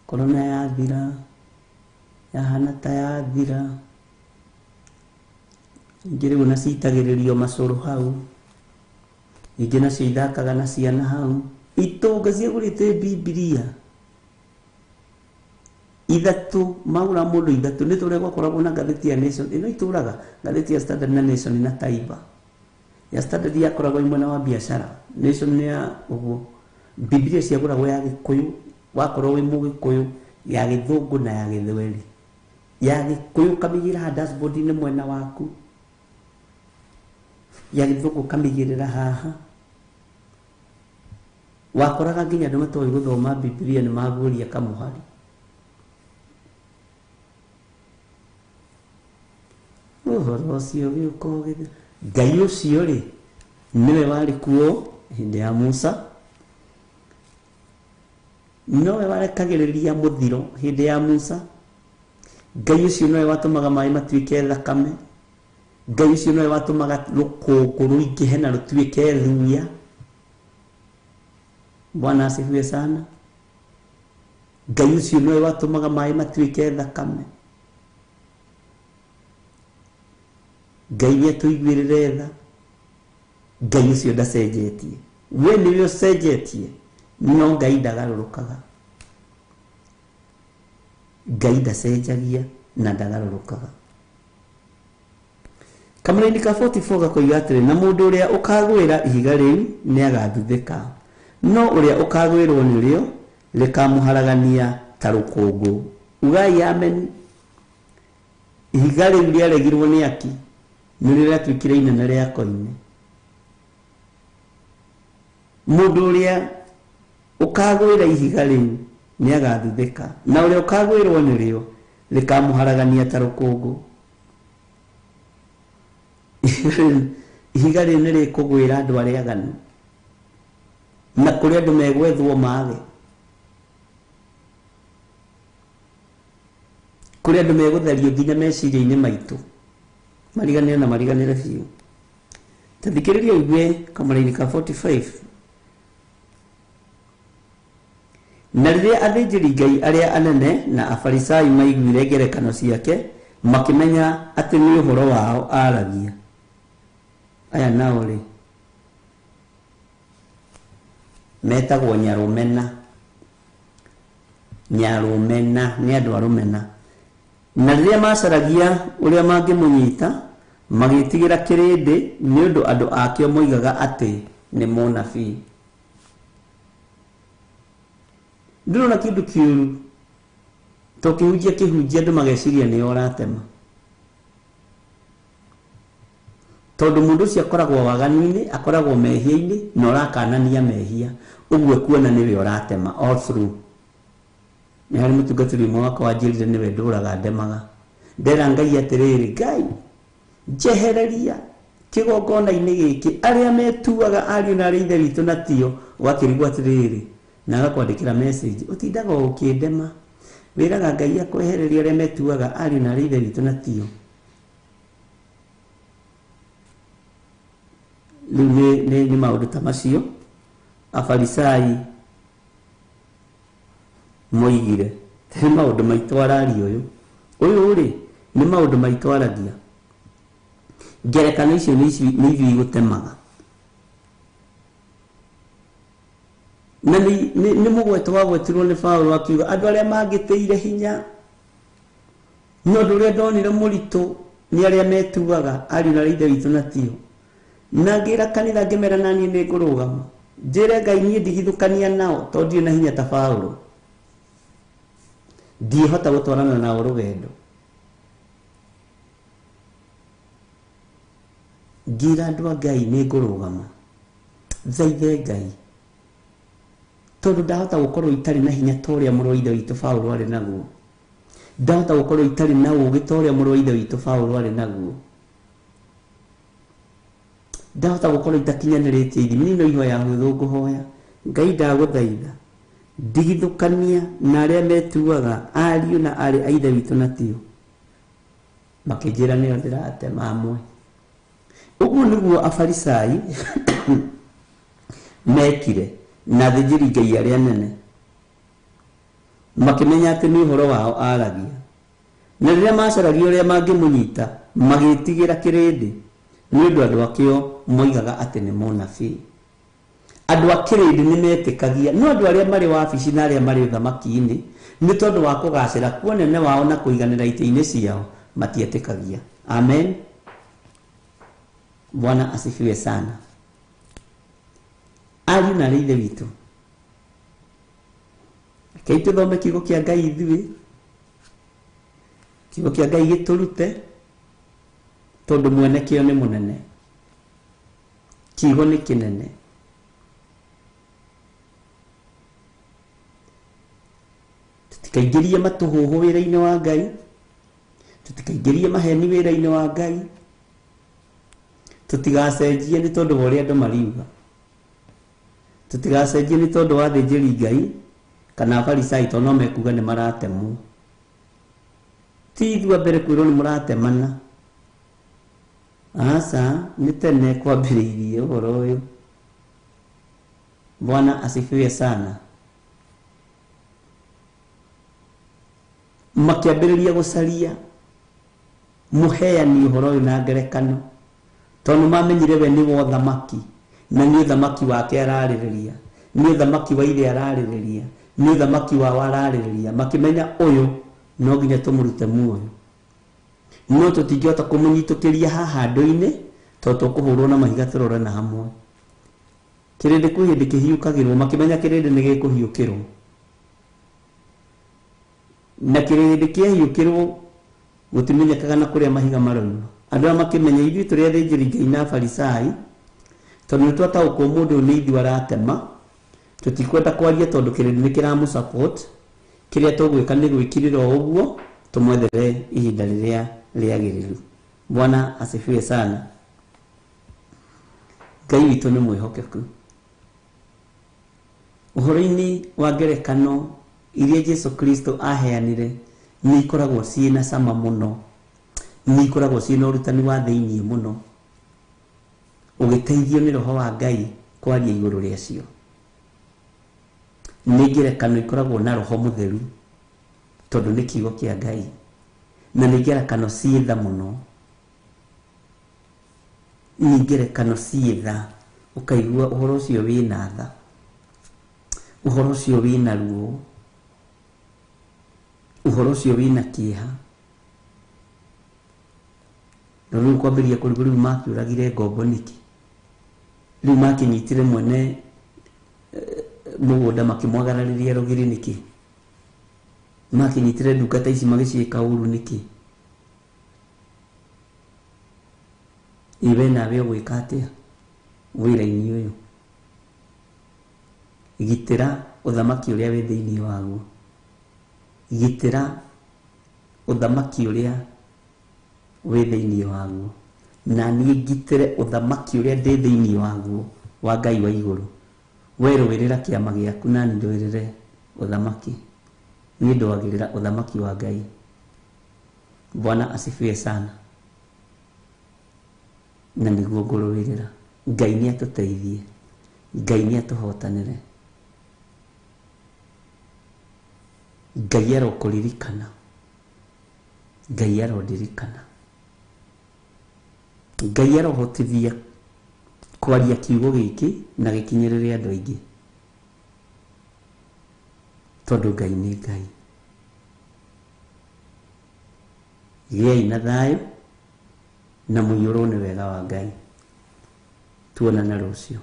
corona yathira, yahana ta yathira. Ingĩ rĩu na citagĩrĩrio macũrũ hau. Ingĩ nacio ithakaga na ciana hau. Itonga ciagũrĩte Bibilia ithatũ, magũra mũndũ ithatũ. Nĩ tũrĩa gwakoragwo na ngathĩti ya Nation ĩno itũraga, ngathĩti ya Standard na Nation na Taiba. Ya Standard yakoragwo mwena wa biacara, Nation nĩ ya ũguo. Bibilia ciagũragwo ya Gĩkũyũ, wakorwo wĩ Mũgĩkũyũ, ya Gĩthũngũ na ya Gĩthweri. Ya Gĩkũyũ ũkamĩigĩra haha dashboard-inĩ mwena waku, ya Gĩthũngũ ũkamĩigĩrĩra haha. Wakoraga nginya andũ matoĩ gũthoma Bibilia nĩ maguũria kamũhari. Ũhoro ũcio ũgĩũka ũgĩthira. Ngai ũcio rĩ, nĩwe warĩ kuo hĩndĩ ya Musa, nowe warekagĩrĩria mũthiro hĩndĩ ya Musa. Ngai ũcio nowe watũmaga maĩ matuĩke thakame. Ngai ũcio nowe watũmaga rũkũngũ rũingĩhe na rũtuĩke thuya. Bwana asifiwe sana. Ngai ũcio nowe watũmaga maĩ matuĩke thakame. Ngai nĩ atũiguĩrĩre tha. Ngai ũcio ndacenjetie. We nĩwe ũcenjetie, no Ngai ndagarũrũkaga. Ngai ndacenjagia na ndagarũrũkaga. Kamũraini ka 44 gakoiga atĩrĩ, na mũndũ ũrĩa ũkagwĩra ihiga rĩu nĩ agathuthĩka, no ũrĩa ũkagwĩrwo nĩrĩo rĩkamũharagania ta rũkũngũ. Ugai amen. Ihiga rĩu rĩaregirwo nĩ aki, nĩrĩo rĩatuĩkire inene rĩa koine. Mũndũ ũrĩa ũkagwĩra ihiga rĩu nĩ agathuthĩka, na ũrĩa ũkagwĩrwo nĩrĩo rĩkamũharagania ta rũkũngũ. Ihiga rĩu nĩ rĩkũgwĩra andũ arĩa aganu, na kũrĩ andũ megwethwo mage, kũrĩ andũ megũtherio nginya meciria-inĩ maitũ, mariganĩre na mariganĩre biũ. Ta thikĩrĩria ũigue kamũraini ka 45. Na rĩrĩa athĩnjĩri Ngai arĩa anene na Afarisai maiguire ngerekano ciake, makĩmenya atĩ nĩ ũhoro wao aaragia. Aya nao rĩ, metagwo nyarũmena. Nyarũmena nĩ andũ arũmena. Na rĩrĩa macaragia ũrĩa mangĩmũnyita, magĩtigĩra kĩrĩndĩ, nĩ ũndũ andũ akĩo moigaga atĩ nĩ mũnabii. Ndĩrona kĩndũ kĩũru to kĩhunjia kĩhunjia andũ mageciria nĩo ũratema, tondũ mũndũ ũcio akoragwo waganu-inĩ, akoragwo mehia-inĩ, na ũrakanania mehia, ũguo kuona nĩwe ũratema all through. Nĩ harĩ mũtungatĩri ũmwe wakwa wanjĩrire nĩwe ndũraga ndemaga. Ndera Ngai atĩrĩrĩ, Ngai njehereria kĩgongona-inĩ gĩkĩ arĩa metuaga ariũ na arĩa ithe witũ na tio. Ũgakĩrigwo atĩrĩrĩ, na agakwandĩkĩra message, ũtindaga o ũkĩndema, wĩraga Ngai akwehereria arĩa metuaga ariũ na arĩa ithe witũ na tio. Rĩu nĩ maũndũ ta macio Afarisai moigire. Nĩ maũndũ maitũ araria ũyũ. Ũyũ rĩ, nĩ maũndũ maitũ aragia. Ngerekano icio nĩ ithuĩ igũtemaga. Na nĩ mũgweto wagwetirwo nĩ Paũlũ akiuga andũ arĩa mangĩtĩire hinya, no ũndũ ũrĩa ndonire mũritũ nĩ arĩa metuaga ariũ na arĩa ithe witũ na tio. Na ngĩra kanitha ngĩmera naniĩ nĩ ngũrũgama, njĩre Ngai niĩ ndigithũkania nao tondũ ndirĩ na hinya ta Paũlũ, ndiĩhota gũtwarana nao rũgendo. Ngĩra andũ a Ngai nĩ ngũrũgama, thaithe Ngai, tondũ ndahota gũkorwo itarĩ na hinya ta ũrĩa mũrũ wa ithe witũ Paũlũ arĩ naguo, ndahota gũkorwo itarĩ na ũũgĩ ta ũrĩa mũrũ wa ithe witũ Paũlũ arĩ naguo, ndahota gũkorwo itakinyanĩrĩtie ithimi. Niĩ no ihoya hũthũ ngũhoya, Ngai ndagũthaitha ndigithũkania na arĩa metuaga ariũ na arĩ a ithe witũ na tio. Makĩnjĩra nĩo ndĩratema amwe. Ũguo nĩguo Afarisai mekire na athĩnjĩri Ngai arĩa anene, makĩmenya atĩ nĩ ũhoro wao aragia. Na rĩrĩa macaragia ũrĩa mangĩmũnyita, magĩtigĩra kĩrĩndĩ, nĩ ũndũ andũ akĩo moigaga atĩ nĩ mũnabii. Andũ a kĩrĩndĩ nĩ metĩkagia no andũ arĩa marĩ wabici na arĩa marĩ ũthamaki-inĩ nĩ tondũ wa kũgacĩra kuonene wao na kũiganĩra itĩ-inĩ ciao matietĩkagia. Amen. Bwana asifiwe sana. Ariũ na arĩ ithe witũ, rekei tũthome kiugo kĩa Ngai ithuĩ, kiugo kĩa Ngai gĩtũrute tondũ mwene kĩo nĩ mũnene, kiugo nĩ kĩnene. Tũtikaingĩrie matũhũhũ wĩra-inĩ wa Ngai, tũtikaingĩrie maheni wĩra-inĩ wa Ngai, tũtigacenjie nĩ tondũ wa ũrĩa andũ mariuga, tũtigacenjie nĩ tondũ wa athĩnjĩri Ngai kana Afarisai tondũ no mekuga nĩ maratemwo. Ti ithuĩ a mbere kwĩrwo nĩ mũratemana, aca, nĩ tene kwambĩrĩirie ũhoro ũyũ. Bwana asifiwe sana. Makĩambĩrĩria gũcaria mũheani ũhoro ũyũ na ngerekano tondũ mamenyire we nĩ wa ũthamaki na nĩ ũthamaki wake ararĩrĩria, nĩ ũthamaki wa ithe ararĩrĩria, nĩ ũthamaki wao ararĩrĩria. Makĩmenya ũyũ no nginya tũmũrute muoyo, no tũtingĩhota kũmũnyitũkĩria haha andũ-inĩ tondũ tũkũhũrwo na mahiga tũrore na hamwe. Kĩrĩndĩ kwĩ hĩndĩ kĩhiũkagĩrwo, makĩmenya kĩrĩndĩ nĩ gĩkũhiũkĩrwo, na kĩrĩndĩ kĩahiũkĩrwo gũtimenyekaga na kũrĩa mahiga marauma. Andũ aya makĩmenya ithuĩ tũrĩ athĩnjĩri Ngai na Afarisai tondũ nĩ twataũkwo mũndũ ũyũ nĩ ithuĩ aratema, tũtikwenda kwaria tondũ kĩrĩndĩ nĩ kĩramũ support. Kĩrĩa tũgwĩka nĩ gwĩkirĩra o ũguo tũmwethere ihinda rĩrĩa rĩagĩrĩru. Bwana asifiwe sana. Ngai witũ nĩ mwĩhokeku. Ũhoro-inĩ wa ngerekano iria Jesu Kristo aheanire nĩ ikoragwo ciĩna cama mũno, nĩ ikoragwo ciĩna ũrutani wa thĩiniĩ mũno, ũgĩteithio nĩ Roho wa Ngai kwaria igũrũ rĩacio. Nĩ ngerekano ikoragwo na Roho Mũtheru tondũ nĩ kiugo kĩa Ngai, na nĩ ngerekano ciĩ tha mũno, nĩ ngerekano ciĩ tha, ũkaigua ũhoro ũcio wĩna tha, ũhoro ũcio wĩna ruo, ũhoro ũcio wĩna kĩeha. Na rĩu kwambĩrĩria kũrigwo rĩu makĩũragire ngombo nĩkĩ, rĩu makĩnyitire mwene mũgũnda makĩmwagararĩria rũgiri nĩkĩ, makĩnyitire ndungata ici magĩciĩka ũru nĩkĩ. Iwe nawe ũgwĩka atĩa wĩra-inĩ ũyũ? Gitĩra ũthamaki ũrĩa wĩ thĩiniĩ waguo, gitĩra ũthamaki ũrĩa wĩ thĩiniĩ waguo, na niĩ ngitĩre ũthamaki ũrĩa ndĩ thĩiniĩ waguo wa Ngai wa igũrũ. We rũĩrĩra kĩama gĩaku na niĩ ndũĩrĩre ũthamaki, niĩ ndũagĩrĩra ũthamaki wa Ngai. Bwana asifiwe sana. Na nĩguo ngũrũĩrĩra. Ngai nĩ atũteithie, Ngai nĩ atũhotanĩre, Ngai arokũririkana, Ngai arondirikana, Ngai arohotithia kwaria kiugo gĩkĩ na gĩkinyĩrĩre andũ aingĩ, tondũ Ngai nĩ Ngai. Gĩai na thayũ na mũiyũrwo nĩ wega wa Ngai. Tuonana rũciũ.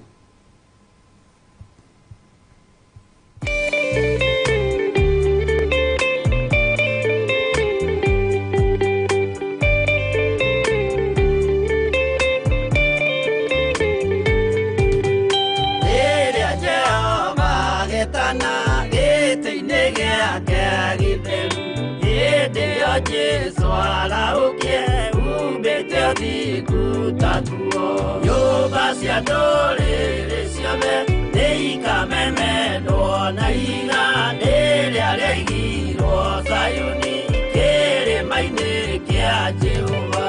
Rĩrĩa Jehova agetana gĩtĩ-inĩ gĩake gĩtheru, hĩndĩ ĩyo Jesũ arahũkie umbĩte ũthingu ta nguo. Nyũmba cia ndũrĩrĩ ciothe nĩikamemendwo na ihiga rĩrĩa rĩaigirwo Zayuni kĩrĩma-inĩ kĩa Jehova.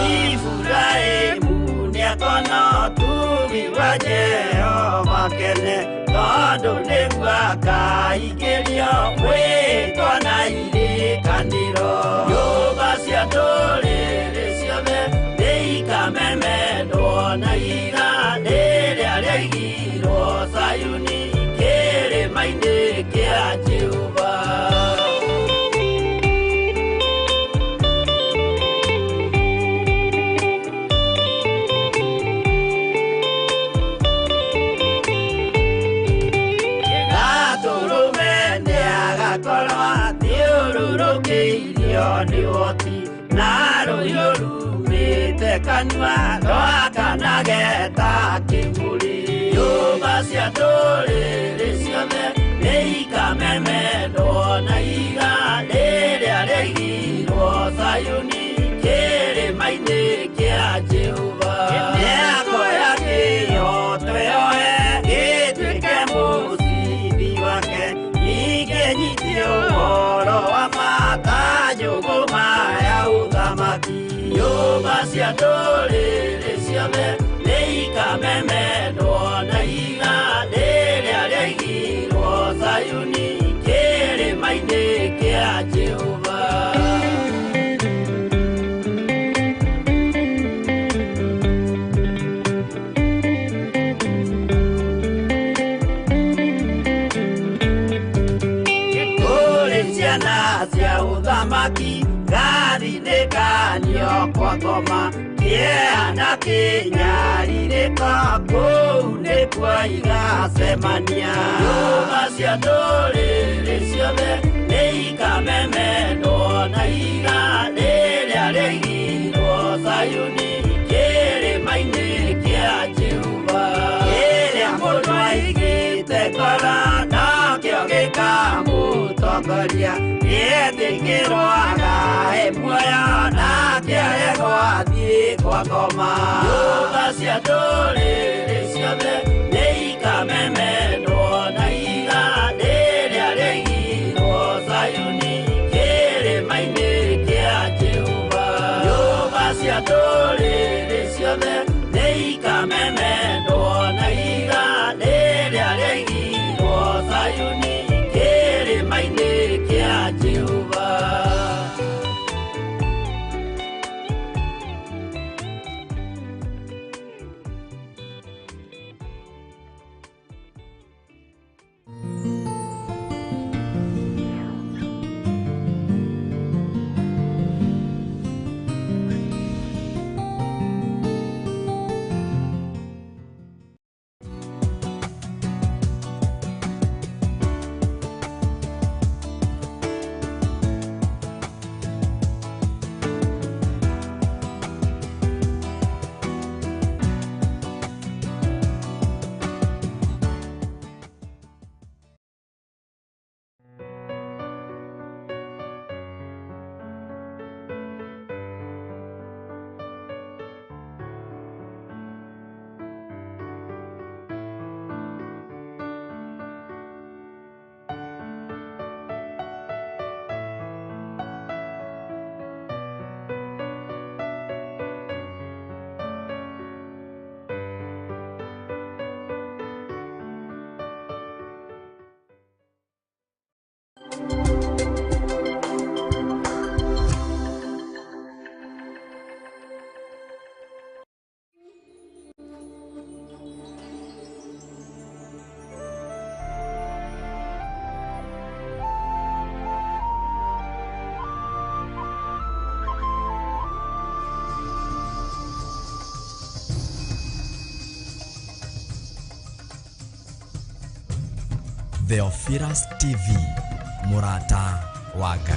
Iburahĩmu nĩakona ũtugi wa Jehova kene, tondũ nĩguo akaingĩrio mwĩtwa na irĩkanĩro. Nyũmba cia ndũrĩrĩ ciothe nĩikamemendwo na ihiga rĩrĩa rĩaigirwo rũiyũrĩirio nĩ ũhoti na rũhiũ rumĩte kanua rwakanage ta kĩmũrĩ. Nyũmba cia ndũrĩrĩ ciothe nĩikamemendwo na ihiga rĩrĩa rĩaigirwo Zayuni kĩrĩma-inĩ kĩa Jehova. Mĩako ya kĩhooto yoe ĩtuĩke mũcibi wake, ningĩ nyitie ũhoro wa ma ta njũgũma ya ũthamaki. Nyũmba cia ndũrĩrĩ ciothe nĩikamemendwo na ihiga rĩrĩa rĩaigirwo Zayuni kĩrĩma-inĩ kĩa Jehova. Kũrĩ ciana cia ũthamaki ngathinĩkanio kwa ngoma, kĩeha na kĩnyarirĩko kũu nĩkuo igacemania. Nyũmba cia ndũrĩrĩ ciothe nĩikamemendwo na ihiga rĩrĩa rĩaigirwo Zayuni kĩrĩma-inĩ kĩa Jehova. Kĩrĩa mũndũ aigĩte ngoro nokĩo gĩkamũtongoria, nĩetĩkĩrwo agae muoyo nake aregwo athiĩ kwa ngoma. Nyũmba cia ndũrĩrĩ ciothe nĩikamemendwo na ihiga rĩrĩa rĩaigirwo Zayuni kĩrĩma-inĩ kĩa Jehova. Nyũmba cia ndũrĩrĩ ciothe nĩikamemendwo na ihiga rĩrĩa rĩaigirwo Zayuni kĩrĩma-inĩ kĩa Jehova. Theophilus TV, mũrata wa Ngai.